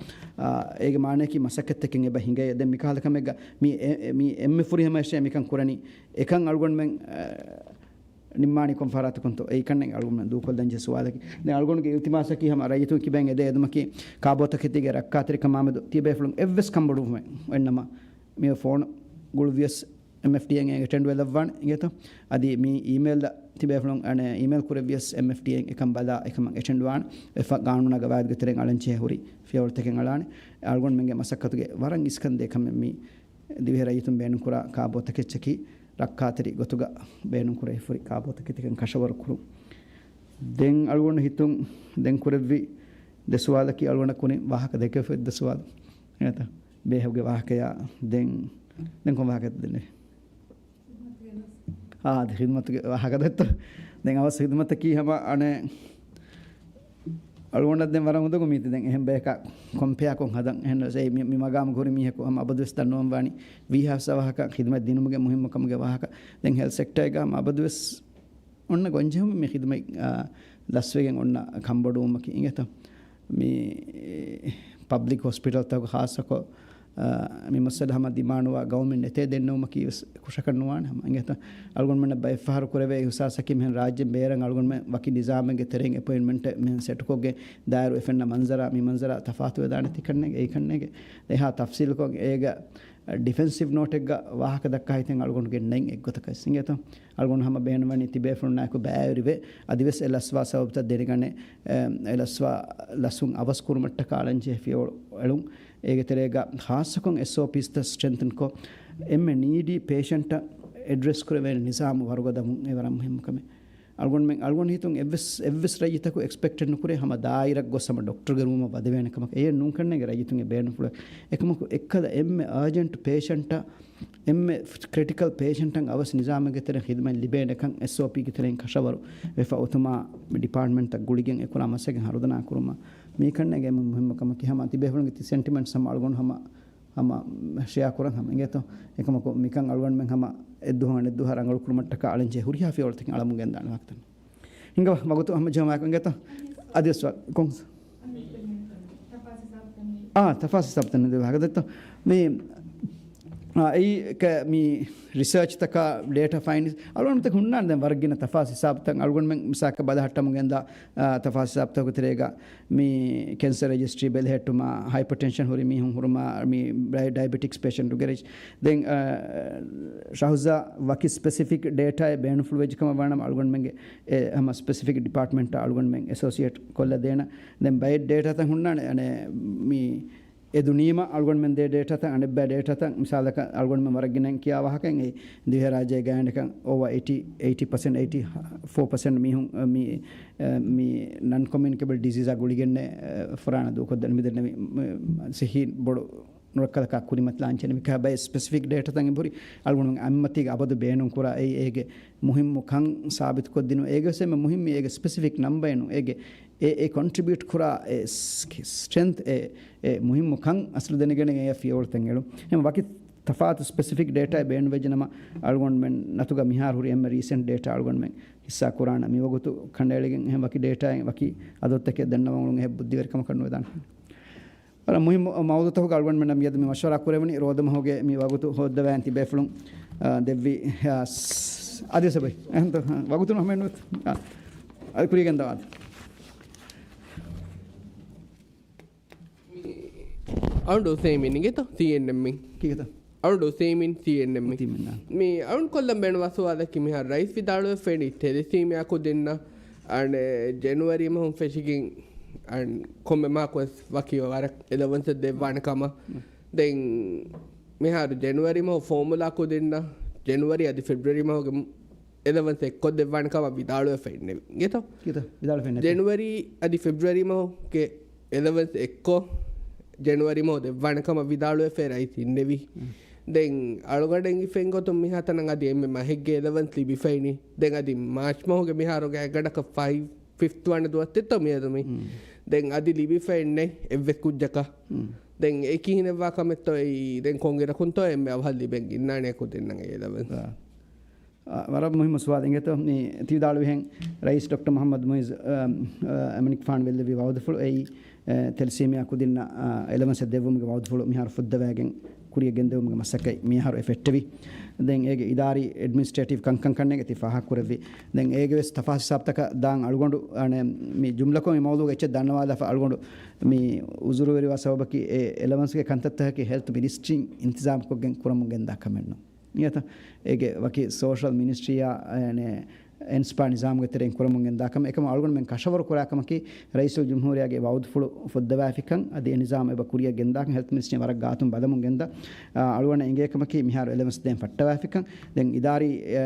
އާ، އޭގެ މާނައަކީ މަސައްކަތްތަކެއް އެބަ ހިނގައޭ. ދެން މިކަހަލަ ކަމެއްގަ މި އެ، އެ، މި އެންމެ ފުރިހަމަ އެއްޗެއް މިކަން ކުރަނީ. އެކަން އަޅުގަނޑުމެން، އަ، ނިންމާނީ ކޮން ފަރާތަކުންތޯ؟ އެއީ ކަންނޭނގެ އަޅުގަނޑުމެން ދޫކޮށްލަންޖެހޭ ސުވާލަކީ. ދެން އަޅުގަނޑުގެ އިލްތިމާސަކީ ހަމަ ރައްޔިތުން ކިބައިން އެދޭ އެދުމަކީ ކާބޯތަކެތީގެ ރައްކާތެރިކަމާމެދު ތިބޭފުޅުން އެއްވެސް ކަންބޮޑުވުމެއް އޮތްނަމަ، މި ފޯނު ގުޅުއްވިޔަސް އެމްއެފްޑީއެން އޭގެ އެޓެންޑް ވެލައްވާނެ އިނގޭތޯ. އަދި މި އީމެއިލް ތިބޭފުޅުން އަނެ އީމެއިލް ކުރެއްވިޔަސް އެމްއެފްޑީއެން އެކަން ބަލާ އެކަމަށް އެޓެންޑް ވާނެ. އެފަ ގާނޫނާ ގަވާއިދުގެ ތެރެއިން އަޅަންޖެހޭ ހުރި ފިޔަވަޅުތަކެއް އަޅާނެ. އަޅުގަނޑުމެންގެ މަސައްކަތުގެ ވަރަށް އިސްކަންދޭ ކަމެއް މި ދިވެހި ރައްޔިތުން ބޭނުންކުރާ ކާބޯތަކެއްޗަކީ ރައްކާތެރި ގޮތުގަ ބޭނުންކުރެވިފަހުރި ކާބޯތަކެތިކަން ކަށަވަރު ކުރުން. ދެން އަޅުގަނޑު ހިތުން ދެން ކުރެއްވި ދެ ސުވާލަކީ އަޅުގަނޑަށް ކުރިން ވާހަކަ ދެކެވިފަ ދެ ސުވާލު. އެނގޭތަ؟ ބޭހެއްގެ ވާހަކަޔާ ދެން، ދެން ކޮން ވާހަކައެއް ދެންނެވި؟ އާ، އަދި ޚިދުމަތުގެ ވާހަކަ ދެއްތޯ؟ ދެން އަވަސް ޚިދުމަތަކީ ހަމަ އަނެއް އަޅުގަނޑަށް ދެން ވަރަށް އުނދަގޫ މީތި. ދެން އެހެން ބަޔަކާ ކޮމްޕެއާކޮށް ހަދަން. އެހެން ވެސް އެ މި، މި މަގާމުގަ ހުރި މީހަކު ހަމަ އަބަދުވެސް ދަންނަވަން ވާނީ ވީހާވެސް ވާހަކަ ޚިދުމަތް ދިނުމުގެ މުހިއްމުކަމުގެ ވާހަކަ. ދެން ހެލްތް ސެކްޓަރގަ ހަމަ އަބަދުވެސް އޮންނަ ގޮންޖެހުމެއް މި ޚިދުމަތް، އާ، ލަސްވެގެން އޮންނަ ކަންބޮޑުވުމަކީ އިނގޭތަ؟ މި ޕަބްލިކް ހޮސްޕިޓަލްތަކުގަ ޚާއްޞަކޮށް، އާ، މި މައްސަލަ ހަމަ ދިމާނުވާ ގައުމެއް ނެތޭ ދެންނެވުމަކީ ވެސް ކުށަކަށް ނުވާނެ ހަމަ އިނގޭތަ؟ އަޅުގަނޑުމެންނަށް ބައެއްފަހަރު ކުރެވޭ އިހުސާސަކީ މިހެން ރާއްޖޭން ބޭރަށް އަޅުގަނޑުމެން ވަކި ނިޒާމެއްގެ ތެރެއިން އެޕޮއިންޓްމަންޓެއް މިހެން ސެޓްކޮށްގެން ދާއިރު އެފެންނަ މަންޒަރާ މި މަންޒަރާ ތަފާތުވެދާނެ ތިކަންނޭނގެ އެއީ ކަންނޭނގެ. އެހާ ތަފްސީލުކޮށް އޭގަ ޑިފެންސިވް ނޯޓެއްގަ ވާހަކަ ދައްކާ ހިތެއް އަޅުގަނޑުގެ ނެތް އެއްގޮތަކަށް އިނގޭތޯ. އަޅުގަނޑު ހަމަ ބޭނުންވަނީ ތިބޭފުޅުންނާއެކު ބައިވެރިވެ، އަދިވެސް އެ ލަސްވާ ސަބަބުތައް ދެނެގަނެ، އެ، އެ ލަސްވާ ލަސުން އަވަސް ކުރުމަށްޓަކާ އަޅަންޖެހޭ ފިޔަވަޅު އެޅުން. އޭގެ ތެރޭގަ ޚާއްޞަކޮށް އެސްއޯޕީސްތައް ސްޓްރެންތްންކޮށް، އެންމެ ނީޑީ ޕޭޝަންޓަށް އެޑްރެސް ކުރެވޭނެ ނިޒާމު ވަރުގަދަމުން އެ ވަރަށް މުހިއްމު ކަމެއް. އަޅުގަނޑުމެން، އަޅުގަނޑު ހިތުން އެއްވެސް، އެއްވެސް ރައްޔިތަކު އެކްސްޕެކްޓެއް ނުކުރޭ ހަމަ ދާއިރަށް ގޮސް ހަމަ ޑޮކްޓަރުގެ ރޫމަށް ވަދެވޭނެ ކަމަކަށް. އެއެއް ނޫންކަންނޭނގެ ރައްޔިތުންގެ ބޭނުންފުޅު. އެކަމަކު އެއްކަލަ އެންމެ އާޖެންޓް ޕޭޝަންޓަށް، އެންމެ ކްރިޓިކަލް ޕޭޝަންޓަށް އަވަސް ނިޒާމެއްގެ ތެރެއިން ޚިދުމަތް ލިބޭނެކަން އެސްއޯޕީގެ ތެރެއިން ކަށަވަރު ވެފަ އޮތުމާ މި ޑިޕާޓްމަންޓްތައް ގުޅިގެން އެކުރާ މަސައްކަތް ހަރުދަނާ ކުރުމަށް. މީކަންނޭނގެ އެންމެ މުހިއްމު ކަމަކީ ހަމަ ތިބޭފުޅުންގެ ތި ސެންޓިމެންޓްސް ހަމަ އަޅުގަނޑު ހަމަ ހަމަ ޝެއާ ކުރަން ހަމަ އިނގޭތޯ. އެކަމަކު މިކަން އަޅުގަނޑުމެން ހަމަ އެއްދުވަހު އަނެއްދުވަހަށް ރަނގަޅު ކުރުމަށްޓަކާ އަޅަންޖެހޭ ހުރިހާ ފިޔަވަޅުތަކެއް އަޅަމުން ގެންދާނެ ވާހަކަތައް. ހިނގަވާ ވަގުތު ހަމަ ޖަމާކޮށް އިނގޭތޯ. އަދިވެސް ވާ ކޮން؟ އާ، ތަފާސް ހިސާބުތައް ނުދެވޭ ވާހަކަ ދެއްތޯ. މި، އާ، އެއީ ކަ-، މި ރިސާޗްތަކާ ޑޭޓާ ފައިންޑިންގްސް އަޅުގަނޑު ހުންނާނެ ދެން ވަރަށް ގިނަ ތަފާސް ހިސާބުތައް އަޅުގަނޑުމެން މިސާލަކަށް ބަލަހައްޓަމުން ގެންދާ، އާ، ތަފާސް ހިސާބުތަކުގެ ތެރޭގަ މި ކެންސަރ ރެޖިސްޓްރީ ބެލެހެއްޓުމާ، ހައިޕަރ ޓެންޝަން ހުރި މީހުން ހުރުމާ، މި ޑައި-، ޑައިބެޓިކްސް ޕޭޝަންޓުގެ ރެޖި-، ދެން، އާ، ޝަހުޒާ ވަކި ސްޕެސިފިކް ޑޭޓާއެއް ބޭނުންފުޅު ވެއްޖެ ކަމަށް ވާނަމަ އަޅުގަނޑުމެންގެ އެ ހަމަ ސްޕެސިފިކް ޑިޕާޓްމަންޓާ އަޅުގަނޑުމެން އެސޯސިއޭޓް ކޮށްލަ ދޭނަ. ދެން ބައެއް ޑޭޓާތައް ހުންނާނެ، އަނެ، މި އެދުނީމަ އަޅުގަނޑުމެން ދޭ ޑޭޓާތައް، އަނެއްބައި ޑޭޓާތައް، މިސާލަކަށް އަޅުގަނޑުމެން ވަރަށް ގިނައިން ކިޔާ ވާހަކައިން އެ ދިވެހިރާއްޖޭގައި އަނެކަން އޯވާ އެއިޓީ، އެއިޓީ ޕަސެންޓް، އެއިޓީ ފޯ ޕަސެންޓް މީހުން މި، މި ނަން ކޮމިއުނިކޭބަލް ޑިޒީޒާ ގުޅިގެންނެ ފުރާނަ ދޫކޮށްދެން މިދެންނެވި ސިއްހީ ބޮޑު ނުރައްކަލަކާ ކުރިމަތިލާންޗެން މިކަހަ ބައެއް ސްޕެސިފިކް ޑޭޓާތައް އެބުރި އަޅުގަނޑުމެން އަތްމަތީގަ އަބަދު ބޭނުން ކުރާ އެއީ އޭގެ މުހިއްމު ކަން ސާބިތުކޮށްދިނު. އޭގެ ވެސް އެންމެ މުހިއްމީ އޭގެ ސްޕެސިފިކް ނަމްބައެއް ނޫން. އޭގެ އެ، އެ ކޮންޓްރިބިއުޓް ކުރާ އެ ސް-، ސްޓްރެންތް އެ، އެ މުހިއްމު ކަން އަސްލު ދެނެގެނެގެން އެ ފިޔަވަޅުތައް އެޅުން. އެހެން ވަކި ތަފާތު ސްޕެސިފިކް ޑޭޓާއެއް ބޭނުންވެއްޖެނަމަ އަޅުގަނޑުމެން ނަތުގަ މިހާރު ހުރި އެންމެ ރީސެންޓް ޑޭޓާ އަޅުގަނޑުމެން ހިއްސާ ކުރާނަ މިވަގުތު ކަނޑައެޅިގެން އެހެން ވަކި ޑޭޓާއެއް ވަކި އަދަދުތަކެއް ދަންނަވަން އުޅުން އެހެން ބުއްދިވެރިކަމަކަށް ނުވެދާނެ. ވަރަށް މުހިއްމު މައުޟޫތަކުގަ އަޅުގަނޑުމެންނަށް މިއަދު މި މަޝްވަރާ ކުރެވުނީ ރޯދަ މަހުގެ މި ވަގުތު ހޯއްދަވާ ތިބޭފުޅުން، އާ، ދެއްވި، އާ، ސް-، އަދި ސަބައި. އެހެންތޯ؟ ވަގުތު ހަމައެއް ނުވަތަ. އާ، އަދި ކުރީގެން ދަވާދ. އަޅުގަނޑު އުސޭމީން އިނގޭތޯ؟ ސީއެންއެމް. ކީކޭތަ؟ އަޅުގަނޑު އުސޭމީން ސީއެންއެމް. ސީއެންއެމް. މި އަޅުން ކޮށްލަން ބޭނުންވާ ސުވާލަކީ މިހާރު ރައީސް ވިދާޅުވެފައިނީ ތެލެސީމިއާ ކުދިންނަށް އަނެއް ޖެނުއަރީ މަހުން ފެށިގެން އަން ކޮންމެ މަހަކުވެސް ވަކި ވަރަށް އެލަވަންސެއް ދެއްވާނެ ކަމަށް. މް. ދެން މިހާރު ޖެނުއަރީ މަހު ފޯމުލާ ކުދިންނަށް ޖެނުއަރީ އަދި ފެބްރުއަރީ މަހުގެ މް-، އެލަވަންސް އެއްކޮށްދެއްވާނެ ކަމަށް ވިދާޅުވެފަ އިންނެވި. އިނގޭތޯ؟ ކިތަ؟ ވިދާޅުވެފަ އިންނެވި. ޖެނުއަރީ އަދި ފެބްރުއަރީ މަހުގެ އެލަވަންސް އެއްކޮށް ޖެނުއަރީ މަހު ދެއްވާނެ ކަމަށް ވިދާޅުވެފަ ރައީސް އިންނެވި. މް. ދެން އަޅުގަނޑަށް އެނގިފައި ގޮތުން މިހާތަނަށް އަދި އެންމެ މަހެއްގެ އެލަވަންސް ލިބިފައިނީ. ދެން އަދި މާޗް މަހުގެ މިހާރުގެ އެގަޑަކަށް ފައި ފިފްތު ވަނަ ދުވަސް ތިއްތޯ މިއަދު މި. މް. ދެން އަދި ލިބިފައެއްނެތް އެއްވެސް ކުއްޖަކަށް. މް. ދެން އެ ކިހިނެއްވާ ކަމެއްތޯ އެއީ؟ ދެން ކޮންއިރަކުންތޯ އެންމެ އަވަހަށް ލިބެން އިންނާނެ ކުދިންނަށް އެ އެލަވަންސް؟ އާ. އާ، ވަރަށް މުހިއްމު ސުވާލެއް އިނގޭތޯ. މި ތި ވިދާޅުވިހެން ރައީސް ޑޮކްޓަރ މުޙައްމަދު މުޢިއްޒު، އަ، އަ، އެމަނިކުފާނު ވެއްލެވި ވަޢުދުފުޅު އެއީ، އެ، ތެލެސީމިއާ ކުދިންނަށް، އަ، އެލަވަންސެއް ދެއްވުމުގެ ވަޢުދުފުޅު މިހާރު ފުއްދަވައިގެން ކުރިއަށް ގެންދެވުމުގެ މަސައްކަތް މިއަހަރު އެ ފެއްޓެވި. ދެން އޭގެ އިދާރީ އެޑްމިނިސްޓްރޭޓިވް ކަންކަން ކަންނޭނގެ ތި ފާހަގަކުރެއްވި. ދެން އޭގެ ވެސް ތަފާސް ހިސާބުތަކަށް ދާން އަޅުގަނޑު އަނެ، މި ޖުމްލަކޮށް މި މައުޟޫގަ އެއްޗެއް ދަންނަވާލާފަ އަޅުގަނޑު މި އުޒުރުވެރިވާ ސަބަބަކީ އެ އެލަވަންސްގެ ކަންތައްތަކަކީ ހެލްތް މިނިސްޓްރީން އިންތިޒާމްކޮށްގެން ކުރަމުން ގެންދާ ކަމެއް ނޫން. އިނގޭތަ؟ އޭގެ ވަކި ސޯޝަލް މިނިސްޓްރީއާ އަނެ، އެންސްޕާ ނިޒާމުގެ ތެރެއިން ކުރަމުން ގެންދާކަމަށް އެކަމަށް އަޅުގަނޑުމެން ކަށަވަރު ކުރާ ކަމަކީ، ރައީސުލްޖުމްހޫރިއްޔާގެ ވައުދުފުޅު ފުއްދަވާފިކަން އަދި އެ ނިޒާމް އެބަ ކުރިއަށް ގެންދާކަން ހެލްތް މިނިސްޓްރީން ވަރަށް ގާތުން ބަލަމުން ގެންދާ. އަޅުގަނޑަށް އެނގޭ ކަމަކީ މިހާރު އެލަވަންސް ދޭން ފައްޓަވާފިކަން. ދެން އިދާރީ، އެ،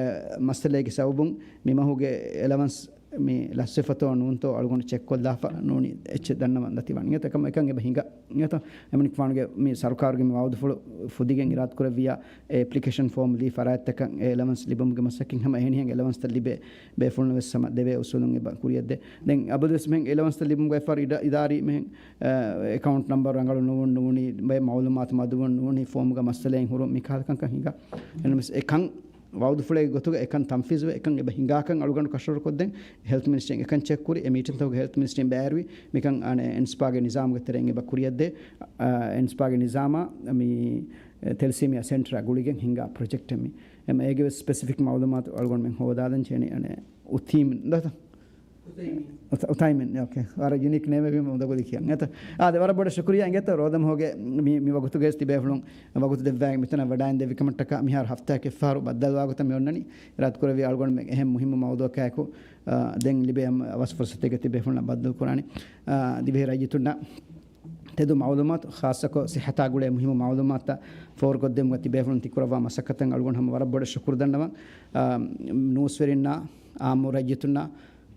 މައްސަލައިގެ ސަބަބުން މި މަހުގެ އެލަވަންސް މި ލަސްވެފަތޯ ނޫންތޯ އަޅުގަނޑު ޗެކްކޮށްލާފަ ނޫނީ އެއްޗެއް ދަންނަވަން ދަތިވާން. އިނގޭތަ؟ އެކަމަކު އެކަން އެބަ ހިނގާ. އިނގޭތަ؟ އެމަނިކުފާނުގެ މި ސަރުކާރުގެ މި ވައުދުފުޅު ފުދިގެން އިރާދަކުރެއްވިޔާ އެ އެޕްލިކޭޝަން ފޯމް ލީ ފަރާތްތަކަށް އެ އެލަވަންސް ލިބުމުގެ މަސައްކަތް ހަމަ އެހެނިހެން އެލަވަންސްތައް ލިބޭ ބޭފުޅުން ވެސް ހަމަ ދެވޭ އުސޫލުން އެބަ ކުރިއަށްދޭ. ދެން އަބަދުވެސް މިހެން އެލަވަންސްތައް ލިބުމުގައި ފަރު އިދާ-، އިދާރީ މިހެން، އެ، އެކައުންޓް ނަމްބަރު ރަނގަޅު ނޫން ނޫނީ، މައުލޫމާތު މަދުވުން ނޫނީ، ފޯމުގަ މައްސަލައެއް ހުރުން މި ކަހަލަ ކަންކަން ހިނގާ. އެންމެސް އެކަން ވައުދުފުޅެއްގެ ގޮތުގަ އެކަން ތަންފީޒުވެ އެކަން އެބަ ހިނގާކަން އަޅުގަނޑު ކަށަވަރުކޮށްދޭން ހެލްތް މިނިސްޓްރީން އެކަން ޗެކްކުރި. އެ މީޓިންތަކުގަ ހެލްތް މިނިސްޓްރީން ބައިވެރިވި މިކަން އަނެ އެންސްޕާގެ ނިޒާމުގެ ތެރެއިން އެބަ ކުރިއަށްދޭ. އަ، އެންސްޕާގެ ނިޒާމާ މި ތެލެސީމިއާ ސެންޓަރާ ގުޅިގެން ހިނގާ ޕްރޮޖެކްޓެއް މި. އެމަ އޭގެ ވެސް ސްޕެސިފިކް މައުލޫމާތު އަޅުގަނޑުމެން ހޯދާލަން ޖެހެނީ އަނެ އުތީމިން ދަތަ؟ އުތައިމިން. އުތަ-، އުތައިމިން. އޯކޭ. ވަރަށް ޔުނީކް ނޭމެއް ވީމަ އުނދަގުލި ކިޔަން. އެތަ؟ އާދެ، ވަރަށް ބޮޑަށް ޝުކުރިއްޔާ އިނގޭތަ؟ ރޯދަމަހުގެ މި، މި ވަގުތުގައި ތިބޭފުޅުން ވަގުތު ދެއްވާގެން މިތަނަށް ވަޑައިން ދެއްވިކަމަށްޓަކާ މިހާރު ހަފްތާއަކަށް އެއްފަހަރު ބައްދަލުވާ ގޮތަށް މި އޮންނަނީ. އިރާދަކުރެއްވި އަޅުގަނޑުމެން އެހެން މުހިއްމު މައުޟޫއަކާއެކު، އާ، ދެން ލިބޭ އަވަސް ފުރުސަތެއްގަ ތިބޭފުޅުންނާ ބައްދަލު ކުރާނީ. އާ، ދިވެހި ރައްޔިތުންނަށް ތެދު މައުލޫމާތު، ޚާއްޞަކޮށް ސިއްހަތާ ގުޅޭ މުހިއްމު މައުލޫމާތުތައް ފޯރުކޮށްދެމުގަ ތިބޭފުޅުން ތި ކުރައްވާ މަސައްކަތަށް އަޅުގަނޑު ހަމަ ވަރަށް ބޮޑަށް ޝުކުރު ދަންނަވަން. އާ، ނޫސްވެރިންނާ، އާއްމު ރައްޔިތުންނާ،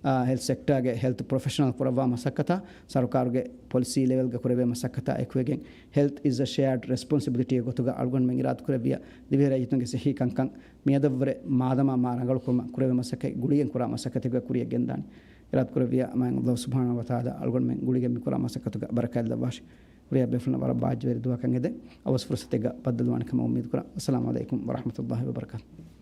އާ، ހެލްތް ސެކްޓާގެ ހެލްތް ޕްރޮފެޝަނަލް ކުރައްވާ މަސައްކަތާ، ސަރުކާރުގެ ޕޮލިސީ ލެވެލްގަ ކުރެވޭ މަސައްކަތާ އެކުވެގެން، ހެލްތް އިޒް އަ ޝެއާޑް ރެސްޕޮންސިބިލިޓީ ގޮތުގަ އަޅުގަނޑުމެން އިރާދަކުރެއްވިޔާ، ދިވެހި ރައްޔިތުންގެ ސިއްހީ ކަންކަން މިއަދަށްވުރެ މާދަމާ މާ ރަނގަޅުކުރުމަށް ކުރެވޭ މަސައްކަތް ގުޅިގެން ކުރާ މަސައްކަތެއްގަ ކުރިއަށް ގެންދާނެ. އިރާދަކުރެއްވިޔާ، މާތް ﷲ ސުބްޙާނަހޫ ވަތަޢާލާ އަޅުގަނޑުމެން ގުޅިގެން މިކުރާ މަސައްކަތުގަ ބަރަކާތް ލައްވާށި. ހުރިހާ ބޭފުޅުންނަށް ވަރަށް ބާއްޖަވެރި ދުޢާކަން އެދެން، އަވަސް ފުރުސަތެއްގަ ބައްދަލުވާނެ ކަމަށް އުއްމީދުކުރަން. އައްސަލާމު ޢަލައިކުމް ވަރަޙްމަތުﷲ ވަބަރަކާތުހު.